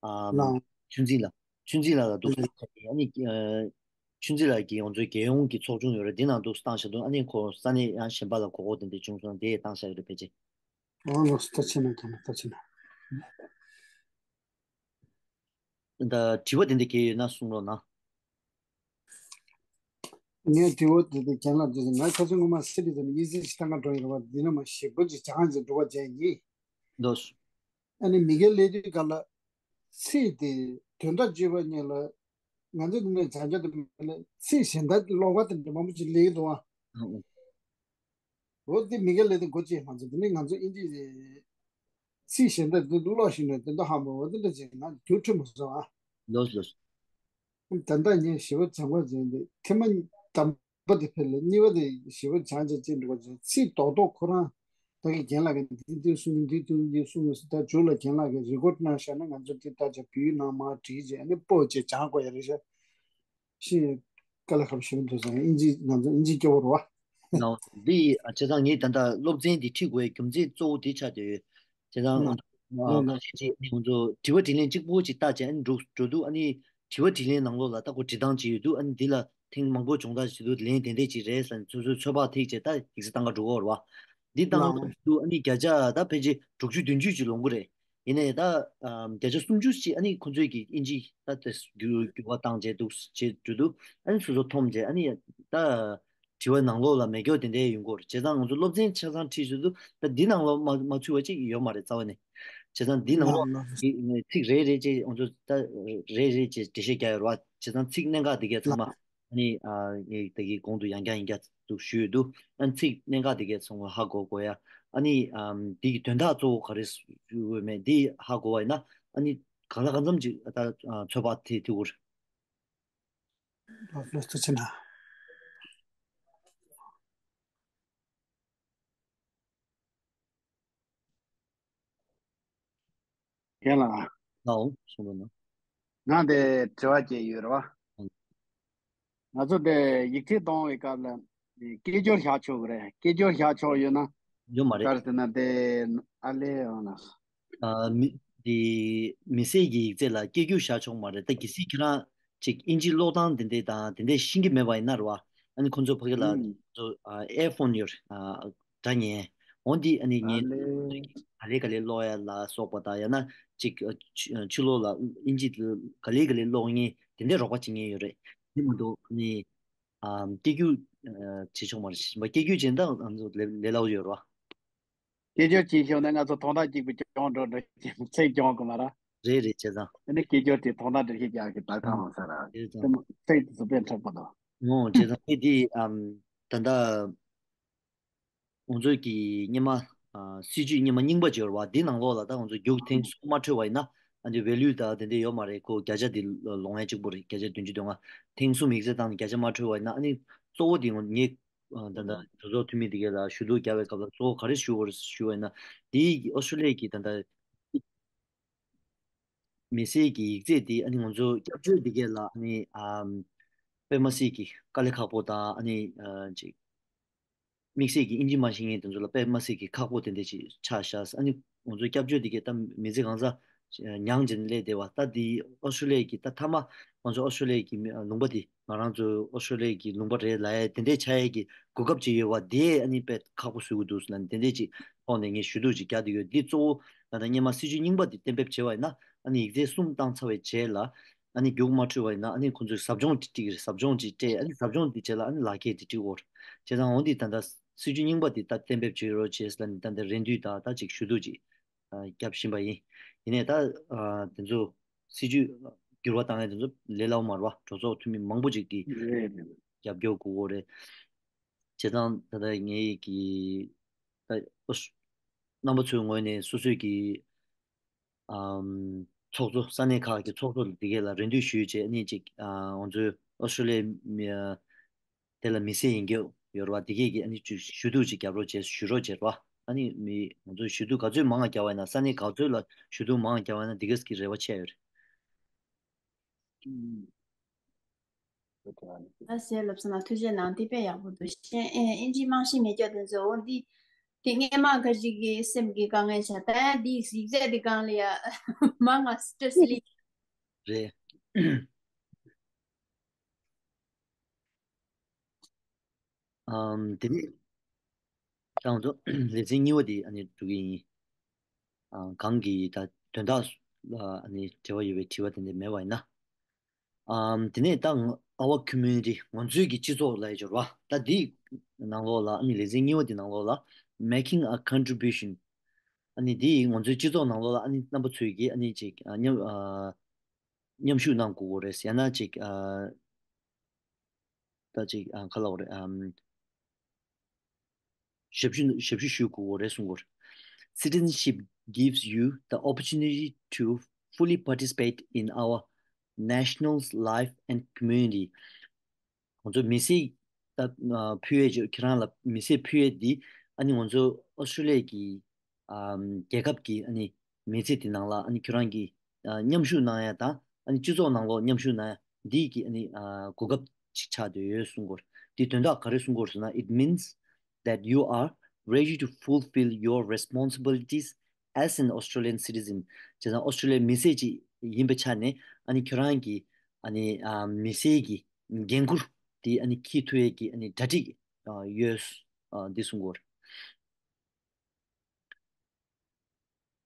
ཨ། ཆུ་འཛིན་ལགས། ཆུ་འཛིན་ལགས་ལ་འདུག་སེ། ཨ་ནི་ཨ། ཆུ་འཛིན་ལགས་ཀྱིས་ང་ཚོའི་རྒྱལ་ཡོངས་ཀྱི་ཚོགས་ཆུང་ཡོད་རེད། འདི་ནང་འདུག་སེ་བཏང་བཞག་འདུག་ཨ་ནི་ཁོ་ས་གནས་ཡང་གཞན་པ་ལ་གོ་སྐབས་དེ་འདྲ་བྱུང་སོང་ན་དེ་ཡང་བཏང་བཞག་གི་རེད་ཕལ་ཆེར། ཨོ་ལགས་སོ། ཐུགས་རྗེ་ཆེ་གནང་། ཐུགས་རྗེ་ཆེ་གནང་། ད་དྲི་བ་དེ་འདྲ་གལ་ཡོད་ན་གསུང་རོགས་གནང་། ངས་དྲི་བ་དེ་དེ་རྒན་ལགས་དེ་ང་ཁ་སང་སྔོན་མ་སི་ཏི་ཟེར་ནས་དབྱིན་ཇི་ཞིག་ལྟ་ག་འགྲོ་ཡིན་རེད་བ། འདི་ན་མ་ཞིབ་པོ་ཅིག་སྦྱང་ཅིག་འགྲོ་བ་བྱས་ཡིན། ལོས། ཨ་ནི་མི་སྒེར་ལས་དོན་སྒང་ལ་ཚིག་དེ་དོན་དག་བརྗོད་པ་ཉིད་ལ་ང་ཚོ་འདི་ནས་སྦྱང་རྒྱུ་དེ་མིན་ལ་ཚིག་གཞན་དག་ཀློག་པ་དེ་འདྲ་མང་པོ་ཅིག་སླེབས་ཀྱི་འདུག་ཨ། ཨང་། འོ་དེ་མི་སྒེར་ལས་དོན་སྒོ་འབྱེད་མ་ཚོ་དེ་ནས་ང་ཚོ་དབྱིན་ཇི་ཚིག་གཞན་དག་དེ་ཀློག་ཤེས་ན་དོན་དག་ཧ་མ་འོ་དེ་འདྲ་ཅིག་ང་རྒྱུགས་འཕྲོད་མ་སོང་ཨ། ལོས་ལོས། ད་ལྟ་ངས་ཞིབ་པོ་སྦྱང་དགོས་བྱས་འདི་ཐེངས་མ་དང་པོ་དེ་ཕེབས་ལ་གཉིས་པ་དེ་ཞིབ་པོ་སྦྱང་བྱས་ཅིག་འགྲོ་བ་བྱས། ཚིག་རྡོག་རྡོག་ཁོ་རང་ད་གི་རྒན་ལགས་ཀྱིས་འདི་འདི་གསུངས་འདི་འདི་འདི་གསུངས་ཟེར། ད་མཇུག་ལ་རྒན་ལགས་ཀྱིས་རི་ཀོཌ་གནང་བཞག་ན་ང་ཚོ་འདི་ལྟ་བྱས་བོད་ཡིག་ནང་མར་བྲིས་བྱས་ཨ་ནི་སྤོ་བྱས་སྦྱང་དགོས་ཡ་རེད་ཤག་ཤེས་དཀའ་ལས་ཁག་པོ་ཞིག་འདུག་ཟེར། དབྱིན་ཇི་ང་ཚོ་དབྱིན་ཇི་སྐྱོ་བོ་རེད་བ། ནའོ། འདི་ཨ་བྱས་ཙང་ངས་ད་ལྟ་སློབ་ཚན་འདི་ཁྲིད་དགོས་རྒྱུ་མཚན་གཙོ་བོ་འདི་ཆགས་བསྡད་ཡོད། བྱས་ཙང་ཨ་ཁ་ཤས་ཅིག་ནི་ང་ཚོ་དྲི་བ་དྲིས་ལན་གཅིག་པོ་ཅིག་བལྟས་བྱས་ཨ་ནི་འགྲོ་འགྲོ་འདུག་ཨ་ནི་དྲི་བ་དྲིས་ལན་ནང་ལོགས་ལ་ད་ཁོ་འབྲི་སྟངས་ཅིག་ཡོད་འདུག་ཨ་ནི་འདི་ལ་ཐེངས་མང་པོ་སྦྱོང་བརྡར་བྱེད་དུས་ལན་དེ་འདྲས་ཅིག་རེད་ཟེར་ནས་སོ་སོའི་ཚོད་དཔག་ཐེག་བྱས་ད་ཡིག་ཚད་བཏང་ག་འགྲོ་གི་ཡོད་རེད་བ། འདི་བཏང་ག་འགྲོ་དུས་ཨ་ནི་བརྒྱ་ཆ་ད་ཕལ་ཆེར་དྲུག་ཅུ་བདུན་ཅུ་ཅིག་ལོངས་གི་རེད། ཡིན་ནའི་ད་ཨམ་བརྒྱ་ཆ་སུམ་ཅུ་ཅིག་ཨ་ནི་ཁོང་ཚོས་ཀྱི་དབྱིན་ཇི་ད་དེ་འགྱུར་འགྱུར་བ་བཏང་བྱས་འདུག་བྱས་འགྲོ་དུས་ཨ་ནི་སོ་སོ་མཐོང་བྱས་ཨ་ནི་ད་དྲི་བ་ནང་ལོགས་ལ་མེད་སྐྱོ་དེ་འདྲའི་ཡོང་གི་ཡོད་རེད། བྱས་ཙང་ང་ཚོ་སློབ་ཚན་ཆ་ཚང་ཁྲིད་བྱེད་དུས་ད་འདི་ནང་ལོགས་མ་མ་ཚུད་པ་ཅིག་ཡོད་མ་རེད་རྩ་བ་ནས། བྱས་ཙང་འདི་ནང་ལོགས་ཀྱི་ཚིག་རེ་རེ་བྱས་ང་ཚོ་ད་རེ་རེ་བྱས་འགྲེལ་བཤད་རྒྱག་ཡོད་རེད་བ། བྱས་ཙང་ཚིག་གནད་འགག་དེ་གས་ཚང་མ་ཨ་ནི་ཨ་ངས་ད་གིན་གོང་དུ་ཡང་བསྐྱར་ཡང་བསྐྱར་དུ་ཞུས་འདུག་ཨ་ནི་ཚིག་གནད་འགག་དེ་གས་ཚང་མ་ཧ་གོ་དགོས་ཡ། ཨ་ནི་ཨམ་འདི་གི་དོན་དག་གཙོ་བོ་ག་རེ་ཡོད་མེད་འདི་ཧ་གོ་བ་ཡིན་ན་ ཨ་ནི་གང་ལ་གང་འཚམ་ཅིག་ད་ཚོད་དཔག་དེ་དེ་གུར། ལོ་ལོ་ཐུགས་ཆེ་ན། རྒན་ལགས། ལའོ་གསུང་རོགས་གནང་། ང་དེ་དྲི་བ་སྐྱེས་ཡོད་རེད་བ། ཨང་། ང་ཚོ་དེ་ཡིག་ཚད་གཏོང་བའི་སྐབས་ལ་སྐད་སྒྱུར་བཞག་ཆོག་གི་རེད། སྐད་སྒྱུར་བཞག་ཆོག་ཡོད་ན། ཡོད་མ་རེད། ག་རེ་ཟེར་ན་དེ་ཨ་ལེ་འོང་ན། ཨ་མི་དེ་མི་སེར་གྱི་ཡིག་ཚད་ལ་སྐད་སྒྱུར་བཞག་ཆོག་མ་རེད། ད་གལ་སྲིད་ཁྱེད་རང་ཅིག་ཨིན་ཇི་ཀློག་སྟངས་དེ་འདྲས་དང་དེ་འདྲས་ཤེས་ཀྱི་མེད་པ་ཡིན་ན་རེད་བ། ཨ་ནི་ཁོང་ཚོ་ཕ་གི་ལ་ཨུམ། ཁོང་ཚོ་ཨ་ཨེ་ཕོན་ཡོད་རེད། ཨ་སྒྲ་ཉན། འོ་འདི་ཨ་ནི་ཨ་ངས་ལེ། ག་ལེ་ག་ལེ་ཀློག་ཡ་ལ་སོགས་པ་དང་ཡང་ན་ཅིག་ཨ་ཕྱི་ཕྱི་ལོགས་ལ་ཨིན་ཇི་ག་ལེ་ག་ལེ་ཀློག་མཁན་དེ་འདྲས་རོགས་པ་བྱེད་མཁན་ཡོད་རེད། དེ་མ་གཏོགས་ཨ་ནི་ཨ་སྐད་སྒྱུར་ཨ་བྱེད་ཆོག་མ་རེད། སྐད་སྒྱུར་བྱེད་ན་ད་ང་ཚོ་ལས་ལས་སླ་པོ་ཡོད་རེད་བ། སྐད་སྒྱུར་བྱེད་ཤོག་ན་ང་ཚོ་ཐོག་མཐའ་གཅིག་པུ་གྱོང་འགྲོ་འགྲོ་ཚེ་གྱོང་གི་མ་ར། རེད་རེད་བྱས་ཙང་། ཨ་ནི་སྐད་སྒྱུར་དེ་ཐོག་མཐའ་འགྲེལ་བཤད་རྒྱག་གི་ད་གང་ལ་ས་ར། བྱས་ཙང་། ཚེ་དེ་ཚོ་དཔེ་མཁྲེགས་པོ་དང་། ངོ་བྱས་ཙང་ཨེ་དེ་ཨམ་ད་ལྟ་ང་ཚོས་ཀྱི་སྔོན་མ་ཨ་སྲིད་ཇུས་སྔོན་མ་རྙིང་པ་བརྗོད་པ་འདི་ནང་ལོགས་ལ་ད་ང་ཚོ་རྒྱུགས་ཐེངས་གསུམ་མ་འཕྲོད་པ་ཡིན་ན་ཨ་འདི་ཝེ་ལུ་ད་དེ་འདྲ་ཡོད་མ་རེད། ཁོ་བརྒྱ་ཆ་འདི་ལོངས་ཡ་གཅིག་པོ་རེད། བརྒྱ་ཆ་བདུན་ཅུ་དོན་ལྔ། ཐེངས་གསུམ་ཡིག་ཚད་བཏང་ནས་བརྒྱ་ཆ་མ་འཕྲོད་པ་ཡིན་ན་ཨ་ནི་གཙོ་བོ་འདི་ངས་ཨ་ད་ལྟ་གྲོས་ཚོགས་འཐུས་མི་འདི་གས་ལ་ཞུ་གཏུག་རྒྱག་པའི་སྐབས་ལ་གཙོ་བོ་ག་རེ་ཞུ་དགོས་རེད་ཞུ་བ་ཡིན་ན། འདིའི་ཨོ་སི་ཀྲོ་ལི་ཡ་གི་ད་ལྟ་མི་སེར་གྱི་ཡིག་ཚད་འདི་ཨ་ནི་ང་ཚོ་སྐྱབས་བཅོལ་འདི་གས་ལ་ཨ་ནི་ཨམ་དཔེ་མ་སྲིད་ཀྱི་དཀའ་ལས་ཁག་པོ་དང་ཨ་ནི་ཨ་ཅིག་དམིགས་བསལ་གྱི་ཨིན་ཇི་མ་ཤེས་མཁན་དེ་ཚོ་ལ་དཔེ་མ་སྲིད་ཀྱི་ཁག་པོ་དེ་འདྲ་ཞིག་ཆགས་ཤག་ཨ་ནི་ང་ཚོ་སྐྱབས་བཅོལ་འདི་གས་ད་མི་ཚེ་གང་ས་མྱངས་བྱས་ནས་སླེབས་བསྡད་པ། ད་འདི་ཨོ་སི་ཀྲོ་ལི་ཡ་གི་ད་མཐའ་མ་ང་ཚོ་ཨོ་སི་ཀྲོ་ལི་ཡ་གི་མི་ལུང་པ་འདི་ང་རང་ཚོ་ཨོ་སི་ཀྲོ་ལི་ཡ་གི་ལུང་པ་རེད་ལབ་ཡ་དེ་འདྲས་ཆགས་ཡ་གི་གོ་སྐབས་ཅིག་ཡོད་པ་དེ་ཨ་ནི་དཔེ་ཁག་པོ་བཟོ་གི་འདུག་ཟེར་ན་དེ་འདྲས་ཅིག་ཐོག་ནས་ངས་ཞུ་གཏུག་ཅིག་རྒྱག་བསྡད་ཡོད། འདི་གཙོ་བོ་ད་ལྟ་སྔོན་མ་སྲིད་ཇུས་རྙིང་པ་འདི་གཏན་འབེབས་བྱས་པ་ཡིན་ན་ཨ་ནི་ཡིག་ཚད་གསུམ་བཏང་ཚར་བའི་རྗེས་ལ་ཨ་ནི་རྒྱུགས་མ་འཕྲོད་པ་ཡིན་ན་ཨ་ནི་ཁོང་ཚོས་ཟབ་སྦྱོང་ཅིག་སྤྲད་ཀྱི་རེད། ཟབ་སྦྱོང་ཅིག་སྤྲད་ཨ་ནི་ཟབ་སྦྱོང་འདི་རྗེས་ལ་ཨ་ནི་ལག་འཁྱེར་དེ་སྤྲད་ཀྱི་ཡོད་རེད། བྱས་ཙང་འོ་འདི་ད་ལྟ་སྲིད་ཇུས་རྙིང་པ་འདི་ད་གཏན་འབེབས་བྱེད་རོགས་བྱས་ལ་ནི་ད་འདི་རེ་འདུན་དང་ད་ཅིག་ཞུ་གཏུག་ཅིག་ཨ་བརྒྱབ་བཞིན་པ་ཡིན། ཡིན་ནའི་ད་ཨ་དེ་ཚོ་སྲིད་ཇུས་འགྱུར་བ་བཏང་ཡ་དེ་ཚོ་ལས་སླ་པོ་མ་རེད་བ། གྲོས་ཚོགས་འཐུས་མི་མང་པོ་ཅིག་གིས་རེད་རེད། རྒྱབ་སྐྱོར་དགོས་ཀྱི་རེད། བྱས་ཙང་ད་ལྟ་ངའི་གི་ད་ཨོ་སི་རྣམ་པ་ཚོའི་ངོས་ནས་སོ་སོའི་གི་ཨམ་ཚོགས་གཙོ་ས་གནས་ཁག་གི་ཚོགས་གཙོ་ལ་དེ་གས་ལ་རེ་འདུན་ཞུས་བྱས་ཨ་ནི་ཅིག་ཨ་ང་ཚོའི་ཨོ་སི་ཀྲོ་ལི་ཡ་མི་ཨ་དེ་ལ་མི་སེར་ཡིན་རྒྱུ་ཡོད་རེད་བ། དེ་གས་ཀྱི་ཨ་ནི་ཅིག་ཞུ་གཏུག་ཅིག་རྒྱབ་རོགས་བྱས་ཞུ་རོགས་བྱས་རེད་བ། ཨ་ནི་མི་ང་ཚོས་ཞུ་གཏུག་ག་ཚོད་མང་བ་རྒྱབ་པ་ཡིན་ན་ས་གནས་ག་ཚོད་ལ་ཞུ་གཏུག་མང་བ་རྒྱབ་པ་ཡིན་ན་དེ་གས་ཀྱི་རེ་བ་ཆེ་ཡོད་རེད། ད་ཟེར་ལབ་སོང་ན་ཐུགས་རྗེ་གནང་། དེ་དཔེ་ཡག་པོ་འདུག་ཤེས་ཨེ་ཨིན་ཇི་མང་ཤེས་མེད་སྐྱོ་དེ་ཚོ་འོ་འདི་དེ་སྔས་མ་ཁ་ཅིག་གི་སེམས་ཀྱི་དཀའ་ངལ་ཆགས། ད་ཡང་འདི་ཡིག་ཚད་དེ་གང་ལ་ཡ་མང་ང་སི་ཊེ་རེས་ལི། རེད། ཨམ་དེ་ནས་ད་ང་ཚོ་ལེ་ཚན་གཉིས་པ་དེ་ཨ་ནི་འགྲོ་གི་ཡིན། ཨ་གང་གི་ད་དོན་དག་ལ་ཨ་ནི་འབྲེལ་བ་ཡོད་པའི་དྲི་བ་དེ་འདྲ་མེད་པ་ཡིན་ན། ཨམ་དེ་ནས་ད་ང་Our Community ང་ཚོའི་གི་སྤྱི་ཚོགས་ལ་ཡི་སྦྱོར་བ་ད་འདི་ནང་ལོགས་ལ་ཨ་ནི་ལེ་ཚན་གཉིས་པ་དེ་ནང་ལོགས་ལ་Making a Contribution ཨ་ནི་འདི་ང་ཚོའི་སྤྱི་ཚོགས་ནང་ལོགས་ལ་ཨ་ནི་རྣམ་པ་ཚོས་ཀྱི་ཨ་ནི་ཅིག་ཨ་མཉམ་ཨ་མཉམ་ཞུགས་གནང་དགོས་ཀྱི་རེད། ཡང་ན་ཅིག་ཨ་ད་ཅིག་ཨ་ག་ལབ་དགོས་རེད། ཨམ་ཞབས་ཞུ་ཞབས་ཞུ་ཞུ་དགོས་ཀྱི་རེད་གསུང་གི་ཡོད་རེད། Citizenship gives you the opportunity to fully participate in our nation's life and community. ང་ཚོ་མི་སེར་ད་ཕུལ་ཡས་ཀྱི་ཁྱེད་རང་ལ་མི་སེར་ཕུལ་ཡས་འདི་ཨ་ནི་ང་ཚོ་ཨོ་སི་ཀྲོ་ལི་ཡ་གི་ཨམ་རྒྱལ་ཁབ་ཀྱི་ཨ་ནི་མི་ཚེ་འདི་ནང་ལ་ཨ་ནི་ཁྱོད་རང་གིས་ཨ་མཉམ་ཞུགས་གནང་ཡ་དང་ཨ་ནི་སྤྱི་ཚོགས་ནང་ལོགས་མཉམ་ཞུགས་གནང་ཡ་འདི་གི་ཨ་ནི་ཨ་གོ་སྐབས་ཅིག་ཆགས་བསྡད་ཡོད་གསུང་གི་ཡོད་རེད། འདི་དོན་དག་ག་རེ་གསུང་གི་ཡོད་རེད་ཟེར་ན། It means that you are ready to fulfill your responsibilities as an Australian citizen. བྱས་ཙང་ཨོ་སི་ཀྲོ་ལི་ཡའི་མི་སེར་ཅིག་ཡིན་པའི་ཆ་ནས་ཨ་ནི་ཁྱོད་རང་གི་ཨ་ནི་ཨ་མི་སེར་གྱི་འགན་ཁུར་དེ་ཨ་ནི་འཁྱེར་ཐུབ་ཡས་ཀྱི་ཨ་ནི་གྲ་སྒྲིག་ཨ་ཡོད། ཨ་འདི་གསུང་གི་ཡོད་རེད།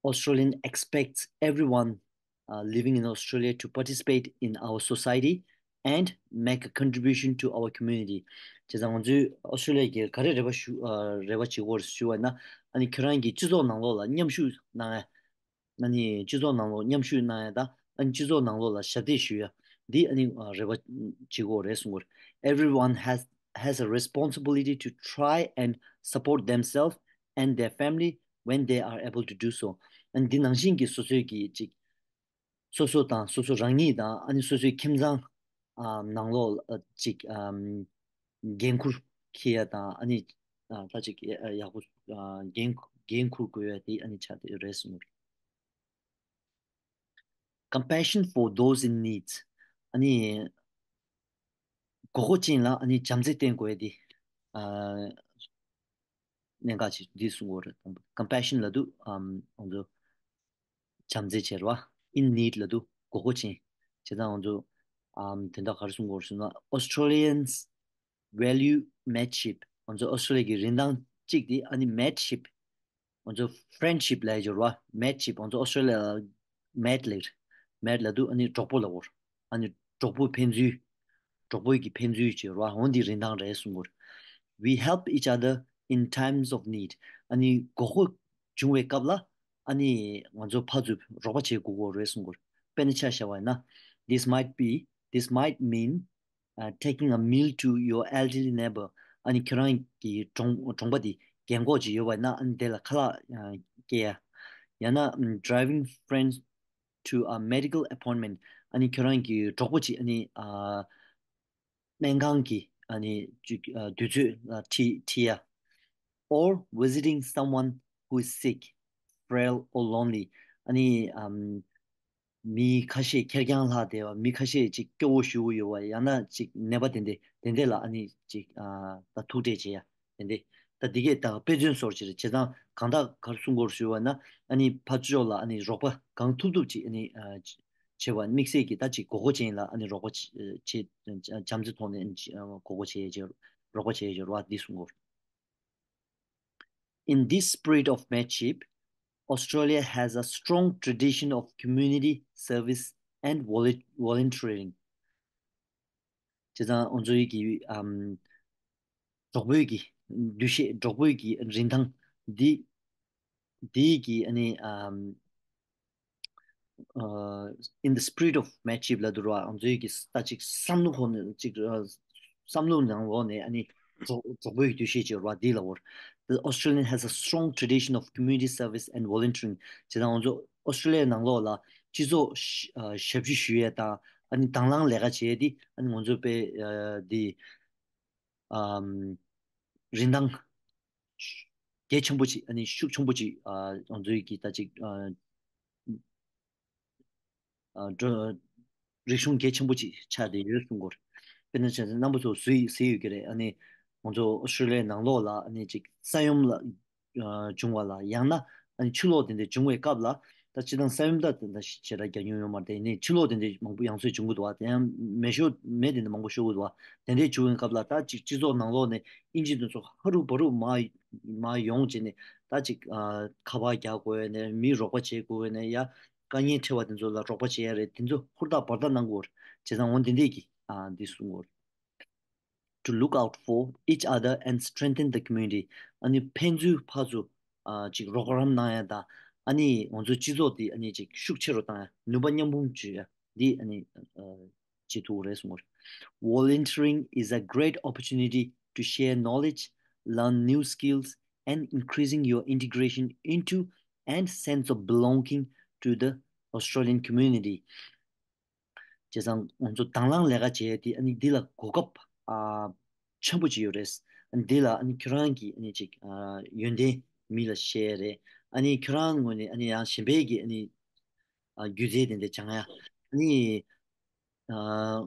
Australian expects everyone uh, living in Australia to participate in our society and make a contribution to our community. བྱས་ཙང་ང་ཚོའི་ཨོ་སི་ཀྲོ་ལི་ཡ་གི་ག་རེ་རེ་བ་ཞུ་ཨ་རེ་བ་བྱེད་ཀྱི་ཡོད་རེད་ཞུ་བ་ན། ཨ་ནི་ཁྱོད་རང་གིས་སྤྱི་ཚོགས་ནང་ལོགས་ལ་མཉམ་ཞུགས་གནང་ཡ། ཨ་ནི་སྤྱི་ཚོགས་ནང་ལོགས་མཉམ་ཞུགས་གནང་ཡ་དང་ཨ་ནི་སྤྱི་ཚོགས་ནང་ལོགས་ལ་ཞབས་འདེགས་ཞུ་ཡ། འདི་ཨ་ནི་ཨ་རེ་བ་བྱེད་ཀྱི་ཡོད་རེད་གསུང་གི་ཡོད་རེད། Everyone has has a responsibility to try and support themselves and their family when they are able to do so. ཨ་ནི་འདི་ནང་བཞིན་གྱི་སོ་སོའི་གི་ཅིག་ སོ་སོ་དང་སོ་སོ་རང་ཉིད་དང་ཨ་ནི་སོ་སོའི་ཁྱིམ་ཚང་ཨ་ནང་ལོགས་ཨ་ཅིག་ཨམ་འགན་འཁུར་འཁྱེར་ཡ་དང་ཨ་ནི་ཨ་ད་ཅིག་ཡག་པོ་ཨ་འགན་འགན་འཁུར་དགོས་ཡ་དེ་ཨ་ནི་ཆགས་བསྡད་ཡོད་རེད་གསུངས། Compassion for those in needs. ཨ་ནི་དགོས་མཁོ་ཅན་ལ་ཨ་ནི་བྱམས་བརྩེ་བསྟེན་དགོས་ཡ་དེ་ཨ་གནད་འགག་ཅིག་འདི་གསུང་གི་ཡོད་རེད། Compassion ལབ་དུས་ཨམ་ང་ཚོ་བྱམས་བརྩེ་བྱེད་རེད་བ། In need ལབ་དུས་དགོས་མཁོ་ཅན། བྱས་ཙང་ང་ཚོ་ཨམ་དོན་དག་ག་རེ་གསུང་གི་ཡོད་རེད་ཟེར་ན། Australians value mateship. ང་ཚོ་ཨོ་སི་ཀྲོ་ལི་ཡ་གི་རིན་ཐང་གཅིག་དེ་ཨ་ནི་mateship. ང་ཚོ་friendship ལབ་ཡ་ཅིག་ཡོད་རེད་བ། Mateship ང་ཚོ་ཨོ་སི་ཀྲོ་ལི་ཡ་ལ་mate ལབ་ཀྱི་རེད། Mate ལབ་དུས་ཨ་ནི་གྲོགས་པོ་ལབ་ཀྱི་ཡོད་རེད། ཨ་ནི་གྲོགས་པོ་ཕན་ཚུན། གྲོགས་པོ་གི་ཕན་ཚུན་ཅིག་ཡོད་རེད་བ། འོ་འདི་རིན་ཐང་རེད་གསུང་གི་ཡོད་རེད། We help each other in times of need. ཨ་ནི་དགོས་མཁོ་བྱུང་བའི་སྐབས་ལ་ཨ་ནི་ང་ཚོ་ཕར་ཚུར་རོགས་པ་བྱེད་དགོས་ཀྱི་ཡོད་རེད་གསུང་གི་ཡོད་རེད། དཔེར་ན་ཆ་བཞག་པ་ཡིན་ན། This might be, this might mean uh, taking a meal to your elderly neighbor. ཨ་ནི་ཁྱོད་རང་གི་གྲོང་གྲོང་པ་དེ་རྒན་གོག་ཅིག་ཡོད་པ་ཡིན་ན་ཨ་ནི་དེ་ལ་ཁ་ལག་ཨ་སྐྱེལ་ཡ། ཡང་ན་ཨམ་driving friends to a medical appointment. ཨ་ནི་ཁྱོད་རང་གི་གྲོགས་པོ་ཅིག་ཨ་ནི་ཨ་སྨན་ཁང་གི་ཨ་ནི་ཅིག་ཨ་དུས་ཚོད་ལ་ཁྲིད་ཁྲིད་ཡ། Or visiting someone who is sick, frail or lonely. ཨ་ནི་ཨམ་མི་ཁ་ཤས་ཁེར་རྐྱང་ལྷག་བསྡད་པ། མི་ཁ་ཤས་ཅིག་སྐྱོ་བོ་ཞེ་པོ་ཡོད་པ། ཡང་ན་ཅིག་ནད་པ་དེ་འདྲ་དེ་འདྲ་ལ་ཨ་ནི་ཅིག་ཨ་ད་ཐུག་འཕྲད་བྱེད་ཡ་དེ་འདྲ། ད་འདི་གས་ད་དཔེ་མཚོན་བཟོ་འདྲ་ཅིག་རེད། བྱས་ཙང་གང་དག་གར་གསུང་སྐོར་ཞུས་པ་ན་ཨ་ནི་ཕར་ཕྱོགས་ལ་ཨ་ནི་རོགས་པ་གང་ཐུབ་ཐུབ་ཅིག་ཨ་ནི་ཨ་བྱེད་པ། དམིགས་བསལ་གྱི་ད་ཅིག་དགོས་མཁོ་ཅན་ལ་ཨ་ནི་རོགས་པ་བྱེད་བྱམས་བརྩེ་ཐོག་ནས་ཨ་ནི་ཨ་དགོས་མཁོ་བྱེད་ཡ་རོགས་པ་བྱེད་ཡ་ཅིག་རེད་བ། འདི་གསུང་སྐོར། In this spirit of mateship, Australia has a strong tradition of community service and volu- volunteering. བྱས་ཙང་ང་ཚོའི་གི་ཨམ་གྲོགས་པོའི་གི་འདུ་ཤེས། གྲོགས་པོའི་གི་རིན་ཐང་འདི་འདི་གི་ཨ་ནི་ཨམ་ཨ་in the spirit of mateship ལབ་དུས་ར། ང་ཚོའི་གི་ད་ཅིག་བསམ་བློ་ཁོ་ནས་ཅིག་ཨ་བསམ་བློ་ནང་ལོགས་ནས་ཨ་ནི་གྲོགས་གྲོགས་པོའི་འདུ་ཤེས་ཅིག་ཡོད་ར། འདི་ལབ་ཀྱི་ཡོད་རེད། The Australian has a strong tradition of community service and volunteering. བྱས་ཙང་ང་ཚོ་ཨོ་སི་ཀྲོ་ལི་ཡའི་ནང་ལོགས་ལ་སྤྱི་ཚོགས་ཞབས་ཨ་ཞབས་ཞུ་ཞུ་ཡས་དང་ཨ་ནི་དང་བླངས་ལས་ཀ་བྱེད་ཡས་འདི་ཨ་ནི་ང་ཚོ་དཔེ་ཨ་འདི་ཨམ་རིན་ཐང་གལ་ཆེན་པོ་ཅིག་ཨ་ནི་ཤུགས་ཆེན་པོ་ཅིག་ཨ་ང་ཚོའི་གི་ད་ཅིག་ཨ་ཨ་འགྲོ་རིག་གཞུང་གལ་ཆེན་པོ་ཅིག་ཆགས་བསྡད་ཡོད་གསུང་གི་ཡོད་རེད། དཔེར་ན་ཆ་བཞག་ན་རྣམ་པ་ཚོ་གཟིགས་གཟིགས་ཡོད་ཀྱི་རེད། ཨ་ནི་ང་ཚོ་ཨོ་སི་ཀྲོ་ལི་ཡའི་ནང་ལོགས་ལ་ཨ་ནི་ཅིག་ས་ཡོམ་ལ་ཨ་བྱུང་བ་ལ། ཡང་ན་ཨ་ནི་ཆུ་ལོག་དེ་འདྲ་བྱུང་བའི་སྐབས་ལ། ད་སྤྱིར་བཏང་ས་ཡོམ་ད་དེ་འདྲ་ཞེ་དྲག་རྒྱག་མྱོང་ཡོད་མ་རེད། དེ་ནས་ཆུ་ལོག་དེ་འདྲ་མང་པོ་ཡང་སེ་བྱུང་གི་འདུག་བ། དེ་ཡང་མེ་ཤོར་མེ་དེ་འདྲ་མང་པོ་ཤོར་གི་འདུག་བ། དེ་འདྲ་བྱུང་བའི་སྐབས་ལ་ད་ཅིག་སྤྱི་ཚོགས་ནང་ལོགས་ནས་ཨིན་ཇི་དེ་ཚོ་ཧ་རུ་བ་རུ་མར་མར་ཡོང་བྱས་ནས་ད་ཅིག་ཨ་ཁ་པར་རྒྱག་དགོས་ནས། མི་རོགས་པ་བྱེད་དགོས་ནས། ཡ་དཀའ་ངལ་འཕྲད་པ་དེ་ཚོ་ལ་རོགས་པ་བྱེད་ཡ་རེད། དེ་ཚོ་ཧུར་ཐག་འབད་ཐག་གནང་དགོས་རེད། བྱས་ཙང་འོ་འདི་འདྲས་ཀྱི་ཨ་འདི་གསུང་དགོས་རེད། To look out for each other and strengthen the community. ཨ་ནི་ཕན་ཚུན་ཕར་ཚུར་ཨ་ཅིག་རོགས་རམ་གནང་ཡ་དང་། ཨ་ནི་ང་ཚོའི་སྤྱི་ཚོགས་འདི་ཨ་ནི་ཅིག་ཤུགས་ཆེ་རུ་བཏང་ཡ། ནུས་པ་མཉམ་སྤུངས་བྱེད་ཡ་འདི་ཨ་ནི་ཨ་བྱེད་ཐུབ་ཀྱི་རེད་གསུངས་པ་རེད། Volunteering is a great opportunity to share knowledge, learn new skills, and increasing your integration into and sense of belonging to the Australian community. བྱས་ཙང་ང་ཚོ་དང་བླངས་ལས་ཀ་བྱེད་ཡ་དེ་ཨ་ནི་འདི་ལ་གོ་སྐབས་ཨ་ཆེན་པོ་ཅིག་ཡོད་རེད། ཨ་ནི་འདི་ལ་ཨ་ནི་ཁྱོད་རང་གིས་ཨ་ནི་ཅིག་ཨ་ཡོན་ཏན་མི་ལ་བཤད་ཡ་རེད། ཨ་ནི་ཁྱོད་རང་ངོས་ནས་ཨ་ནི་ཡང་གཞན་པའི་གི་ཨ་ནི་ཨ་སྒྱུ་རྩལ་དེ་འདྲ་སྦྱང་ཡ། ཨ་ནི་ཨ་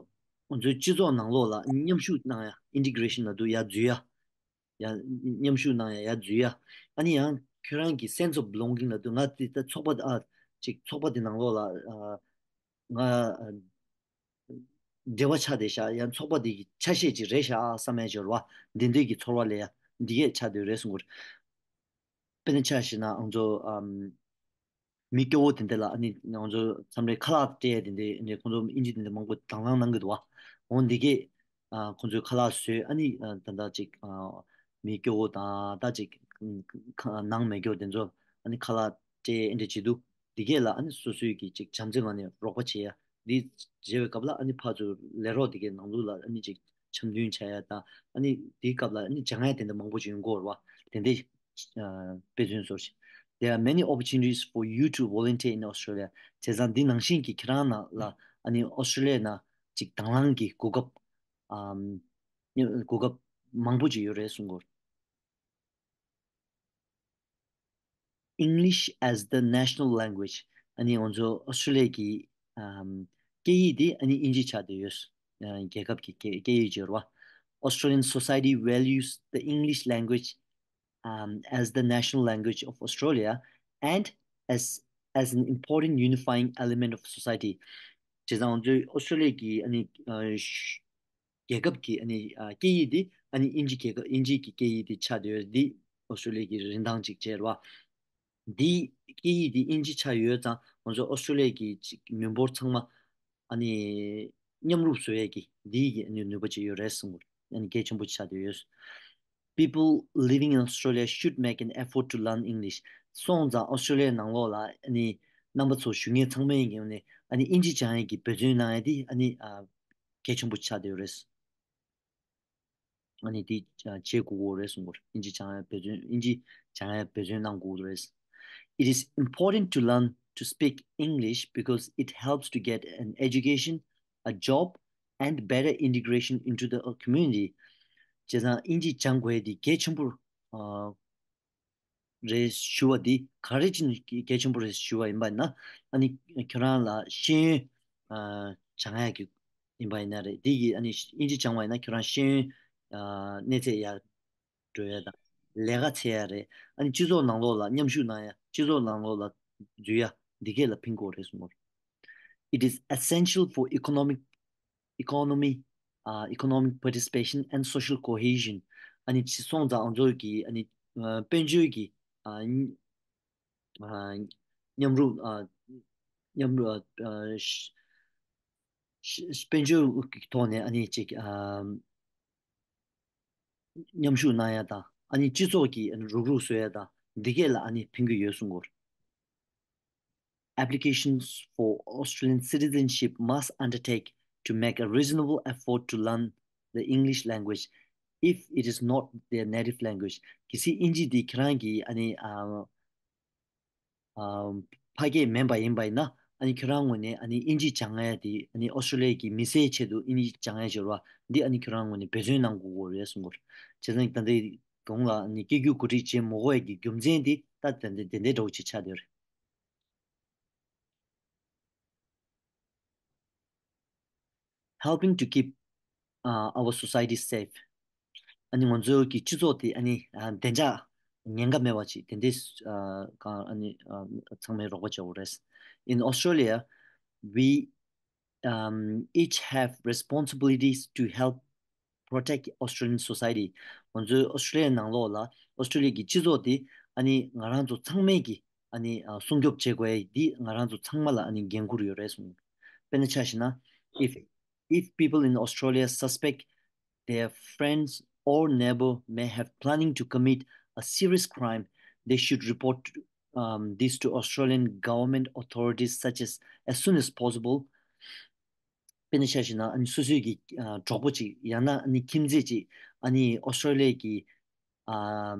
ང་ཚོའི་སྤྱི་ཚོགས་ནང་ལོགས་ལ་མཉམ་ཞུགས་གནང་ཡ། ཨིན་ཊི་གྷི་རེ་ཤན་ལབ་དུས་ཡར་འཛུལ་ཡ། ཡར་མཉམ་ཞུགས་གནང་ཡ། ཡར་འཛུལ་ཡ། ཨ་ནི་ཡང་ཁྱོད་རང་གི་sense of belonging ལབ་དུས་ང་དེ་ད་ཚོགས་པ་ཨ་ཅིག་ཚོགས་པ་དེ་ནང་ལོགས་ལ་ཨ་ང་ཨ་འབྲེལ་བ་ཆགས་བསྡད་ཤག་ཡང་ཚོགས་པ་དེ་གི་ཆ་ཤས་ཅིག་རེད་ཤག་བསམ་ཡ་ཅིག་ཡོད་རེད་བ། འདི་འདྲས་ཀྱི་ཚོར་བ་སླེབས་ཡ་འདི་གས་ཆགས་བསྡད་རེད་གསུང་གི་རེད། དཔེར་ན་ཆ་བཞག་ན་ང་ཚོ་ཨམ་མི་སྐྱོ་བོ་དེ་འདྲ་ལ་ཨ་ནི་ང་ཚོ་མཚམས་རེ་ཁ་ལག་སྤྲད་ཡ་དེ་འདྲ་ཨ་ནི་ཁོང་ཚོ་ཨིན་ཇི་དེ་འདྲ་མང་པོ་དང་བླངས་གནང་གི་འདུག་བ། འོ་འདི་གས་ཨ་ཁོང་ཚོས་ཁ་ལག་བཟོས། ཨ་ནི་ཨ་ད་ལྟ་ཅིག་ཨ་མི་སྐྱོ་བོ་དང་ད་ཅིག་ཁ་ནང་མི་སྐྱོ་བོ་དེ་ཚོ་ཨ་ནི་ཁ་ལག་སྤྲད་ཨེ་འདྲ་བྱེད་དུས། འདི་གས་ལ་ཨ་ནི་སོ་སོའི་གི་ཅིག་བྱམས་བརྩེ་ངང་ནས་རོགས་པ་བྱེད་ཡ། འདི་བྱེད་པའི་སྐབས་ལ་ཨ་ནི་ཕར་ཚུར་ལས་རོགས་འདི་གའི་ནང་ལོགས་ལ་ཨ་ནི་ཅིག་འཆམ་མཐུན་བྱ་ཡ་དང་། ཨ་ནི་འདིའི་སྐབས་ལ་ཨ་ནི་སྦྱང་ཡ་དེ་འདྲ་མང་པོ་ཅིག་ཡོང་གི་ཡོད་རེད་བ། དེ་འདྲའི་ཨ་དཔེ་མཚོན་བཟོ་ཞིག There are many opportunities for you to volunteer in Australia. བྱས་ཙང་འདི་ནང་བཞིན་གྱི་ཁྱེད་རང་ནང་ལ་ཨ་ནི་ཨོ་སི་ཀྲོ་ལི་ཡ་ནང་ཅིག་དང་བླངས་ཀྱི་གོ་སྐབས་ཨམ་གོ་སྐབས་མང་པོ་ཅིག་ཡོད་རེད་གསུང་གི་ཡོད། English as the national language. ཨ་ནི་ང་ཚོ་ཨོ་སི་ཀྲོ་ལི་ཡ་གི་ཨམ་སྐད་ཡིག་དེ་ཨ་ནི་དབྱིན་ཇི་ཆགས་བསྡད་ཡོད། ཨ་རྒྱལ་ཁབ་ཀྱི་སྐད་སྐད་ཡིག་ཅིག་ཡོད་རེད་བ། Australian society values the English language um, as the national language of Australia and as as an important unifying element of society. བྱས་ཙང་ང་ཚོའི་ཨོ་སི་ཀྲོ་ལི་ཡ་གི་ཨ་ནི་ཨ་རྒྱལ་ཁབ་ཀྱི་ཨ་ནི་ཨ་སྐད་ཡིག་འདི་ཨ་ནི་དབྱིན་ཇི་རྒྱལ་ཁབ་དབྱིན་ཇི་གི་སྐད་ཡིག་འདི་ཆགས་བསྡད་ཡོད། འདི་ཨོ་སི་ཀྲོ་ལི་ཡ་གི་རིན་ཐང་ཅིག་བྱས་རེད་བ། འདི་སྐད་ཡིག་འདི་དབྱིན་ཇི་ཆགས་ཡོད་ཙང་ང་ཚོ་ཨོ་སི་ཀྲོ་ལི་ཡ་གི་ཅིག་མི་འབོར་ཚང་མ་ཨ་ནི་མཉམ་རུབ་བཟོ་ཡས་ཀྱི་འདི་ཡི་ཨ་ནི་ནུས་པ་ཅིག་ཡོད་རེད་གསུངས། ཨ་ནི་གལ་ཆེན་པོ་ཆགས་བསྡད་ཡོད། People living in Australia should make an effort to learn English. སོང་ཙང་ཨོ་སི་ཀྲོ་ལི་ཡའི་ནང་ལོགས་ལ་ཨ་ནི་རྣམ་པ་ཚོ་བཞུགས་མཁན་ཚང་མའི་ངོས་ནས་ཨ་ནི་དབྱིན་ཇི་སྦྱང་ཡས་ཀྱི་འབད་བརྩོན་གནང་ཡས་དེ་ཨ་ནི་ཨ་གལ་ཆེན་པོ་ཆགས་བསྡད་ཡོད་རེད། ཨ་ནི་དེ་བྱེད་དགོས་ཀྱི་རེད་གསུངས་པར། དབྱིན་ཇི་སྦྱང་ཡ་འབད་བརྩོན། དབྱིན་ཇི་སྦྱང་ཡ་འབད་བརྩོན་གནང་དགོས་ཀྱི་རེད། It is important to learn to speak English because it helps to get an education, a job, and better integration into the community. བྱས་ཙང་དབྱིན་ཇི་སྦྱང་དགོས་ཡ་དེ་གལ་ཆེན་པོ་ཨ། རེད་ཞུ་བ་འདི་ག་རེ་བྱས་ནས་གལ་ཆེན་པོ་རེད་ཞུ་བ་ཡིན་པ་ཡིན་ན། ཨ་ནི་ཁྱོད་རང་ལ་ཤེས་ཡོན་ཨ་སྦྱང་ཡག་གི་ཡིན་པ་ཡིན་ན་རེད། འདི་གི་ཨ་ནི་དབྱིན་ཇི་སྦྱང་བ་ཡིན་ན་ཁྱོད་རང་ཤེས་ཡོན་ཨ་གནས་ཚད་ཡར་འགྲོ་ཡ་དང་ལས་ཀ་འཚོལ་ཡ་རེད། ཨ་ནི་སྤྱི་ཚོགས་ནང་ལོགས་ལ་མཉམ་ཞུགས་གནང་ཡ། སྤྱི་ཚོགས་ནང་ལོགས་ལ་འཛུལ་ཡ་འདི་གས་ལ་ཕན་གྱི་རེད་གསུངས་པ་རེད། It is essential for economic economy, uh, economic participation and social cohesion. ཨ་ནི་ཅི་སོང་ཙང་ང་ཚོ་གི་ཨ་ནི་ཨ་དཔལ་འབྱོར་གྱི་ཨ་ཨ་མཉམ་རུབ་ཨ་མཉམ་རུབ་ཨ་ཤ་ཤ་དཔལ་འབྱོར་གྱི་ཐོག་ནས་ཨ་ནི་ཅིག་ཨ་མཉམ་ཞུགས་གནང་ཡ་དང་ཨ་ནི་སྤྱི་ཚོགས་ཀྱི་ཨ་ནི་རུག་རུག་བཟོ་ཡ་དང་འདི་གས་ལ་ཨ་ནི་ཕན་གྱི་ཡོད་གསུངས་ཀྱི་ཡོད། Applications for Australian citizenship must undertake to make a reasonable effort to learn the English language if it is not their native language. གལ་སྲིད་དབྱིན་ཇི་འདི་ཁྱེད་རང་གི་ཨ་ནི་ཨ་ཨ་ཕ་སྐད་མིན་པ་ཡིན་པ་ཡིན་ན་ཨ་ནི་ཁྱེད་རང་ངོས་ནས་ཨ་ནི་དབྱིན་ཇི་སྦྱང་ཡ་དེ་ཨ་ནི་ཨོ་སི་ཀྲོ་ལི་ཡ་གི་མི་སེར་ཆེད་དུ་དབྱིན་ཇི་སྦྱང་ཡ་ཞེས་པ་འདི་ཨ་ནི་ཁྱེད་རང་ངོས་ནས་འབད་བརྩོན་གནང་དགོས་རེད་གསུངས་པ་རེད། བྱས་ཙང་ད་ལྟའི་གོང་ལ་ཨ་ནི་སྐད་སྒྱུར་གོ་སྒྲིག་བྱེད་མ་དགོས་ཡ་གི་རྒྱུ་མཚན་དེ་ད་དེ་འདྲ་དེ་འདྲའི་འདྲ་བོ་ཅིག་ཆགས་བསྡད་ཡོད་རེད། Helping to keep uh, our society safe. ཨ་ནི་ང་ཚོའི་གི་སྤྱི་ཚོགས་དེ་ཨ་ནི་ཨ་བདེ་འཇགས་ཉེན་ཁ་མེད་པ་ཅིག་དེ་འདྲའི་ཨ་གང་ཨ་ནི་ཨ་ཚང་མས་རོགས་པ་བྱེད་དགོས་རེད། In Australia, we um, each have responsibilities to help protect Australian society. ང་ཚོའི་ཨོ་སི་ཀྲོ་ལི་ཡའི་ནང་ལོགས་ལ་ཨོ་སི་ཀྲོ་ལི་ཡའི་གི་སྤྱི་ཚོགས་དེ་ཨ་ནི་ང་རང་ཚོ་ཚང་མས་ཀྱི་ཨ་ནི་ཨ་སྲུང་སྐྱོབ་བྱེད་དགོས་ཡ་འདི་ང་རང་ཚོ་ཚང་མ་ལ་ཨ་ནི་འགན་འཁུར་ཡོད་རེད་གསུངས། དཔེར་ན་ཆ་བཞག་ན། If if people in Australia suspect their friends or neighbor may have planning to commit a serious crime, they should report um, this to Australian government authorities such as as soon as possible. དཔེར་ན་ཆ་བཞག་ན་ཨ་ནི་སོ་སོའི་གི་ཨ་གྲོགས་པོ་ཅིག་ཡང་ན་ཨ་ནི་ཁྱིམ་མཚེས་ཅིག་ཨ་ནི་ཨོ་སི་ཀྲོ་ལི་ཡ་གི་ཨ་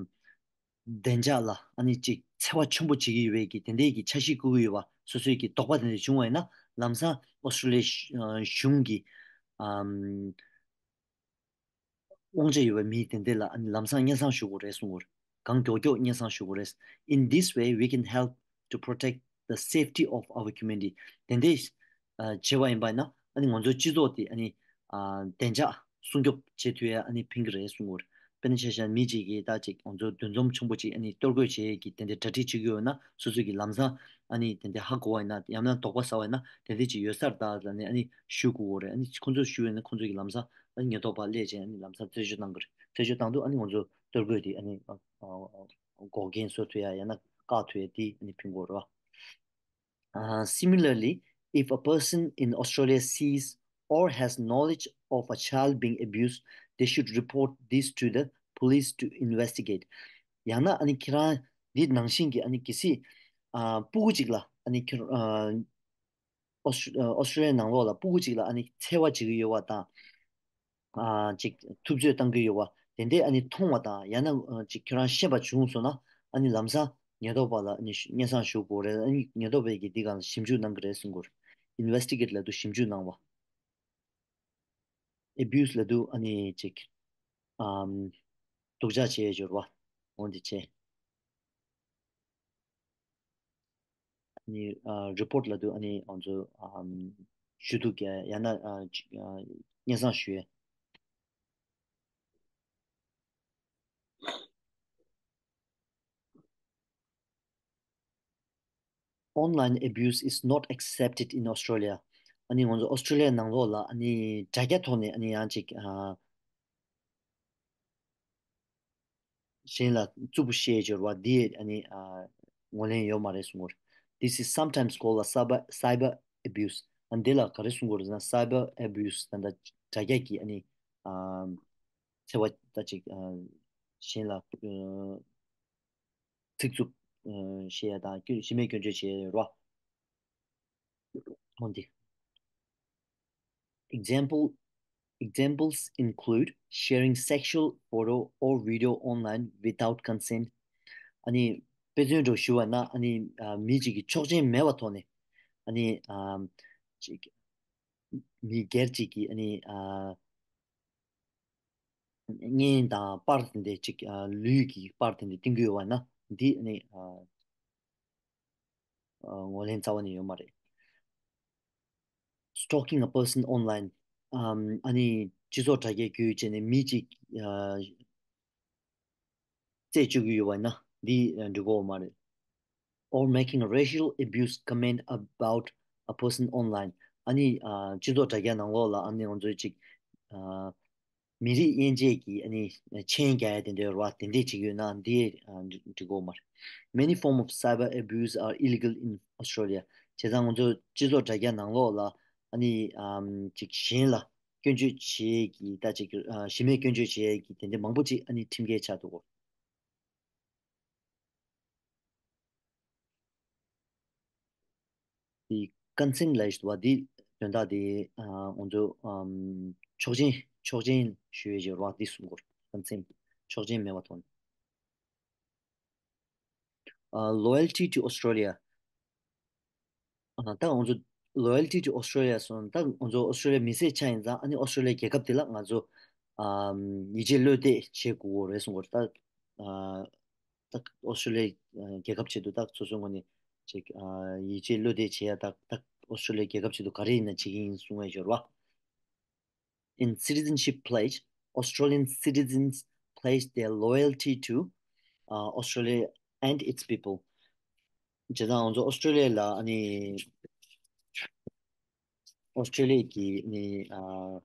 བདེ་འཇགས་ལ་ཨ་ནི་ཅིག་འཚེ་བ་ཆེན་པོ་བྱེད་ཀྱི་ཡོད་པའི་གི་དེ་འདྲའི་གི་འཆར་གཞི་བཀོད་ཀྱི་ཡོད་པ། སོ་སོའི་གི་དོགས་པ་དེ་འདྲ་བྱུང་བ་ཡིན་ན་ལམ་སང་ཨོ་སི་ཀྲོ་ལི་ཡ་གཞུང་གི་ཨམ་དབང་ཆ་ཡོད་པའི་མི་དེ་འདྲ་ལ་ཨ་ནི་ལམ་སང་སྙན་སེང་ཞུ་དགོས་རེད་གསུངས་པ་རེད། གང་མགྱོགས་མགྱོགས་སྙན་སེང་ཞུ་དགོས་རེད། In this way, we can help to protect the safety of our community. དེ་འདྲ་བྱས་པ་ཡིན་པ་ཡིན་ན་ཨ་ནི་ང་ཚོའི་སྤྱི་ཚོགས་དེ་ཨ་ནི་བདེ་འཇགས་སྲུང་སྐྱོབ་བྱེད་ཐུབ་ཡ་ཨ་ནི་ཕན་གྱི་རེད་གསུངས་པ་རེད། དཔེར་ན་ཆ་བཞག་ན་མི་གཅིག་གིས་ད་ཅིག་ང་ཚོ་འདུ་འཛོམས་ཆེན་པོ་ཅིག་ཨ་ནི་གཏོར་རྒོལ་བྱེད་ཡས་ཀྱི་དེ་འདྲའི་གྲ་སྒྲིག་བྱེད་ཀྱི་ཡོད་ན་སོ་སོ་གིས་ལམ་སང་ཨ་ནི་དེ་འདྲའི་ཧ་གོ་བ་ཡིན་ན་ཡང་ན་དོགས་པ་ཟ་བ་ཡིན་ན་དེ་འདྲའི་ཅིག་ཡོད་ས་རེད་ད་ལབ་ནས་ཨ་ནི་ཞུ་དགོས་ཀྱི་རེད། ཨ་ནི་ཁོང་ཚོར་ཞུས་ཡོད་ན་ཁོང་ཚོ་གིས་ལམ་སང་ཨ་ནི་ཉེན་རྟོག་པ་སླེབས་བྱས་ཨ་ནི་ལམ་སང་རྩད་གཅོད་གནང་གི་རེད། རྩད་གཅོད་བཏང་དུས་ཨ་ནི་ང་ཚོ་གཏོར་རྒོལ་དེ་ཨ་ནི་འགོག་རྐྱེན་བཟོ་ཐུབ་ཡ་ཡང་ན་བཀག་ཐུབ་ཡ་དེ་ཨ་ནི་ཕན་གྱི་རེད་བ། Uh, similarly, if a person in Australia sees or has knowledge of a child being abused, they should report this to the police to investigate. ཡང་ན་ཨ་ནི་ཁྱེད་རང་འདི་ནང་བཞིན་གྱི་ཨ་ནི་གལ་སྲིད་ཨ་སྤུ་གུ་ཅིག་ལ་ཨ་ནི་ཁྱེད་ཨ་ཨོ་སི་ཨོ་སི་ཀྲོ་ལི་ཡའི་ནང་ལོགས་ལ་སྤུ་གུ་ཅིག་ལ་ཨ་ནི་འཚེ་བ་བྱེད་ཀྱི་ཡོད་པ་དང་། ཨ་ཅིག་ཐུབ་ཚོད་བཏང་གི་ཡོད་པ་དེ་འདྲས་ཨ་ནི་མཐོང་བ་དང་ཡང་ན་ཨ་ཅིག་ཁྱོད་རང་ཤེས་པ་བྱུང་སོང་ན་ཨ་ནི་ལམ་སང་ ཉེན་རྟོག་པ་ལ་ཨ་ནི་སྙན་སེང་ཞུ་དགོས་རེད། ཨ་ནི་ཉེན་རྟོག་པས་ཀྱིས་འདི་སྒང་ལ་ཞིབ་འཇུག་གནང་གི་རེད་གསུང་གི་ཡོད་རེད། Investigate ལབ་དུས་ཞིབ་འཇུག་གནང་བ། Abuse ལབ་དུས་ཨ་ནི་ཅིག་ཨམ། སྡུག་ཅག་བྱས་ཡོད་རེད་བ། འོ་འདི་བྱས། ཨ་ནི་ཨ། Report ལབ་དུས་ཨ་ནི་ང་ཚོ་ཨམ། ཞུ་གཏུག་རྒྱག་ཡང་ན་ཨ། ཅིག་ཨ། སྙན་སེང་ཞུ་ཡས། Online abuse is not accepted in Australia. ཨ་ནི་ང་ཚོ་ཨོ་སི་ཀྲོ་ལི་ཡ་ནང་ལོགས་ལ་ཨ་ནི་དྲ་རྒྱ་ཐོག་ནས་ཨ་ནི་ཡང་ཅིག་ཨ། གཞན་ལ་རྩུབ་པོ་བཤད་སྦྱོར་བ་འདི་ཨ་ནི་ཨ། ངོས་ལེན་ཡོད་མ་རེད་གསུངས་པ་རེད། This is sometimes called a cyber cyber abuse. ཨ་འདི་ལ་ག་རེ་གསུང་དགོས་རེད་ཟེར་ན། Cyber abuse ད་ལྟ་དྲ་རྒྱ་གི་ཨ་ནི་ཨ། འཚེ་བ་ད་ཅིག་ཨ། གཞན་ལ་ཨ། ཚིག་རྩུབ་ཨ། བཤད་ཡ་དང་སྐྱོན་གཞི་མེད་སྐྱོན་བརྗོད་བྱེད་ཡ་ཡོད་རེད་བ། འོན་ཏེ། Example, examples include sharing sexual photo or video online without consent. ཨ་ནི་དཔེ་མཚོན་འདྲ་ཞུ་བ་ན་ཨ་ནི་ཨ། མི་གཅིག་གི་ཆོག་མཆན་མེད་པའི་ཐོག་ནས་ཨ་ནི་ཨ། ཅིག་མི་སྒེར་གཅིག་གི་ཨ་ནི་ཨ། བརྙན་དང་པར་དེ་འདྲ་ཅིག་ཨ། ལུས་ཀྱི་པར་དེ་འདྲ་བཏིང་གི་ཡོད་པ་ན་འདི་ཨ་ནི་ཨ། ཨ། ངོས་ལེན་རྩ་བ་ནས་ཡོད་མ་རེད། Stalking a person online. ཨམ། ཨ་ནི་སྤྱི་ཚོགས་དྲ་རྒྱའི་བརྒྱུད་བྱས་ནས་མི་གཅིག་ཨ། རྩད་གཅོད་ཀྱི་ཡོད་པ་ཡིན་ན་འདི་འགྲིག་གི་ཡོད་མ་རེད། Or making a racial abuse comment about a person online. ཨ་ནི་ཨ། སྤྱི་ཚོགས་དྲ་རྒྱ་ནང་ལོགས་ལ་ཨ་ནི་ང་ཚོའི་ཅིག་ཨ། མི་རིགས་དབྱེ་འབྱེད་ཀྱི་ཨ་ནི་མཆན་རྒྱག་ཡ་དེ་འདྲ་ཡོད་རེད་བ། དེ་འདྲས་ཅིག་ཡོད་ན་འདི་ཨ། འགྲིག་གི་ཡོད་མ་རེད། Many forms of cyber abuse are illegal in Australia. བྱས་ཙང་ང་ཚོ་སྤྱི་ཚོགས་དྲ་རྒྱ་ནང་ལོགས་ལ་ཨ་ནི་ཨམ། ཅིག་གཞན་ལ་སྐྱོན་བརྗོད་བྱེད་ཀྱི་ད་ཅིག་ཨ། གཞི་མེད་སྐྱོན་བརྗོད་བྱེད་ཀྱི་དེ་འདྲ་མང་པོ་ཅིག་ཨ་ནི་ཁྲིམས་འགལ་ཆགས་འདུག་གོ། དེ་ཀོན་སེན་ལབ་ཡས་པ་འདི་དོན་དག་དེ་ཨ། ང་ཚོ་ཨམ། ཆོག་མཆན་ཆོག་མཆན་ཞུ་ཡས་ཀྱི་རོགས་འདི་གསུང་གོ། ཀོན་སེན། ཆོག་མཆན་མེད་པ་ཐོག་ནས། ཨ། Loyalty to Australia. ཨ། ད་ང་ཚོ་Loyalty to Australia སོང་ད་ང་ཚོ་ཨོ་སི་ཀྲོ་ལི་ཡ་མི་སེར་ཆགས་ཡིན་ཙང་ཨ་ནི་ཨོ་སི་ཀྲོ་ལི་ཡ་རྒྱལ་ཁབ་དེ་ལ་ང་ཚོ་ཨམ། ཡིད་ཆེས་བློ་གཏད་བྱེད་དགོས་རེད་གསུང་གོ། ད་ཨ། ད་ཨོ་སི་ཀྲོ་ལི་ཡ་རྒྱལ་ཁབ་ཆེད་དུ་ད་སོ་སོའི་ངོས་ནས་ཅིག་ཨ། ཡིད་ཆེས་བློ་གཏད་བྱེད་ཡ་ད་ད་ཨོ་སི་ཀྲོ་ལི་ཡ་རྒྱལ་ཁབ་ཆེད་དུ་ག་རེ་ཡིན་ན་བྱེད་ཀྱི་ཡིན་གསུང་ཡས་ཡོད་རེད་བ། In citizenship pledge, Australian citizens pledge their loyalty to uh, Australia and its people. བྱས་ཙང་ང་ཚོ་ཨོ་སི་ཀྲོ་ལི་ཡ་ལ་ཨ་ནི་ཨོ་སི་ཀྲོ་ལི་ཡ་གི་ནི་ཨ།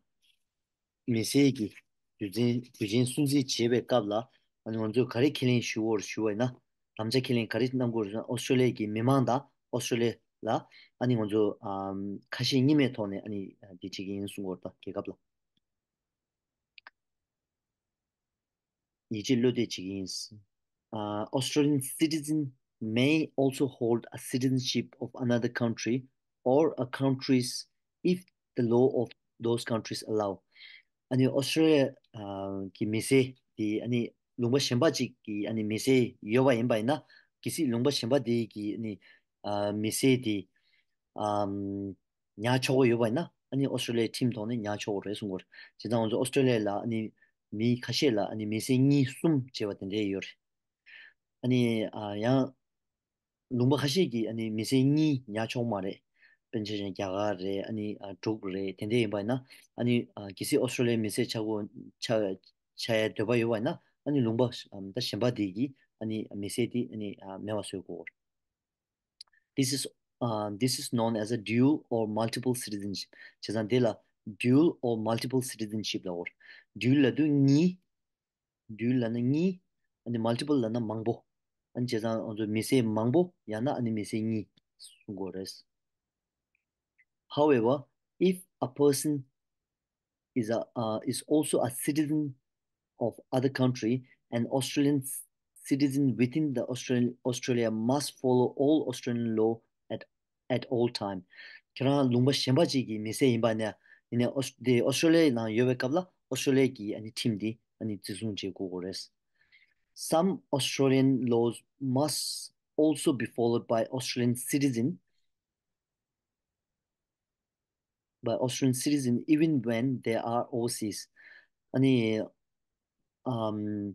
མི་སེར་གྱི་རྒྱུ་མཚན་རྒྱུ་རྐྱེན་སུན་གཙེར་བྱེད་པའི་སྐབས་ལ་ཨ་ནི་ང་ཚོས་ག་རེ་ཁས་ལེན་ཞུ་དགོས་རེད་ཞུ་བ་ཡིན་ན། དམ་བཅའ་ཁས་ལེན་ག་རེ་གནང་དགོས་རེད་ཟེར་ན། ཨོ་སི་ཀྲོ་ལི་ཡ་གི་མི་མང་དང་ཨོ་སི་ཀྲོ་ལི་ཡ་ལ་ཨ་ནི་ང་ཚོ་ཨམ། ཁ་ཞེ་གཉིས་མེད་ཐོག་ནས་ཨ་ནི་འདི་བྱེད་ཀྱི་ཡིན་གསུང་གི་ཡོད་རེད་ད་རྒྱལ་ཁབ་ལ། ཡིད་ཆེས་བློ་གཏད་བྱེད་ཀྱི་ཡིན། Uh, Australian citizen may also hold a citizenship of another country or a countries if the law of those countries allow. ཨ་ནི་ཨོ་སི་ཀྲོ་ལི་ཡ་གི་མི་སེར་དེ་ཨ་ནི་ལུང་པ་གཞན་པ་ཅིག་གི་ཨ་ནི་མི་སེར་ཡོད་པ་ཡིན་པ་ཡིན་ན། གལ་སྲིད་ལུང་པ་གཞན་པ་དེ་གི་ཨ་ནི་ཨ། མི་སེར་དེ་ཨམ། ཉར་ཆོག་གི་ཡོད་པ་ཡིན་ན་ཨ་ནི་ཨོ་སི་ཀྲོ་ལི་ཡའི་ཁྲིམས་ཐོག་ནས་ཉར་ཆོག་གི་རེད་གསུང་གི་ཡོད་རེད། བྱས་ཙང་ང་ཚོ་ཨོ་སི་ཀྲོ་ལི་ཡ་ལ་ཨ་ནི་མི་ཁ་ཤས་ལ་ཨ་ནི་མི་སེར་གཉིས་གསུམ་བྱས་པ་དེ་འདྲས་ཡོད་རེད། ཨ་ནི་ཨ། ཡང་ལུང་པ་ཁ་ཤས་ཀྱིས་ཨ་ནི་མི་སེར་གཉིས་ཉར་ཆོག་མ་རེད། དཔེར་ན་ཆ་བཞག་རྒྱ་གར་རེད། ཨ་ནི་ཨ། འབྲུག་རེད། དེ་འདྲས་ཡིན་པ་ཡིན་ན་ཨ་ནི་ཨ། གལ་སྲིད་ཨོ་སི་ཀྲོ་ལི་ཡའི་མི་སེར་ཆགས་དགོས་ཆགས་ཆགས་ཡའི་འདོད་པ་ཡོད་པ་ཡིན་ན་ཨ་ནི་ལུང་པ་ཨམ། ད་གཞན་པ་དེ་གིས་ཨ་ནི་མི་སེར་དེ་ཨ་ནི་ཨ། མེད་པ་བཟོ་དགོས། This is, uh, this is known as a dual or multiple citizenship. བྱས་ཙང་དེ་ལ་dual or multiple citizenship ལབ་དགོས། dual ལབ་དུས་གཉིས། dual ལབ་ན་གཉིས། ཨ་ནི་multiple ལབ་ན་མང་པོ། ཨ་ནི་བྱས་ཙང་ང་ཚོ་མི་སེར་མང་པོ་ཡང་ན་ཨ་ནི་མི་སེར་གཉིས་གསུང་དགོས་རེད། However, if a person is a, uh, is also a citizen of other country, an Australian citizen within the Australian Australia must follow all Australian law at at all time. ཁྱེད་རང་ལུང་པ་གཞན་པ་ཅིག་གི་མི་སེར་ཡིན་པ་ནས་ཡིན་ནའི་ཨོ་དེ་ཨོ་སི་ཀྲོ་ལི་ཡའི་ནང་ཡོད་པའི་སྐབས་ལ་ཨོ་སི་ཀྲོ་ལི་ཡ་གི་ཨ་ནི་ཁྲིམས་དེ་ཨ་ནི་བརྩི་སྲུང་བྱེད་དགོས་ཀྱི་རེད། Some Australian laws must also be followed by Australian citizen, by Australian citizen even when they are overseas. ཨ་ནི། ཨམ།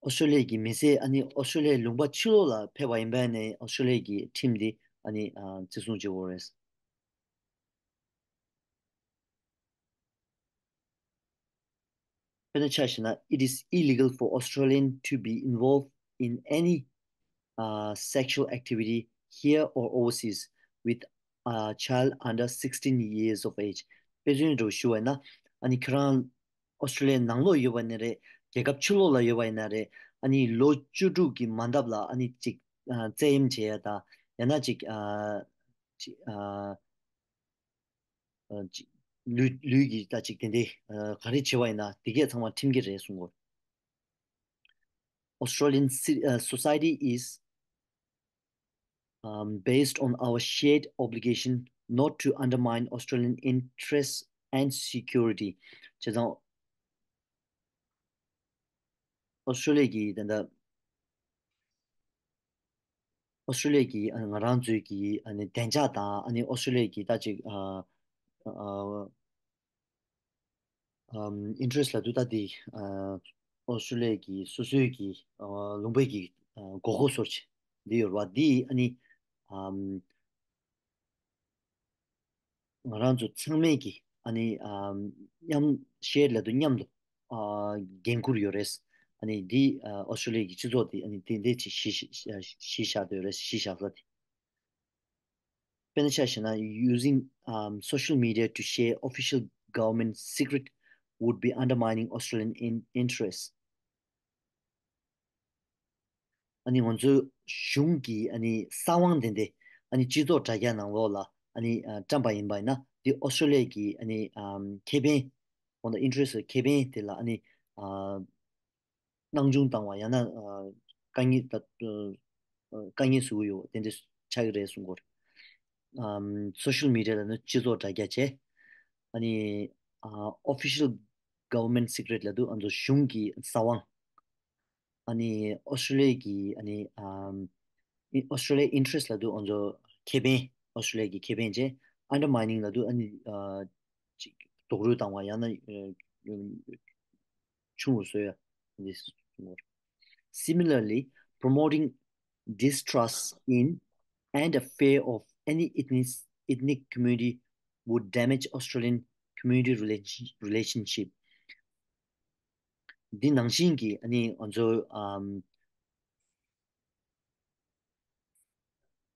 ཨོ་སི་ཀྲོ་ལི་ཡ་གི་མི་སེར་ཨ་ནི་ཨོ་སི་ཀྲོ་ལི་ཡའི་ལུང་པ་ཕྱི་ལོགས་ལ་ཕེབས་པ་ཡིན་པ་ནས་ཨོ་སི་ཀྲོ་ལི་ཡ་གི་ཁྲིམས་འདི་ཨ་ནི་ཨ་བརྩི་སྲུང་བྱེད་དགོས་རེད། དཔེར་ན་ཆ་བཞག་ན། It is illegal for Australian to be involved in any uh, sexual activity here or overseas with a child under sixteen years of age. དཔེ་མཚོན་འདྲ་བོ་ཞུ་བ་ཡིན་ན། ཨ་ནི་ཁྱེད་རང་ཨོ་སི་ཀྲོ་ལི་ཡའི་ནང་ལོགས་ཡོད་པ་ཡིན་ན་རེད། རྒྱལ་ཁབ་ཕྱི་ལོགས་ལ་ཡོད་པ་ཡིན་ན་རེད། ཨ་ནི་ལོ་བཅུ་དྲུག་གི་མ་འདབ་ལ་ཨ་ནི་ཅིག་ཨ་བཙན་གཡེམ་བྱེད་ཡ་དང་། ཡང་ན་ཅིག་ཨ་ཅིག་ཨ་ཨ་ཅིག་ལུས་ལུས་ཀྱི་ད་ཅིག་དེ་འདྲའི་ཨ་ག་རེ་བྱེད་པ་ཡིན་ན་དེ་གས་ཚང་མ་ཁྲིམས་འགལ་རེད་གསུང་གོ། Australian ci- uh, society is um, based on our shared obligation not to undermine Australian interests and security. བྱས་ཙང་ཨོ་སི་ཀྲོ་ལི་ཡ་གི་ད་ལྟ་ཨོ་སི་ཀྲོ་ལི་ཡ་གི་ཨ་ནི་ང་རང་ཚོའི་གི་ཨ་ནི་བདེ་འཇགས་དང་ཨ་ནི་ཨོ་སི་ཀྲོ་ལི་ཡ་གི་ད་ཅིག་ཨ་ཨ་ཨམ་ཨིན་ཊི་རེ་སི་ལབ་དུས་ད་དེ་ཨ་ཨོ་སི་ཀྲོ་ལི་ཡ་གི་སོ་སོའི་གི་ཨ་ལུང་པའི་གི་ཨ་དགོས་མཁོ་སོར་ཆེ་འདི་ཡོད་རེད་བ། འདི་ཨ་ནི་ཨམ་ང་རང་ཚོ་ཚང་མས་ཀྱི་ཨ་ནི་ཨམ་མཉམ་ཤེར་ལབ་དུས་མཉམ་དུ་ཨ་འགན་འཁུར་ཡོད་རེད། ཨ་ནི་འདི་ཨ་ཨོ་སི་ཀྲོ་ལི་ཡ་གི་སྤྱི་ཚོགས་དེ་ཨ་ནི་དེ་འདྲ་ཅིག་གཞི་གཞི་གཞི་བཞག་དེ་ཡོད་རེད། གཞི་བཞག་ས་དེ། དཔེར་ན་ཆ་བཞག་ན། Using um, social media to share official government secret would be undermining Australian in- interests. ཨ་ནི་ང་ཚོའི་གཞུང་གི་ཨ་ནི་གསང་བ་དེ་འདྲ་ཨ་ནི་སྤྱི་ཚོགས་དྲ་རྒྱ་ནང་ལོགས་ལ་ཨ་ནི་ཨ་བཀྲམ་པ་ཡིན་པ་ཡིན་ན། འདི་ཨོ་སི་ཀྲོ་ལི་ཡ་གི་ཨ་ནི་ཨམ་ཁེ་ཕན། ཁོང་དང་ཨིན་ཊི་རེ་སི་ཁེ་ཕན་དེ་ལ་ཨ་ནི་ཨ་སྣང་ཆུང་བཏང་བ། ཡང་ན་ཨ་དཀའ་ངལ་ད་ཨ་དཀའ་ངལ་བཟོ་གི་ཡོད། དེ་འདྲ་ཆགས་ཀྱི་རེད་གསུང་གི་ཡོད། ཨམ་སོ་ཤལ་མི་ཌི་ཡ་ལབ་ན་སྤྱི་ཚོགས་དྲ་རྒྱ་བྱས། ཨ་ནི་ཨ་official government secret ལབ་དུས་ང་ཚོ་གཞུང་གི་གསང་བ། ཨ་ནི་ཨོ་སི་ཀྲོ་ལི་ཡ་གི་ཨ་ནི་ཨམ་ཨོ་སི་ཀྲོ་ལི་ཡའི་ཨིན་ཊི་རེ་སི་ལབ་དུས་ང་ཚོ་ཁེ་ཕན། ཨོ་སི་ཀྲོ་ལི་ཡ་གི་ཁེ་ཕན་བྱས། ཨན་ཌར་མའི་ནིང་ལབ་དུས་ཨ་ནི་ཨ་ཅིག་རྡོག་རོལ་བཏང་བ། ཡང་ན་ཨ་ཆུང་རུ་བཟོ་ཡ། འདི་གསུང་གི་ཡོད། Similarly, promoting distrust in and a fear of any ethnic, ethnic community would damage Australian community relation- relationship. འདི་ནང་བཞིན་གྱི་ཨ་ནི་ང་ཚོ་ཨམ་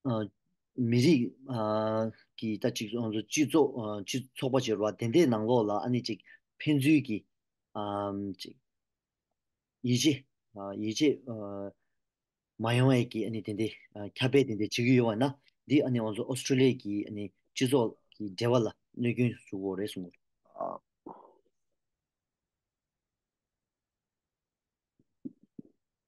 ཨ་མི་རིགས་ཨ་ཀྱི་ད་ཅིག་ང་ཚོ་སྤྱི་ཚོགས་ཨ་སྤྱི་ཚོགས་པ་ཅིག་ཡོད་རེད་བ། དེ་འདྲའི་ནང་ལོགས་ལ་ཨ་ནི་ཅིག་ཕན་ཚུན་གྱི་ཨམ་ཅིག་ཡིད་ཆེས་ཨ་ཡིད་ཆེས་ཨ་མ་ཡོང་བའི་གི་ཨ་ནི་དེ་འདྲའི་ཨ་ཁྱབ་སྤེལ་དེ་འདྲའི་བྱེད་ཀྱི་ཡོད་པ་ན། འདི་ཨ་ནི་ང་ཚོ་ཨོ་སི་ཀྲོ་ལི་ཡ་གི་ཨ་ནི་སྤྱི་ཚོགས་ཀྱི་འབྲེལ་བ་ལ་གནོད་སྐྱོན་བཟོ་གི་ཡོད་རེད་གསུངས་ཡོད།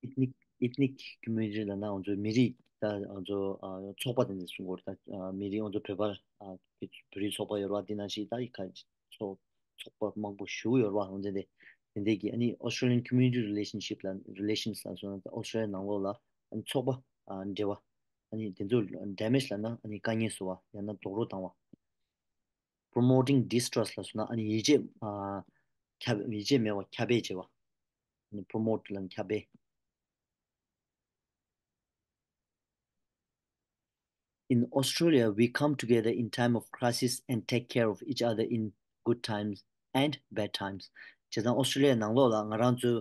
ཨ་ethnic ethnic community ལབ་ན་ང་ཚོའི་མི་རིགས་ད་ང་ཚོ་ཨ་ཚོགས་པ་དེ་འདྲ་གསུང་གི་ཡོད་རེད། ད་ཨ་མི་རིགས་ང་ཚོ་བོད་པ་ཨ་བོད་རིགས་ཚོགས་པ་ཡོད་རེད་བ། འདི་ནང་བཞིན་ད་ཡི་ཁ་ཚོགས་ཚོགས་པ་མང་པོ་ཞེ་པོ་ཡོད་རེད་བ། འོན་ཏེ་དེ་དེ་འདྲའི་གི་ཨ་ནི་Australian community relationship ལ་relations ལ་སོང་ན། ཨོ་སི་ཀྲོ་ལི་ཡ་ནང་ལོགས་ལ་ཨ་ནི་ཚོགས་པ་ཨ་འབྲེལ་བ། ཨ་ནི་དེ་ཚོ་damage ལབ་ན་ཨ་ནི་དཀའ་ངལ་བཟོ་བ། ཡང་ན་རྡོག་རོལ་བཏང་བ། Promoting distrust ལ་སོང་ན་ཨ་ནི་ཡིད་ཆེས་ཨ་ཁྱབ་ཡིད་ཆེས་མེད་པ་ཁྱབ་སྤེལ་བྱེད་པ། ཨ་ནི་promote ལབ་ན་ཁྱབ་སྤེལ། In Australia, we come together in time of crisis and take care of each other in good times and bad times. བྱས་ཙང་ཨོ་སི་ཀྲོ་ལི་ཡ་ནང་ལོགས་ལ་ང་རང་ཚོ་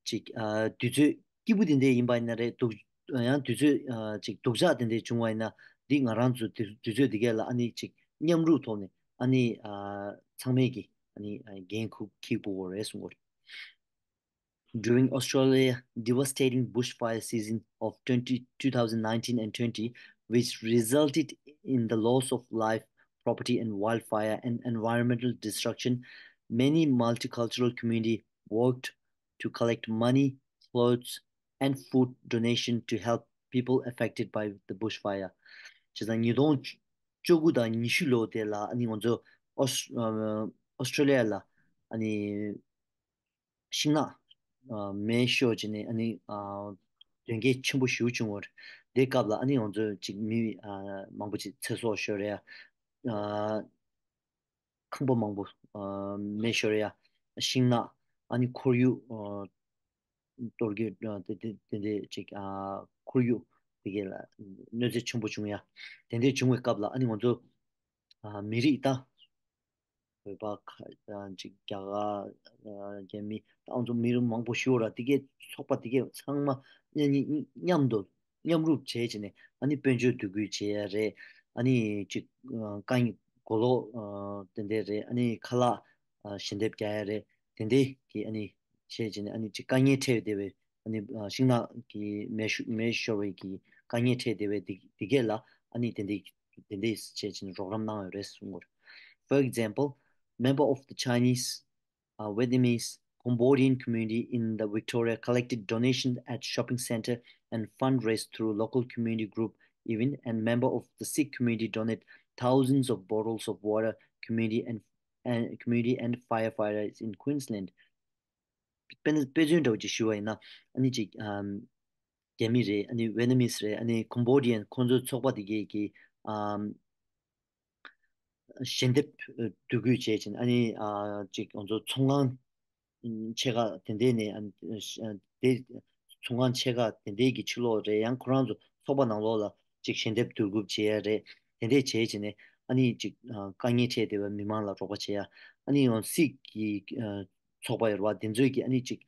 ཅིག་ཨ་དུས་ཚོད་སྐྱིད་པོ་དེ་འདྲ་ཡིན་པ་ཡིན་ན་རེད། སྡུག་ཡང་དུས་ཚོད་ཨ་ཅིག་སྡུག་ཅག་དེ་འདྲ་བྱུང་བ་ཡིན་ན། འདི་ང་རང་ཚོ་དུས་དུས་ཚོད་འདི་གས་ལ་ཨ་ནི་ཅིག་མཉམ་རུབ་ཐོག་ནས་ཨ་ནི་ཨ་ཚང་མས་ཀྱི་ཨ་ནི་ཨ་འགན་འཁུར་འཁྱེར་དགོས་རེད་གསུང་གི་ཡོད། During Australia devastating bushfire season of twenty, two thousand nineteen and twenty, which resulted in the loss of life, property, and wildfire and environmental destruction, many multicultural community worked to collect money, clothes, and food donation to help people affected by the bushfire. བྱས་ཙང་ཉིས་སྟོང་བཅུ་དགུ་དང་ཉི་ཤུ་ལོ་དེ་ལ་ཨ་ནི་ང་ཚོ་ཨོ་ཨ་ཨོ་སི་ཀྲོ་ལི་ཡ་ལ་ཨ་ནི་ཤིང་ནགས་ཨ་མེ་ཤོར་བྱས་ནས་ཨ་ནི་ཨ་དོན་རྐྱེན་ཆེན་པོ་ཞེ་པོ་བྱུང་བ་རེད། དེའི་སྐབས་ལ་ཨ་ནི་ང་ཚོ་ཅིག་མི་ཨ་མང་པོ་ཅིག་ཚེ་སྲོག་ཤོར་ཡ། ཨ་ཁང་པ་མང་པོ་ཨ་མེ་ཤོར་ཡ། ཤིང་ནགས། ཨ་ནི་ཁོར་ཡུག་ཨ་གཏོར་རྒོལ་ཨ་དེ་དེ་དེ་འདྲ་ཅིག་ཨ་ཁོར་ཡུག་དེ་གའི་ལ་གནོད་འཚེ་ཆེན་པོ་བྱུང་ཡ། དེ་འདྲ་བྱུང་བའི་སྐབས་ལ་ཨ་ནི་ང་ཚོ་ཨ་མི་རིགས་དང་། བོད་པ་ཁ་ཨ་ཅིག་རྒྱ་གར་ཨ་རྒྱ་མི་ད་ང་ཚོ་མི་རིགས་མང་པོ་ཞིག་ཡོད་ར། དེ་གའི་ཚོགས་པ་དེ་གའི་ཚང་མ་མཉམ་མཉམ་དུ་མཉམ་རུབ་བྱས་བྱས་ནས་ཨ་ནི་དཔལ་འབྱོར་འདུ་འགོད་བྱེད་ཡ་རེད། ཨ་ནི་ཅིག་ཨ་དཀའ་ངལ་གོ་ལོག་ཨ་དེ་འདྲ་རེད། ཨ་ནི་ཁ་ལག་ཨ་ཞལ་འདེབས་རྒྱག་ཡ་རེད། དེ་འདྲ་གི་ཨ་ནི་བྱས་བྱས་ནས་ཨ་ནི་ཅིག་དཀའ་ངལ་འཕྲད་བསྡད་པའི་ཨ་ནི་ཤིང་ནགས་ཀྱི་མེ་ཤོ་མེ་ཤོར་བའི་གི་དཀའ་ངལ་འཕྲད་བསྡད་པའི་དེ་དེ་གས་ལ་ཨ་ནི་དེ་འདྲའི་དེ་འདྲའི་བྱས་བྱས་ནས་རོགས་རམ་གནང་ཡོད་རེད་གསུངས་པ་རེད། For example, member of the Chinese, uh, Vietnamese, Cambodian community in the Victoria collected donations at shopping center and fundraised through local community group event, and member of the Sikh community donate thousands of bottles of water community and and community and firefighters in Queensland. དཔེ་དཔེ་མཚོན་འདྲ་བོ་ཅིག་ཞུ་བ་ཡིན་ན། ཨ་ནི་ཅིག་ཨམ་རྒྱ་མི་རེད། ཨ་ནི་ཝེ་ནམ་མིས་རེད། ཨ་ནི་ཀོམ་བོ་ཌི་ཡན་ཁོང་ཚོའི་ཚོགས་པ་དེ་གས་ཀྱི་ཨམ་ཞལ་འདེབས་ཨ་འདུ་འགོད་བྱས་ཕྱིན། ཨ་ནི་ཨ་ཅིག་ང་ཚོ་ཚོང་ཁང་ཨམ་ཆེ་ཁག་དེ་འདྲས་ནས་ཨ་ནི་ཨ་དེ་ཚོང་ཁང་ཆེ་ཁག་དེ་འདྲས་ཀྱི་ཕྱི་ལོགས་རེད། ཡང་ཁོ་རང་ཚོ་ཚོགས་པ་ནང་ལོགས་ལ་ཅིག་ཞལ་འདེབས་འདུ་འགོད་བྱེད་ཡ་རེད། དེ་འདྲས་བྱས་བྱས་ནས་ཨ་ནི་ཅིག་ཨ་དཀའ་ངལ་འཕྲད་བསྡད་པའི་མི་མང་ལ་རོགས་པ་བྱེད་ཡ། ཨ་ནི་ཡང་སིག་གི་ཨ་ཚོགས་པ་ཡོད་རེད་བ། དེ་ཚོས་ཀྱིས་ཨ་ནི་ཅིག་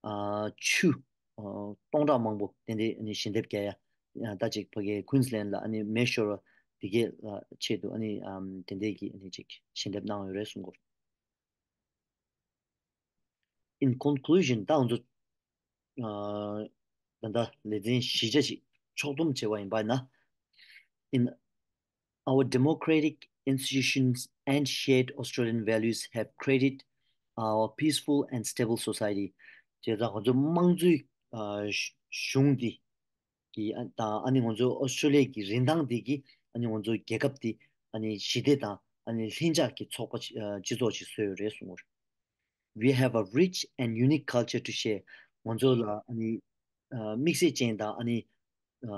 ཨ་ཆུ་ཨ་སྟོང་ཕྲག་མང་པོ་དེ་འདྲའི་ཨ་ནི་ཞལ་འདེབས་རྒྱག་ཡ། ཨ་ད་ཅིག་ཕ་གིའི་ཀུན་སི་ལན་ལ་ཨ་ནི་མེ་ཤོར་བ་དེ་གའི་ཨ་ཆེད་དུ་ཨ་ནི་ཨམ་དེ་འདྲའི་གི་ཨ་ནི་ཅིག་ཞལ་འདེབས་གནང་ཡོད་རེད་གསུངས་གོ། In conclusion, ད་ང་ཚོ་ཨ་ད་ལྟ་ལེ་ཚན་བཞི་ཆ་ཞིག་ཕྱོགས་བསྡོམས་བྱས་པ་ཡིན་པ་ན། In our democratic institutions and shared Australian values have created our peaceful and stable society. བྱས་ཙང་ང་ཚོ་དམངས་གཙོའི་ཨ་གཞུང་འདི་གི་ཨ་དང་ཨ་ནི་ང་ཚོ་ཨོ་སི་ཀྲོ་ལི་ཡ་གི་རིན་ཐང་འདི་གིས་ཨ་ནི་ང་ཚོ་རྒྱལ་ཁབ་འདི་ཨ་ནི་ཞི་བདེ་དང་ཨ་ནི་ལྷིང་འཇགས་ཀྱི་ཚོགས་པ་ཅིག་ཨ་སྤྱི་ཚོགས་ཅིག་བཟོས་ཡོད་རེད་གསུངས་པ་རེད། We have a rich and unique culture to share. ང་ཚོ་ལ་ཨ་ནི་ཨ་དམིགས་བསལ་ཅན་དང་ཨ་ནི་ཨ་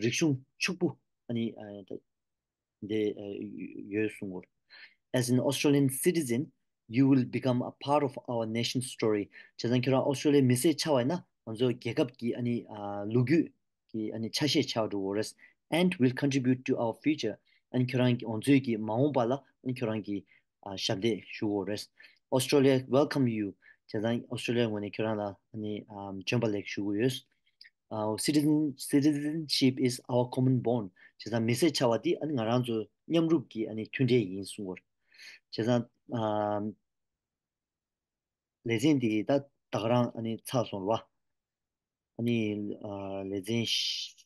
རིག་གཞུང་ཕྱུག་པོ་ཨ་ནི་ཨ་འདི་ཨ་ཡོད་གསུངས་པ་རེད། As an Australian citizen, you will become a part of our nation's story. བྱས་ཙང་ཁྱོད་རང་ཨོ་སི་ཀྲོ་ལི་ཡའི་མི་སེར་ཆགས་པ་ཡིན་ན་ང་ཚོ་རྒྱལ་ཁབ་ཀྱི་ཨ་ནི་ཨ་ལོ་རྒྱུས་ཀྱི་ཨ་ནི་ཆ་ཤས་ཆགས་འགྲོ་གི་རེད། And will contribute to our future. ཨ་ནི་ཁྱོད་རང་གི་ང་ཚོའི་གི་མ་འོངས་པ་ལ་ཨ་ནི་ཁྱོད་རང་གི་ཨ་ཞབས་འདེགས་ཞུ་གི་རེད། Australia welcome you. བྱས་ཙང་ཨོ་སི་ཀྲོ་ལི་ཡ་ངོས་ནས་ཁྱོད་རང་ལ་ཨ་ནི་ཨམ་བྱོན་པ་ལེགས་ཞུ་གི་ཡོད། Uh, citizen, citizenship is our common bond. བྱས་ཙང་མི་སེར་ཆགས་པ་འདི་ཨ་ནི་ང་རང་ཚོ་མཉམ་རུབ་ཀྱི་ཨ་ནི་མཐུན་འབྲེལ་ཡིན་གསུངས་པ་རེད། བྱས་ཙང་ཨམ་ལེ་ཚན་འདི་ད་ད་ག་རང་ཨ་ནི་ཚར་སོང་རེད་བ། ཨ་ནི་ཨ་ལེ་ཚན་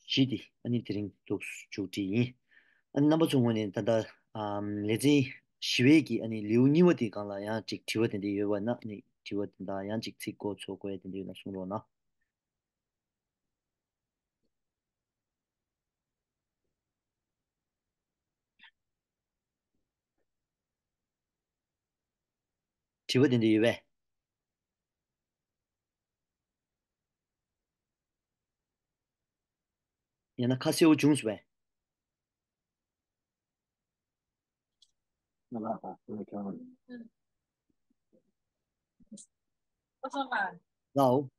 བཞི་འདི་ཨ་ནི་དེ་རིང་འདུག་མཇུག་སྒྲིལ་ཡིན། ཨ་ནི་རྣམ་པ་ཚོའི་ངོས་ནས་ད་ལྟ་ཨམ་ལེ་ཚན་བཞི་པའི་གི་ཨ་ནི་ལེའུ་གཉིས་པ་དེའི་སྒང་ལ་ཡང་ཅིག་དྲི་བ་དེ་འདྲ་ཡོད་པ་ན་ཨ་ནི་དྲི་བ་དེ་དག་ཡང་ཅིག་ཚིག་མགོ་ཚོས་དགོས་ཡ་དེ་འདྲ་ཡོད་ན་གསུང་རོགས་གནང་། དྲི་བ་དེ་འདྲ་ཡོད་པས། ཡང་ན་ཁ་གསལ་བོ་བྱུང་སོང་བས། ལའོ།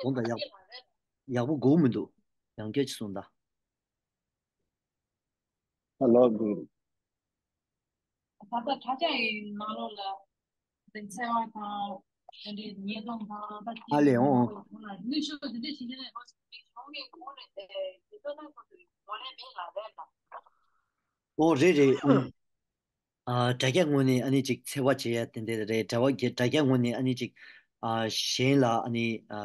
དགོངས་དག་ཡག་ཡག་པོ་གོ་མི་འདུག་ཡང་བསྐྱར་ཅིག་གསུངས་དང་། ཧ་ལོ། ད་ལྟ་དྲ་རྒྱ་ཡི་ནང་ལོགས་ལ་དེ་འཚེ་བ་དང་དེ་འདྲའི་ཉེས་རྡུང་དང་ད་ཨ་ལས་འོང་། ནུས་ཤུགས་དེ་འདྲ་བྱེད་ཀྱི་རེད། ཨོ་རེད་རེད། ཨ་དྲ་རྒྱ་ངོས་ནས་ཨ་ནི་ཅིག་འཚེ་བ་བྱེད་ཡ་དེ་འདྲ་རེད། དྲ་བ་དྲ་རྒྱ་ངོས་ནས་ཨ་ནི་ཅིག་ཨ་གཞན་ལ་ཨ་ནི་ཨ་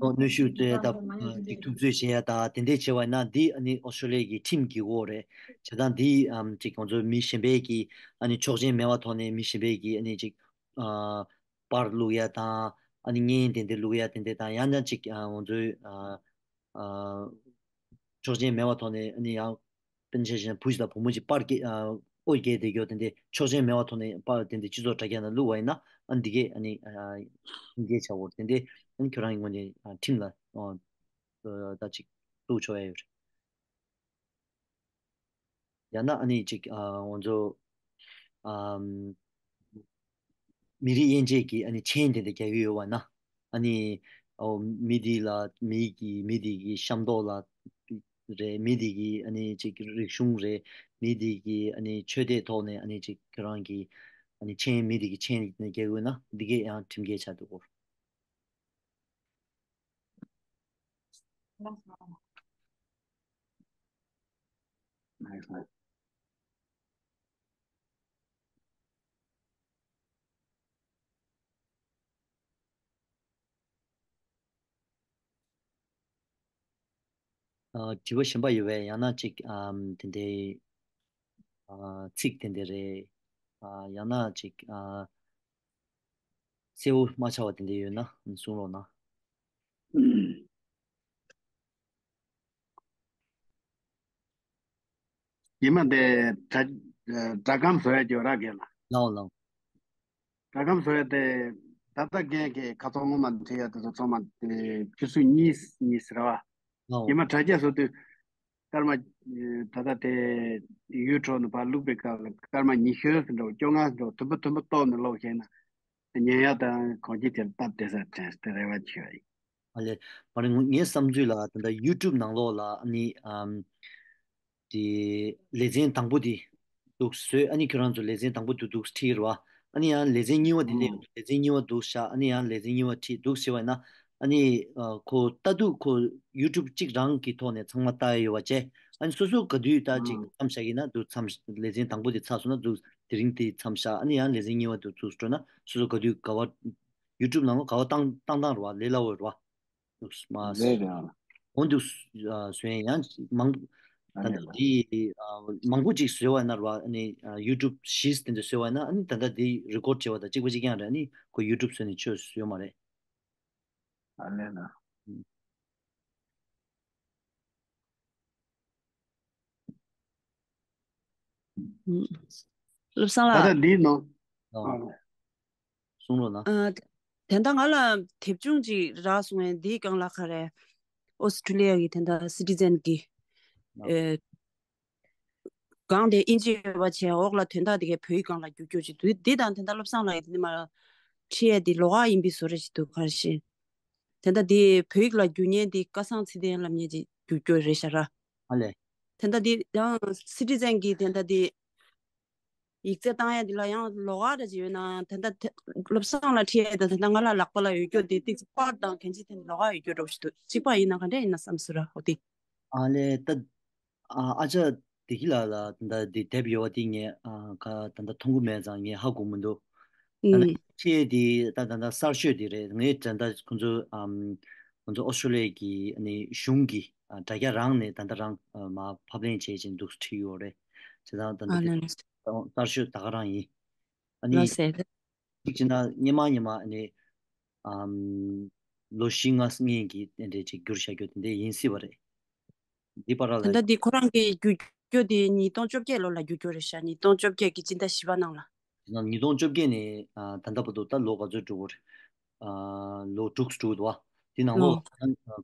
གནོན་ཤུགས་སྤྲད་ཡ་དང་ཅིག་ཐུབ་ཚོད་བྱེད་ཡ་དང་དེ་འདྲས་བྱེད་པ་ན་འདི་ཨ་ནི་ཨོ་སི་ཀྲོ་ལི་ཡ་གི་ཁྲིམས་འགལ་གྱི་འོག་རེད། བྱས་ཙང་འདི་ཨམ་ཅིག་ང་ཚོ་མི་གཞན་པའི་གི་ཨ་ནི་ཆོག་མཆན་མེད་པའི་ཐོག་ནས་མི་གཞན་པའི་གི་ཨ་ནི་ཅིག་ཨ་པར་བླུག་ཡ་དང་ ཨ་ནི་བརྙན་དེ་འདྲ་བླུག་ཡ་དེ་འདྲ་དང་ཡང་ན་ཅིག་ཨ་ང་ཚོའི་ཨ་ཨ་ཆོག་མཆན་མེད་པའི་ཐོག་ནས་ཨ་ནི་ཡང་དཔེར་ན་ཆ་བཞག་ན་བུ་ཞིག་དང་བུ་མོ་ཞིག་པར་སྐྱེ་ཨ་ཨོ་རྒྱན་དེ་གྱོ་དེ་འདྲ་ཆོག་མཆན་མེད་པའི་ཐོག་ནས་པར་དེ་འདྲ་སྤྱི་ཚོགས་དྲ་རྒྱ་ནང་བླུག་པ་ཡིན་ན་ཨ་ནི་འདི་གས་ཨ་ནི་ཨ་ཁྲིམས་འགལ་ཆགས་ཡོད་རེད། དེ་འདྲ་ཨ་ནི་ཁྱོད་རང་གི་ངོས་ནས་ཨ་ཁྲིམས་ལ་ཨ་ད་ཅིག་གཏུག་ཆོག་ཡ་ཡོད་རེད། ཡང་ན་ཨ་ནི་ཅིག་ཨ་ང་ཚོ་ཨམ་མི་རིགས་དབྱེ་འབྱེད་ཀྱི་ཨ་ནི་མཆན་དེ་འདྲ་རྒྱག་གི་ཡོད་པ་ན་ཨ་ནི་ཨོ་མི་འདི་ལ་མི་གི་མི་འདི་གི་ཤ་མདོག་ལ་རེད། མི་འདི་གི་ཨ་ནི་ཅིག་རིག་གཞུང་རེད། མི་འདི་གི་ཨ་ནི་ཆོས་དད་ཐོག་ནས་ཨ་ནི་ཅིག་ཁྱོད་རང་གི་ཨ་ནི་མཆན་མི་འདི་གི་མཆན་རྒྱག་གི་ཡོད་ན་འདི་གས་ཡང་ཁྲིམས་འགལ་ཆགས་འདུག་གོ། ཨ་དྲི་བ་གཞན་པ་ཡོད་པས། ཡང་ན་ཅིག་ཨམ་དེ་འདྲའི་ཨ་ཚིག་དེ་འདྲ་རེད། ཨ་ཡང་ན་ཅིག་ཨ་གསལ་པོ་མ་ཆགས་པ་དེ་འདྲ་ཡོད་ན་གསུང་རོགས་གནང་། ཉི་མ་འདི་སྒྲ་སྒྲ་སྒམ་བཟོ་ཡ་ཅིག་ཡོད་ར་རྒན་ལགས། ལའོ་ལའོ། སྒྲ་སྒམ་བཟོ་ཡ་དེ་ད་ལྟ་རྒན་གྱིས་ཁ་ཚོན་ངོ་མ་བྲིས་ཡ་དེ་ཚོ་ཚང་མ་དེ་ཆུ་ཚོད་གཉིས་གཉིས་ཟེར་བ། ལའོ། ཉི་མ་དྲ་རྒྱ་བཟོ་དུས་སྐར་མ་ད་ལྟ་དེ་ཡུ་ཊུབ་ནང་ཕར་བླུགས་པའི་སྐབས་ལ་སྐར་མ་ཉི་ཤུ་ཟེར་འགྲོ་བཅོ་ལྔ་ཟེར་འགྲོ་དུམ་བུ་དུམ་བུ་གཏོར་ནས་ཀློག་ཤེས་ན་ཉན་ཡ་དང་གོང་ཁྱི་དེར་སྟབས་བདེ་ས་དྲན་དེ་རེ་བ་ཆེ་བ་ཡིན། ཨ་ལས། མ་རེད། ངས་བསམ་ཚུལ་ལ་ད་ལྟ་ཡུ་ཊུབ་ནང་ལོགས་ལ་ཨ་ནི་ཨམ། དེ་ལེ་ཚན་དང་པོ་དེ་འདུག་བཟོས། ཨ་ནི་ཁྱོད་རང་ཚོ་ལེ་ཚན་དང་པོ་དེ་འདུག་ཁྲིད་ར་བ། ཨ་ནི་ཡང་ལེ་ཚན་གཉིས་པ་དེ་སླེབས། ཨང་། ལེ་ཚན་གཉིས་པ་འདུག་བཞག་ཨ་ནི་ཡང་ལེ་ཚན་གཉིས་པ་ཁྲིད་འདུག་ཟེར་བ་ཡིན་ན། ཨ་ནི་ཨ་ཁོ་ལྟ་དུས་ཁོ་ཡུ་ཊུབ་གཅིག་རང་གི་ཐོག་ནས་ཚང་མ་ལྟ་ཡ་ཡོད་པ་བྱས། ཨ་ནི་སོ་སོ་ག་དུས་ད་ཅིག་ཨང་། མཚམས་བཞག་གི་ན་འདུག་མཚམས་ལེ་ཚན་དང་པོ་དེ་ཚར་སོང་ན་འདུག་དེ་རིང་དེ་མཚམས་བཞག་ཨ་ནི་ཡང་ལེ་ཚན་གཉིས་པ་དེ་ཚུགས་འགྲོ་ན་སོ་སོ་ག་དུས་ག་བ་ཡུ་ཊུབ་ནང་ལ་ག་བ་བཏང་བཏང་བཏང་ར་བ་ལས་སླ་བོ་ར་བ། འདུག་མ་ལས་རེད་ཨ། འོ་འདུག་བཟོས་ཡང་མང་ད་ལྟ་འདི་མང་པོ་ཅིག་བཟོས་པ་ན་ར་བ་ཨ་ནི་ཡུ་ཊུབ་བཞི་དེ་འདྲ་བཟོས་པ་ན་ཨ་ནི་ད་ལྟ་འདི་རི་ཀོཌ་བྱས་པ་དང་གཅིག་པ་གཅིག་རྐྱང་རེད། ཨ་ནི་ཁོ་ཡུ་ཊུབ་བཟོས་ནས་ཆོས་བཟོས་མ་རེད། ཨ་ལས་ན། བློ་བཟང་ལགས། ད་ལྟ་འདིའི་ནང་། ཨ། གསུང་རོགས་གནང་། ཨ། དེ་འདྲ་ང་ལ་དེབ་ཆུང་ཅིག་རག་སོང་བས་འདིའི་སྒང་ལ་ག་རེ། ཨོ་སི་ཁྲུ་ལི་ཡ་གི་དེ་འདྲ་སི་ཊི་ཛན་གི། ཨ། ཨེ། སྒང་དེ་ཨིན་ཇི་ཡོད་པ་བྱས་འོག་ལ་དོན་དག་དེ་གའི་བོད་ཡིག་སྒང་ལ་བསྒྱུར་རྒྱུ་ཅིག་འདུག་འདི་དང་དེ་འདྲ་བློ་བཟང་ལགས་ཡིན་དེ་མ་ཁྲིད་ཡས་དེ་ལོགས་ཀ་ཡིན་པའི་བཟོ་འདྲ་ཞིག་འདུག་ག་རེ་ཞེས། དེ་འདྲ་དེ་བོད་ཡིག་ལ་བསྒྱུར་མཁན་དེ་སྐལ་བཟང་ཚེ་བརྟན་ལབ་མཁན་ཅིག་བསྒྱུར་རྒྱུ་རེད་ཤག་ར། ཨ་ལས། དེ་འདྲ་དེ་ཡང་སི་ཊི་ཛན་གི་དེ་འདྲ་དེ། ཡིག་ཚད་བཏང་ཡ་འདི་ལ་ཡང་ལོགས་ཀ་འདྲ་ཅིག་ཡོད་ན་དེ་འདྲ་དེ་བློ་བཟང་ལ་ཁྲིད་ཡ་དང་དེ་འདྲ་ང་ལ་ལག་པ་ལ་ཡོད་རྒྱུ་དེ་ཏིག་ཙམ་པར་དང་གན་ཅི་དེ་ལོགས་ཀ་ཡོད་རྒྱུ་འདྲ་པོ་ཞིག་འདུག་གཅིག་པ་ཡིན་ན་ག་འདྲ་ཡིན་ན་བསམ་སོང་ར་ཨོ་དེ། ཨ་ལས་ད། ཨ་ཨ་ཅག་བདེ་སྐྱིད་ལགས་ལ་ད་ལྟ་འདི་དེབ་ཡོད་པ་དེ་ངས་ཨ་ག་ད་ལྟ་མཐོང་གི་མེད་ཙང་ངས་ཧ་གོ་མི་འདུག་ད་ལྟ་ཨུམ། ཁྱེད་དེ་ད་ད་ལྟ་གསར་ཤོས་དེ་རེད། ངས་ད་ལྟ་ཁོང་ཚོ་ཨམ་ཁོང་ཚོ་ཨོ་སི་ཁྲུ་ལི་ཡ་གི་ཨ་ནི་གཞུང་གི་ཨ་དྲ་རྒྱ་རང་ནས་ད་ལྟ་རང་ཨ་མར་ཕབ་ལེན་བྱེད་བཞིན་འདུག་བྲིས་ཡོད་རེད། བྱས་ཙང་ད་ལྟ་ཨ་དེ་ལན། གསར་ཤོས་ད་ག་རང་ཡིན། ཨ་ནི་ལགས་སེ། གཅིག་བྱས་ན་སྔོན་མ་སྔོན་མ་ཨ་ནི་ཨམ་ལོ་བཞི་ལྔ་སྔོན་གྱི་དེ་འདྲའི་ཅིག་བསྒྱུར་བཞག་རྒྱུ་དེ་འདྲ་ཡིན་སྲིད་པ་རེད། འདི་བར་ལ། ད་ལྟ་འདི་ཁོ་རང་གི་བསྒྱུར་རྒྱུ་དེ་ཉིས་སྟོང་བཅོ་བརྒྱད་ལོ་ལ་བསྒྱུར་རྒྱུ་རེད་ཤག་ཉིས་སྟོང་བཅོ་བརྒྱད་ཀྱི་སྤྱི་ཟླ་བཞི་པ་ནང་ལ། ཉིས་སྟོང་བཅོ་བརྒྱད་ནས་ཨ་ད་ལྟ་བར་དུ་ད་ལོ་ག་ཚོད་འགྲོ་གི་རེད། ཨ་ལོ་དྲུག་འགྲོ་གི་འདུག་བ། དེ་ནང་ལོགས་ཨ་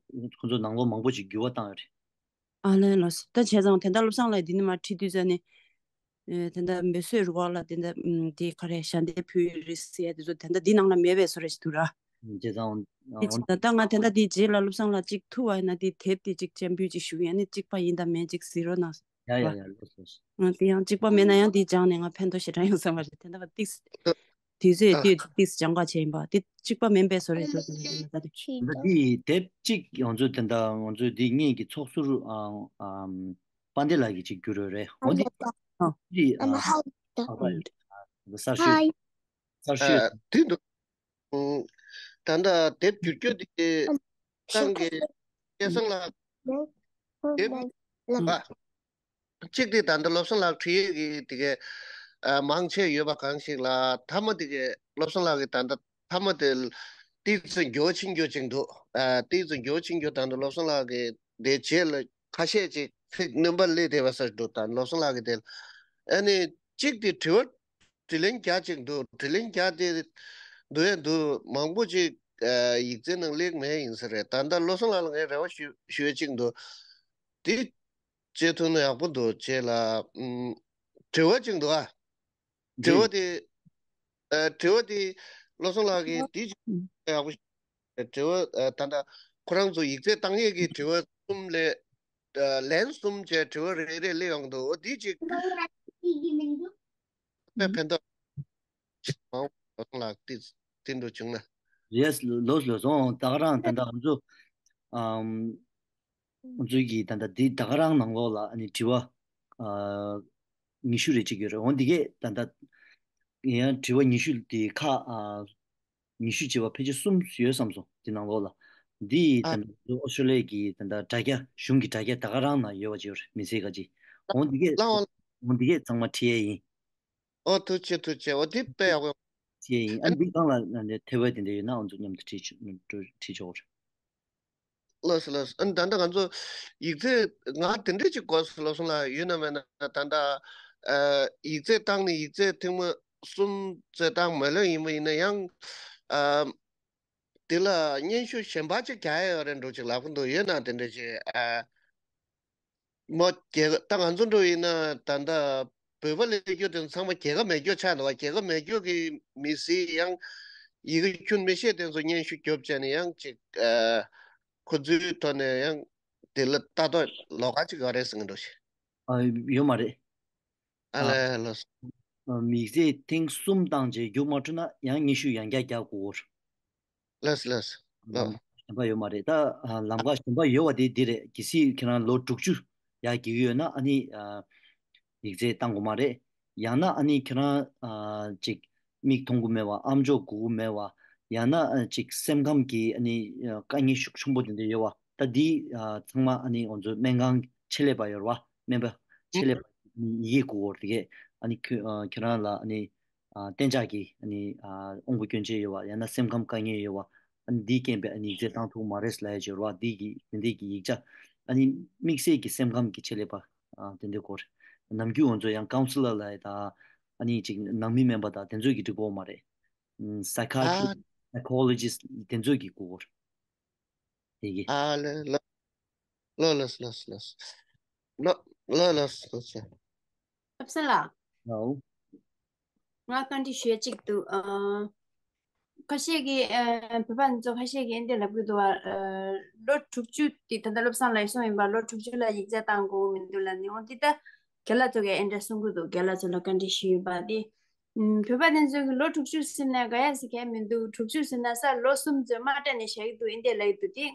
ཁོང་ཚོ་ནང་ལོགས་མང་པོ་ཞིག་འགྱུར་བ་བཏང་ཡོད་རེད། ཨ་ལས་ལགས་སོ། ད་བྱས་ཙང་དེ་འདྲ་བློ་བཟང་ལགས་འདི་ནས་མར་ཁྲིད་དུས་ཙ་ནས། ཨེ་དེ་འདྲ་འབད་སོས་རུ་བ་ལ་དེ་འདྲ་ཨམ་དེ་ག་རེ་ཞལ་འདེབས་ཕུལ་རེད་ཟེར་ཡ་དེ་ཚོ་དེ་འདྲ་འདི་ནང་ལ་མེད་པའི་བཟོ་འདྲ་ཞིག་འདུག་ར། བྱས་ཙང་། དེ་ཨ་ད་ལྟ་ང་དེ་འདྲ་དེ་རྗེས་ལ་བློ་བཟང་ལགས་གཅིག་ཐུག་པ་ཡིན་ན་དེ་དེབ་དེ་གཅིག་སྤྱན་འབུལ་གཅིག་ཞུ་ཡ་ནི་གཅིག་པ་ཡིན་དང་མིན་གཅིག་གཟིགས་རོགས་གནང་། ཡ་ཡ་ཡ་ལགས་སོ། ང་དེ་ཡང་གཅིག་པ་མེད་ན་ཡང་དེ་སྦྱངས་ནས་ང་ཕན་ཐོགས་ཞེ་དྲག་ཡོང་བསམ་པ་རེད། དེ་འདྲ་བ་ཏིག་དུས་ཚོད་ཨ་དེ་ཏིག་སྦྱང་ག་བྱས་ཡིན་པ་དེ་གཅིག་པ་མིན་པའི་བཟོ་འདྲ་ཞིག་འདུག་ད་དེ། ད་འདི་དེབ་གཅིག་ང་ཚོ་དེ་འདྲ་ང་ཚོ་འདི་སྔོན་གྱི་ཚོགས་ཟུར་ཨ་ཨམ་དཔལ་ལྡན་ལགས་ཀྱིས་གཅིག་བསྒྱུར་ཡོད་རེད། འོ་འདི་ཨ་འདི་ཨ་ཨ་ཕ་ཡོད་རེད། གསར་ཤོས་གསར་ཤོས། ཨ་དེ་འདུག་ཨུམ། ད་ལྟ་དེབ་བསྒྱུར་རྒྱུ་དེ་ཏང་གི་སྐལ་བཟང་ལགས་དེབ་ཨ་གཅིག་དེ་ད་ལྟ་བློ་བཟང་ལགས་བྲིས་ཡས་ཀྱི་དེ་གའི་ཨ་མང་ཆེ་ཡོད་པ་གང་ཞིག་ལ་མཐའ་མ་དེ་གའི་བློ་བཟང་ལགས་ཀྱི་ད་ལྟ་མཐའ་མ་དེ་ ཏིག་ཙམ་འགྱུར་བ་ཕྱིན་རྒྱུ་ཅིག་འདུག་ཨ། ཏིག་ཙམ་འགྱུར་བ་ཕྱིན་རྒྱུ་དང་དུ་བློ་བཟང་ལགས་ཀྱིས་དེ་རྗེས་ལ་ཁ་ཤས་ཅིག་ཚིག་སྣོན་པ་སླེབས་བསྡད་པ་སོགས་འདུག་ད་བློ་བཟང་ལགས་ཀྱིས་དེ་ཨ་ནི་གཅིག་དེ་དྲི་བ་དྲིས་ལན་རྒྱག་ཅིག་འདུག་དྲིས་ལན་རྒྱག་དེ་འདུག་ཡ་འདུག་མང་པོ་ཅིག་ཨ། ཡིག་ཚད་ནང་སླེབས་མེད་ཡིན་ས་རེད། ད་ལྟ་བློ་བཟང་ལགས་ལ་ངས་རེ་བ་ཞུ་ཞུ་ཡ་ཅིག་འདུག་དེ་བྱེད་ཐུབ་ན་ཡག་པོ་འདུག་བྱས་ལ། ཨུམ། དྲི་བ་ཅིག་འདུག་ཨ། དྲི་བ་དེ། ཨ། དྲི་བ་དེ་བློ་བཟང་ལགས་ཀྱིས་དེ་ཅིག་ཡག་པོ་ཞིག་དྲི་བ། ཨ། ད་ལྟ་ཁོ་རང་ཚོ་ཡིག་ཚད་བཏང་ཡས་ཀྱི་དྲི་བ་གསུམ་ལས། ཨ། ལན་གསུམ་བྱས་དྲི་བ་རེ་རེ་སླེབས་ཡོང་གི་འདུག་འོ་དེ་ཅིག་དཔེ་ཕན་ཐོགས་མང་བོ་བློ་བཟང་ལགས་དེ་དེ་འདྲ་བྱུང་ན། རེད། ལགས་ལགས་སོ། ད་ག་རང་ད་ལྟ་ང་ཚོ། ཨམ། ང་ཚོའི་གི་ད་ལྟ་འདི་ད་ག་རང་ནང་ལོགས་ལ་ཨ་ནི་དྲི་བ། ཨ། ཉི་ཤུ་རེ་གཅིག་ཡོད་རེད། འོ་འདི་གས་ད་ལྟ་ཡང་དྲི་བ་ཉི་ཤུ་དེ་ཁག་ཨ། ཉི་ཤུ་བྱས་པ་ཕལ་ཆེར་གསུམ་ཡོད་བསམ་སོང་འདི་ནང་ལོགས་ལ། འདི་ཨ། ད་ལྟ་ཨོ་སི་ཀྲོ་ལི་ཡ་གི་ད་ལྟ་དྲ་རྒྱ་གཞུང་གི་དྲ་རྒྱ་ད་ག་རང་ན་ཡོད་པ་ཅིག་ཡོད་རེད། མི་ཚེ་ག་ཅིག་འོ་འདི་གས། ལའོ། འོ་འདི་གས་ཚང་མ་བྲིས་ཡས་ཡིན། ཨོ་ཐུགས་རྗེ་ཆེ་ཐུགས་རྗེ་ཆེ། ཨོ་དེ་དཔེ་ཡག་པོ་ཡོང་། བྱས་ཡིན། ཨ་ཨ་ནི་འདི་སྒང་ལ་ཨ་ནི་ཐེ་བའི་དེ་འདྲ་ཡོད་ན་ང་ཚོ་མཉམ་དུ་བྲིས་ཆོག་བྲིས་ཆོག་རེད། ལགས་སོ་ལགས་སོ། ཨ་ནི་ད་ལྟ་ང་ཚོ་ཡིག་ཚད་ང་དེ་འདྲ་ཅིག་དགོས་སོ་བློ་བཟང་ལགས་ཡོད་ན་མེད་ན་ད་ལྟ་ཨ་ཡིག་ཚད་བཏང་ནས་ཡིག་ཚད་ཐེངས་མ་གསུམ་ཙམ་བཏང་མ་ལོན་ཡིན་པ་ཡིན་ན་ཡང་ཨ་དེ་ལ་སྙན་ཞུ་གཞན་པ་ཅིག་རྒྱག་ཡ་ཡོད་རེད་འགྲོ་ཅིག་ལབ་ཀྱི་འདུག་ཡོད་ན་དེ་འདྲ་ཅིག་ཨ། མོ་རྒྱལ་ཁབ་ད་ང་ཚོ་འགྲོ་ཡིན་ན་ད་ལྟ་བོད་པ་ལས་སྐྱོ་དེ་ཚང་མ་རྒྱལ་ཁབ་མེད་སྐྱོ་ཆགས་འདུག་བ། རྒྱལ་ཁབ་མེད་སྐྱོ་གི་མི་སེར་ཡང་ཡི་གེ་ཁྱོན་མི་ཤེས་དེ་ཚོ་སྙན་ཞུ་རྒྱོབ་བྱས་ནས་ཡང་ཅིག་ཨ། ཁོ་ཚོའི་ཐོག་ནས་ཡང་དེ་ལ་ལྟ་རྟོག་ལོགས་ཀ་ཅིག་ཡོད་རེད་ཟེར་གྱི་འདུག་ཤི། ཨ། ཡོད་མ་རེད། ཨ་ཨ། ལས་ལོས། ཨ། མི་ཚེ་ཐེངས་གསུམ་བཏང་རྗེས་རྒྱུགས་མ་འཕྲོད་ན་ཡང་སྙན་ཞུ་ཡང་བསྐྱར་རྒྱག་དགོས། ལགས་ལགས། ལགས། ལམ་ཁ་གཞན་པ་ཡོད་མ་རེད། ད་ཨ། ལམ་ཁ་གཞན་པ་ཡོད་པ་དེ་འདི་རེད། གལ་སྲིད་ཁྱེད་རང་ལོ་དྲུག་ཅུ་ཡར་རྒྱུགས་ཡོད་ན་ཨ་ནི་ཨ། ཡིག་ཚད་བཏང་དགོས་མ་རེད། ཡང་ན་ཨ་ནི་ཁྱེད་རང་ཨ། ཅིག་མིག་མཐོང་གི་མེད་པ། ཨམ་ཅོག་གོ་གི་མེད་པ། ཡང་ན་ཨ། ཅིག་སེམས་ཁམས་ཀྱི་ཨ་ནི་ཨ། དཀའ་ངལ་ཤུགས་ཆེན་པོ་དེ་འདྲ་ཡོད་པ། ད་འདི་ཨ། ཚང་མ་ཨ་ནི་ང་ཚོའི་སྨན་ཁང་ཆེད་ལས་པ་ཡོད་རེད་པ། སྨན་པ་ཆེད་ལས་པ་ཨ་ནི་ཡི་གེ་གོ་གི་རེད། དེ་གས་ཨ་ནི་ཁྱོད་ཨ། ཁྱེད་རང་ལ་ཨ་ནི་ཨ། གཏན་འཇགས་ཀྱི་ཨ་ནི་ཨ། དབང་པོ་སྐྱོན་ཅན་ཡོད་པ། ཡང་ན་སེམས་ཁམས་དཀའ་ངལ་ཡོད་པ། ཨ་ནི་འདིའི་རྐྱེན་པས་ཨ་ནི་ཡིག་ཚད་བཏང་ཐུབ་མ་རེད་ལབ་ཡ་ཅིག་ཡོད་རེད་པ། འདི་གི་དེ་འདྲའི་གི་ཡིག་ཆ་ཨ་ནི་དམིགས་བསལ་གྱི་སེམས་ཁམས་ཀྱི་ཆེད་ལས་པ་ཨ། དེ་འདྲའི་སྐོར། ནམ་རྒྱུན་ང་ཚོ་ཡང་ཀའུན་སི་ལར་ལབ་ཡ་ད་ཨ་ནི་ཅིག་ནང་མི་སྨན་པ་དང་དེ་ཚོས་ཀྱི་འགྲིག་གོ་མ་རེད། ཨ། སའི་ཀ་ཡ་ཊི་རི་སི་ཊི། ཨ། སའི་ཀོ་ལོ་ཇི་སི་ཊི་དེ་ཚོས་ཀྱི་དགོས་སྐོར། དེ་གི། ཨ་ལས། ལོ་ལོ་ལོས་ལོས་ལོས། ལོ་ལོ་ལོས་ལོས་ལོས། སློབ་གསར་ལགས། ལའོ། ང་བཀའ་འདྲི་ཞུ་ཡ་གཅིག་འདུག་ཨ། ཁ་ཤས་ཀྱིས་ཨ། བོད་པ་ཚོ་ཁ་ཤས་ཀྱིས་འདི་ལབ་ཀྱི་འདུག་བ། ཨ། ལོ་དྲུག་ཅུ་དེ་ད་ལྟ་བློ་བཟང་ལགས་གསུངས་ཡིན་པ། ལོ་དྲུག་ཅུ་ལ་ཡིག་ཚད་བཏང་དགོས་མི་འདུག་ལབ་ནས། འོ་འདི་ད་རྒན་ལགས་ཚོ་གིས་འདི་འདྲ་གསུང་གི་འདུག་རྒན་ལགས་ཚོ་ལ་བཀའ་འདྲི་ཞུས་ཡིན་པ་འདི། ཨུམ། བོད་པ་དེ་ཚོ་གིས་ལོ་དྲུག་ཅུ་ཟེར་ནས་དགའ་ཡ་ཟེར་མཁན་མི་འདུག་དྲུག་ཅུ་ཟེར་ན་ས་ལོ་གསུམ་ཙམ་དམག་སྤྲད་ནས་བཞག་གི་འདུག་འདི་འདྲ་ལབ་ཀྱི་འདུག་དེ་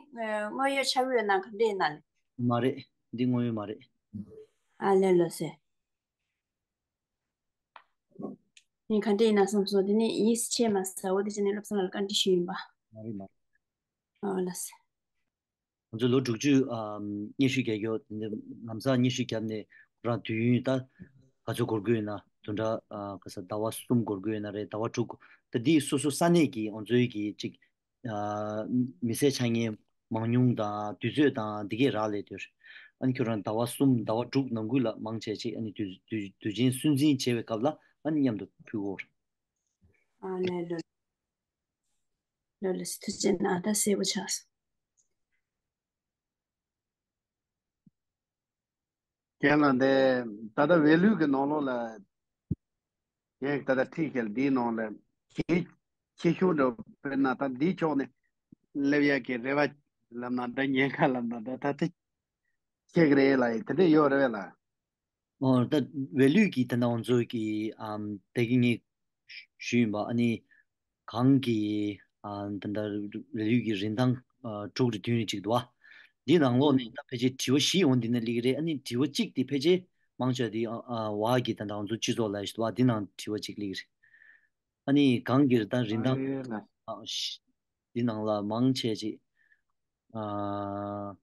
དངོས་ཡོད་ཆགས་ཀྱི་ཡོད་ན་ག་འདྲ་ཡིན་ན་ལབ། མ་རེད། འདི་དངོས་ཡོད་མ་རེད། ཨ་ལས། ལགས་སོ། ངས་ག་འདྲ་ཡིན་ན་བསམ་སོང་། དེ་ནས་ཡིད་ཆེས་མ་ཟ་བོ་དེ་བྱས་ནས་བློ་བཟང་ལགས་ལ་བཀའ་འདྲི་ཞུས་ཡིན་པ། མ་རེད་མ་རེད། ཨོ་ལགས་སོ། ང་ཚོ་ལོ་དྲུག་ཅུ་ཨམ། སྙན་ཞུ་རྒྱག་རྒྱུ་དེ་འདྲ་ལམ་སང་སྙན་ཞུ་བརྒྱབ་ནས་ཁོ་རང་དུས་ཡུན་ད་ག་ཚོད་འགོར་གྱི་ཡོད་ན། བདུན་ཕྲག་ཨ། ག་ས་ཟླ་བ་གསུམ་འགོར་གྱི་ཡོད་ན་རེད། ཟླ་བ་དྲུག་ད་འདི་སོ་སོ་ས་གནས་ཀྱི་ང་ཚོའི་གི་ཅིག་ཨ། མི་བསད་ཆ་རྐྱེན་མང་ཉུང་དང་དུས་ཚོད་དང་འདི་གས་རག་ལས་དུས། ཨ་ནི་ཁྱོད་རང་ཟླ་བ་གསུམ་ཟླ་བ་དྲུག་ནང་ཁུལ་ལ་མང་ཆེ་ཅིག་ཨ་ནི་དུས་དུས་དུས་ཆེན་སུན་འབྱིན་བྱེད་པའི་སྐབས་ལ་ཨ་ནི་མཉམ་དུ་ཕུལ་དགོས། ཨ་ལས། ལོ་ལོ་ལོ་སི་ཐུགས་རྗེ་གནང་། ད་གསལ་པོ་ཆགས་སོང་། རྒན་ལགས། འདི་ད་ལྟ་བོད་ལུགས་ཀྱི་ནང་ལོགས་ལ་ངས་ད་ལྟ་ཁྲིད་བཤད་འདིའི་ནང་ལ་གལ་ཆེ་ཤོས་འདྲ་བོ། དཔེར་ན་ད་འདིའི་ཕྱོགས་ནས་སླེབས་ཡག་གི་རེ་བ་ལབ་ན་འདྲ། ཉེན་ཁ་ལབ་ན་འདྲ། ད་དེ་ཁྱེད་ཀྱི་རེད་ལ་དེ་འདྲ་ཡོད་རེད་པས་ལགས། ཨོ། ད་བོད་ལུགས་ཀྱི་ད་ལྟ་ང་ཚོ་གི་ཨམ། ད་གིན་ངས་ཞུས་ཡིན་པ། ཨ་ནི་གང་གི་ཨ། ད་ལྟ་བོད་ལུགས་ཀྱི་རིན་ཐང་ཨ། དྲུག་རེ་བདུན་རེ་གཅིག་འདུག་བ། འདི་ནང་ལོགས་ནས་ད་ཕལ་ཆེར་དྲི་བ་བཞི་འོང་འདི་ན་སླེབས་ཀྱི་རེད། ཨ་ནི་དྲི་བ་གཅིག་དེ་ཕལ་ཆེར་མང་ཆེ་བ་དེ་ཨ། ཨ། བ་གི་ད་ལྟ་ང་ཚོ་སྤྱི་ཚོགས་ལ་ཞིག་འདུག་བ། འདི་ནང་དྲི་བ་གཅིག་སླེབས་ཀྱི་རེད། ཨ་ནི་གང་གི་རིན་ཐང་། ཨ་ལས། ཨ། འདི་ནང་ལ་མང་ཆེ་ཅིག་ཨ།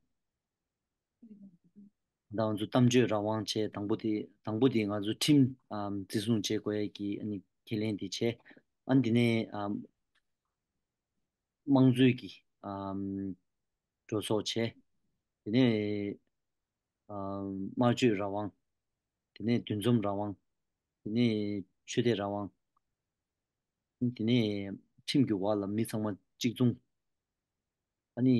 ད་ང་ཚོ་གཏམ་བརྗོད་རང་དབང་བྱས། དང་པོ་དེ་དང་པོ་དེ་ང་ཚོ་ཁྲིམས་ཨམ། བརྩི་སྲུང་བྱེད་དགོས་ཡས་ཀྱི་ཨ་ནི་ཁས་ལེན་དེ་བྱས། ཨ་ནི་དེ་ནས་ཨམ། དམངས་གཙོའི་གི་ཨམ་འགྲོ་སོགས་བྱས། དེ་ནས་ཨམ་སྨྲ་བརྗོད་རང་དབང་། དེ་ནས་འདུ་འཛོམས་རང་དབང་། དེ་ནས་ཆོས་དད་རང་དབང་། དེ་ནས་ཁྲིམས་ཀྱི་འོག་ལ་མི་ཚང་མ་གཅིག་མཚུངས། ཨ་ནི་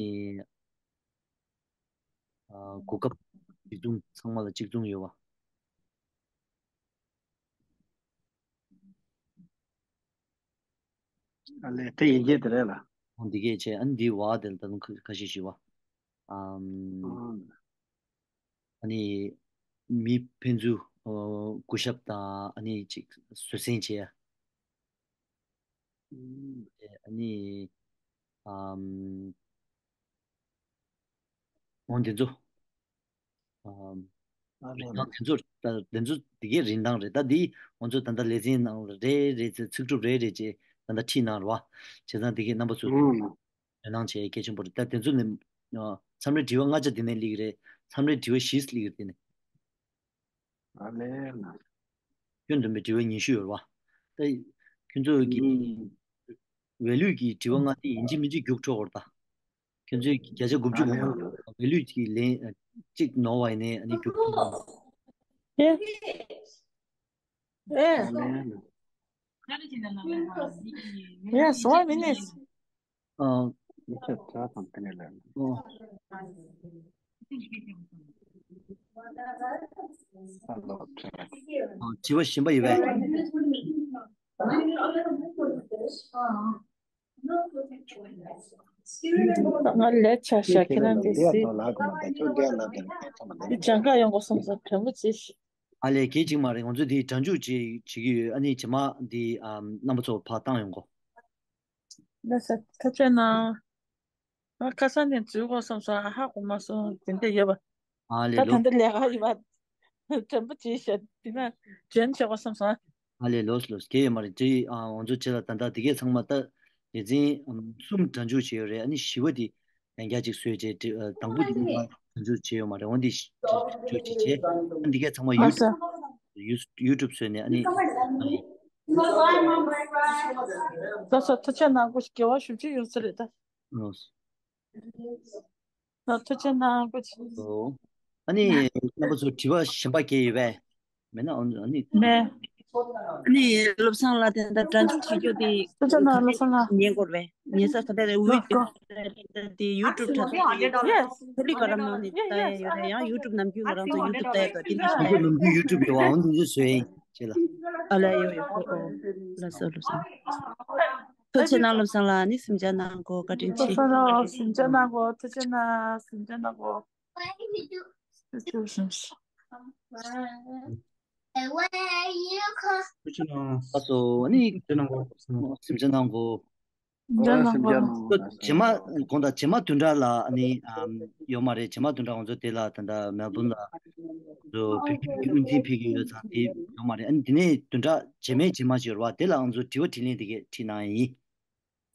ཨ་གོ་སྐབས་གཅིག་མཚུངས། ཚང་མ་ལ་གཅིག་མཚུངས་ཡོད་པ། ཨ་ལས། དེ་ཡིན་གྱི་དེ་རེད་ལ། འོ་འདི་གས་བྱས། ཨ་ནི་འདི་བ་དེ་ལ་ད་དུང་ཁ་ཁ་ཤས་ཞུ་བ། ཨམ། ཨ་ནི་མི་ཕན་ཚུན་ཨོ་སྐུ་ཞབས་དང་ཨ་ནི་ཅིག་བཟོད་བསྲན་བྱེད་ཡ། ཨ་ནི་ཨམ། འོ་འདི་ཚོ། ཨམ། ཨ་ལས། རིན་ཐང་དེ་ཚོ། ད་དེ་ཚོ་དེ་གའི་རིན་ཐང་རེད། ད་འདི་ང་ཚོ་ད་ལྟ་ལེ་ཚན་ནང་ལ་རེ་རེ་ཚེ་ཚིག་གྲུབ་རེ་རེ་བྱས་ད་ལྟ་ཁྲིད་གནང་རེད་བ། བྱས་ཙང་དེ་གའི་རྣམ་པ་ཚོ་ཨུམ། དོ་སྣང་བྱེད་ཡ་གལ་ཆེན་པོ་རེད། ད་དེ་ཚོ་ནི་ཨ་མཚམས་རེ་དྲི་བ་ལྔ་ཆ་དེ་ནས་སླེབས་ཀྱི་རེད། མཚམས་རེ་དྲི་བ་བཞི་སླེབས་ཀྱི་རེད། དེ་ནས། ཨ་ལས་ན། ཁྱོན་བསྡོམས་པའི་དྲི་བ་ཉི་ཤུ་ཡོད་རེད་བ། ད་ཁྱོད་ཚོ་གི་ཨུམ། འོས་བླུགས་ཀྱི་དྲི་བ་ལྔ་དེ་ཡིན་གཅིག་མིན་གཅིག་རྒྱུགས་འཕྲོད་དགོས་རེད་ད། ཁྱོད་ཚོས་བརྒྱ་ཆ་དགུ་བཅུ་གོ་ལྔ་ལ་འོས་བླུགས་ཀྱི་ལན་གཅིག་ནོར་བ་ཡིན་ནའི་ཨ་ནི་རྒྱུགས་འཕྲོད་དགོས། ཨེ། ཨེ། ཨ་ལས་ན། Yes, one minute. ཨ། མི་ཚེ་དྲ་དང་དེ་ནས་ལས། ཨོ། ཨ་ལོ་དྲ། ཨ། དྲི་བ་གཞན་པ་ཡོད་པས། ང་ལས་ཆ་ཤ་ཁྱེད་རང་གི་སི། འདི་སྦྱང་ག་ཡོང་དགོས་བསམ་སོང་དྲན་པོ་བྱེད་ཤིག་ཨ་ལས། གལ་ཆེ་མ་རེད། ང་ཚོ་འདི་སྒྲ་འཇུག་བྱེད་བྱེད་ཀྱི་ཡོད། ཨ་ནི་རྗེས་མ་འདི་ཨམ་རྣམ་པ་ཚོ་ཕར་བཏང་ཡོང་གོ། ལགས་སོ། ཐུགས་རྗེ་གནང་། ང་ཁ་སང་ནས་འཛུལ་དགོས་བསམ་སོང་། ཧ་གོ་མ་སོང་། དེ་འདྲ་ཡོད་པ། ཨ་ལས། ད་ལོ། ད་འདི་ལས་ཀ་ཡོད་པ། དྲན་པོ་བྱེད་ཤག་འདི་ན་འཇོན་ཆེ་བ་བསམ་སོང་། ཨ་ལས། ལོས་ལོས། གལ་ཡོད་མ་རེད། དེ་ཨ་ང་ཚོ་བྱེད་ལ་ད་ལྟ་དེ་གས་ཚང་མ་ད་ལེ་ཚན་ཨམ་གསུམ་སྒྲ་འཇུག་བྱས་ཡོད་རེད། ཨ་ནི་བཞི་པ་དེ་ཡང་བསྐྱར་ཅིག་བཟོས་བྱས་དེ་ཨ་དང་པོ་དེ་ནི་སྒྲ་འཇུག་བྱས་ཡོད་མ་རེད། འོན་ཏེ་སྒྲ་འཇུག་ཅིག་བྱས། ཨ་ནི་དེ་གས་ཚང་མ་ཡུ་ལགས་སོ། ཡུ་ཡུ་ཊུབ་བཟོས་ནས་ཨ་ནི་ཨ་ནི། ལགས་སོ། ཐུགས་རྗེ་གནང་། སྐུ་ཞབས་དགེ་བ་ཞུ་རྒྱུ་ཡོད་ས་རེད་ད། ལོས། ཐུགས་རྗེ་གནང་། ཨོ། ཨ་ནི་རྣམ་པ་ཚོ་དྲི་བ་གཞན་པ་གང་ཡོད་པས། མེད་ན་ཨ་ནི། མེད། ཨ་ནི་བློ་བཟང་ལགས་དེ་འདྲ་སྒྲ་འཇུག་བྱེད་རྒྱུ་དེ་ཐུགས་རྗེ་གནང་། བློ་བཟང་ལགས། ཉན་དགོས་རེད་པས། ཉན་ས་ག་འདྲ་རེད། འོས་དེ་དེ་ཡུ་ཊུབ་དྲ་ཐོག་ཡོད་རེད། ཡེ་སི། ཐོ་ལི་ག་རམ་ནང་ནས་ལྟ་ཡ་ཡོད་རེད། ཡང་ཡུ་ཊུབ་ནམ་རྒྱུན་ང་རང་ཚོ་ཡུ་ཊུབ་ལྟ་ཡ་དང་དེ་འདྲ་ཞིག་ལྟ་ཡ་ཡོད་རེད། ནམ་རྒྱུན་ཡུ་ཊུབ་ཡོད་པ་འོ་འདི་ཚོ་བཟོས་ཡིན་བྱས་ལ། ཨ་ལ་ཡོད་ཡོད། ཨོ་ཨོ། ལགས་སོ་ལགས་སོ། ཐུགས་རྗེ་གནང་། བློ་བཟང་ལགས་ནི་སེམས་ཅན་ནང་གོ། བཀའ་དྲིན་ཆེ། བློ་བཟང་ལགས་སེམས་ཅན་ནང་གོ། ཐུགས་རྗེ་གནང་། སེམས་ཅན་ནང་གོ། ཐུགས་རྗེ་གནང་། ལགས་སོ། ཨ་ནི་སེམས་ཅན་ནང་གོ། སེམས་ཅན་ནང་གོ། སེམས་ཅན་ནང་གོ། རྗེས་མ་དགོངས་དག་རྗེས་མ་བདུན་ཕྲག་ལ་ཨ་ནི་ཨམ་ཡོད་མ་རེད། རྗེས་མ་བདུན་ཕྲག་ང་ཚོ་དེ་ལ་ད་ལྟ་མེལ་བྷོན་ལ་ང་ཚོ་བོད་བརྒྱུད་ཀྱི་དབུ་འཛིན་ཕེབས་ཀྱི་ཡོད་ཙང་དེ་ཡོད་མ་རེད། ཨ་ནི་དེ་ནས་བདུན་ཕྲག་རྗེས་མའི་རྗེས་མ་ཅིག་ཡོད་རེད་བ། དེ་ལ་ང་ཚོ་དྲི་བ་དྲིས་ལན་དེ་གས་ཁྲིད་གནང་ཡིན།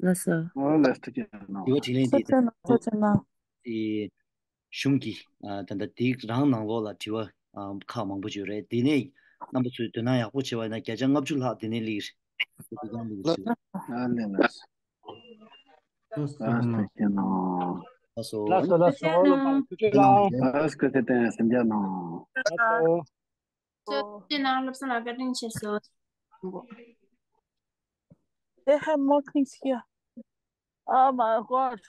ལགས་སོ། ཨོ་ལགས་སོ། ཐུགས་རྗེ་གནང་། དྲི་བ་དྲིས་ལན་དེ། ཐུགས་རྗེ་གནང་། ཐུགས་རྗེ་གནང་། དེ་གཞུང་གི་ཨ་ད་ལྟ་དེ་རང་ནང་ལོགས་ལ་དྲི་བ་ཨ་ཁག་མང་པོ་ཅིག་ཡོད་རེད། དེ་ནས་རྣམ་པ་ཚོས་དོ་སྣང་ཡག་པོ་བྱས་པ་ཡིན་ན་བརྒྱ་ཆ་ལྔ་བཅུ་ལྷག་དེ་ནས་སླེབས་ཀྱི་རེད། དེ་གང་སླེབས་ཀྱི་རེད། ཨ་ལས་ལགས། ལགས་སོ། ལགས་སོ། ལགས་སོ། ལགས་སོ། ལགས་སོ། ཐུགས་རྗེ་གནང་། ལགས་སོ། སྐུ་ཚེ་བརྟན། སེམས་ཅན་ནང་། ལགས་སོ། ཐུགས་རྗེ་གནང་། བློ་བཟང་ལགས་བཀའ་དྲིན་ཆེ་ཞུ། They have more things here. Oh my God.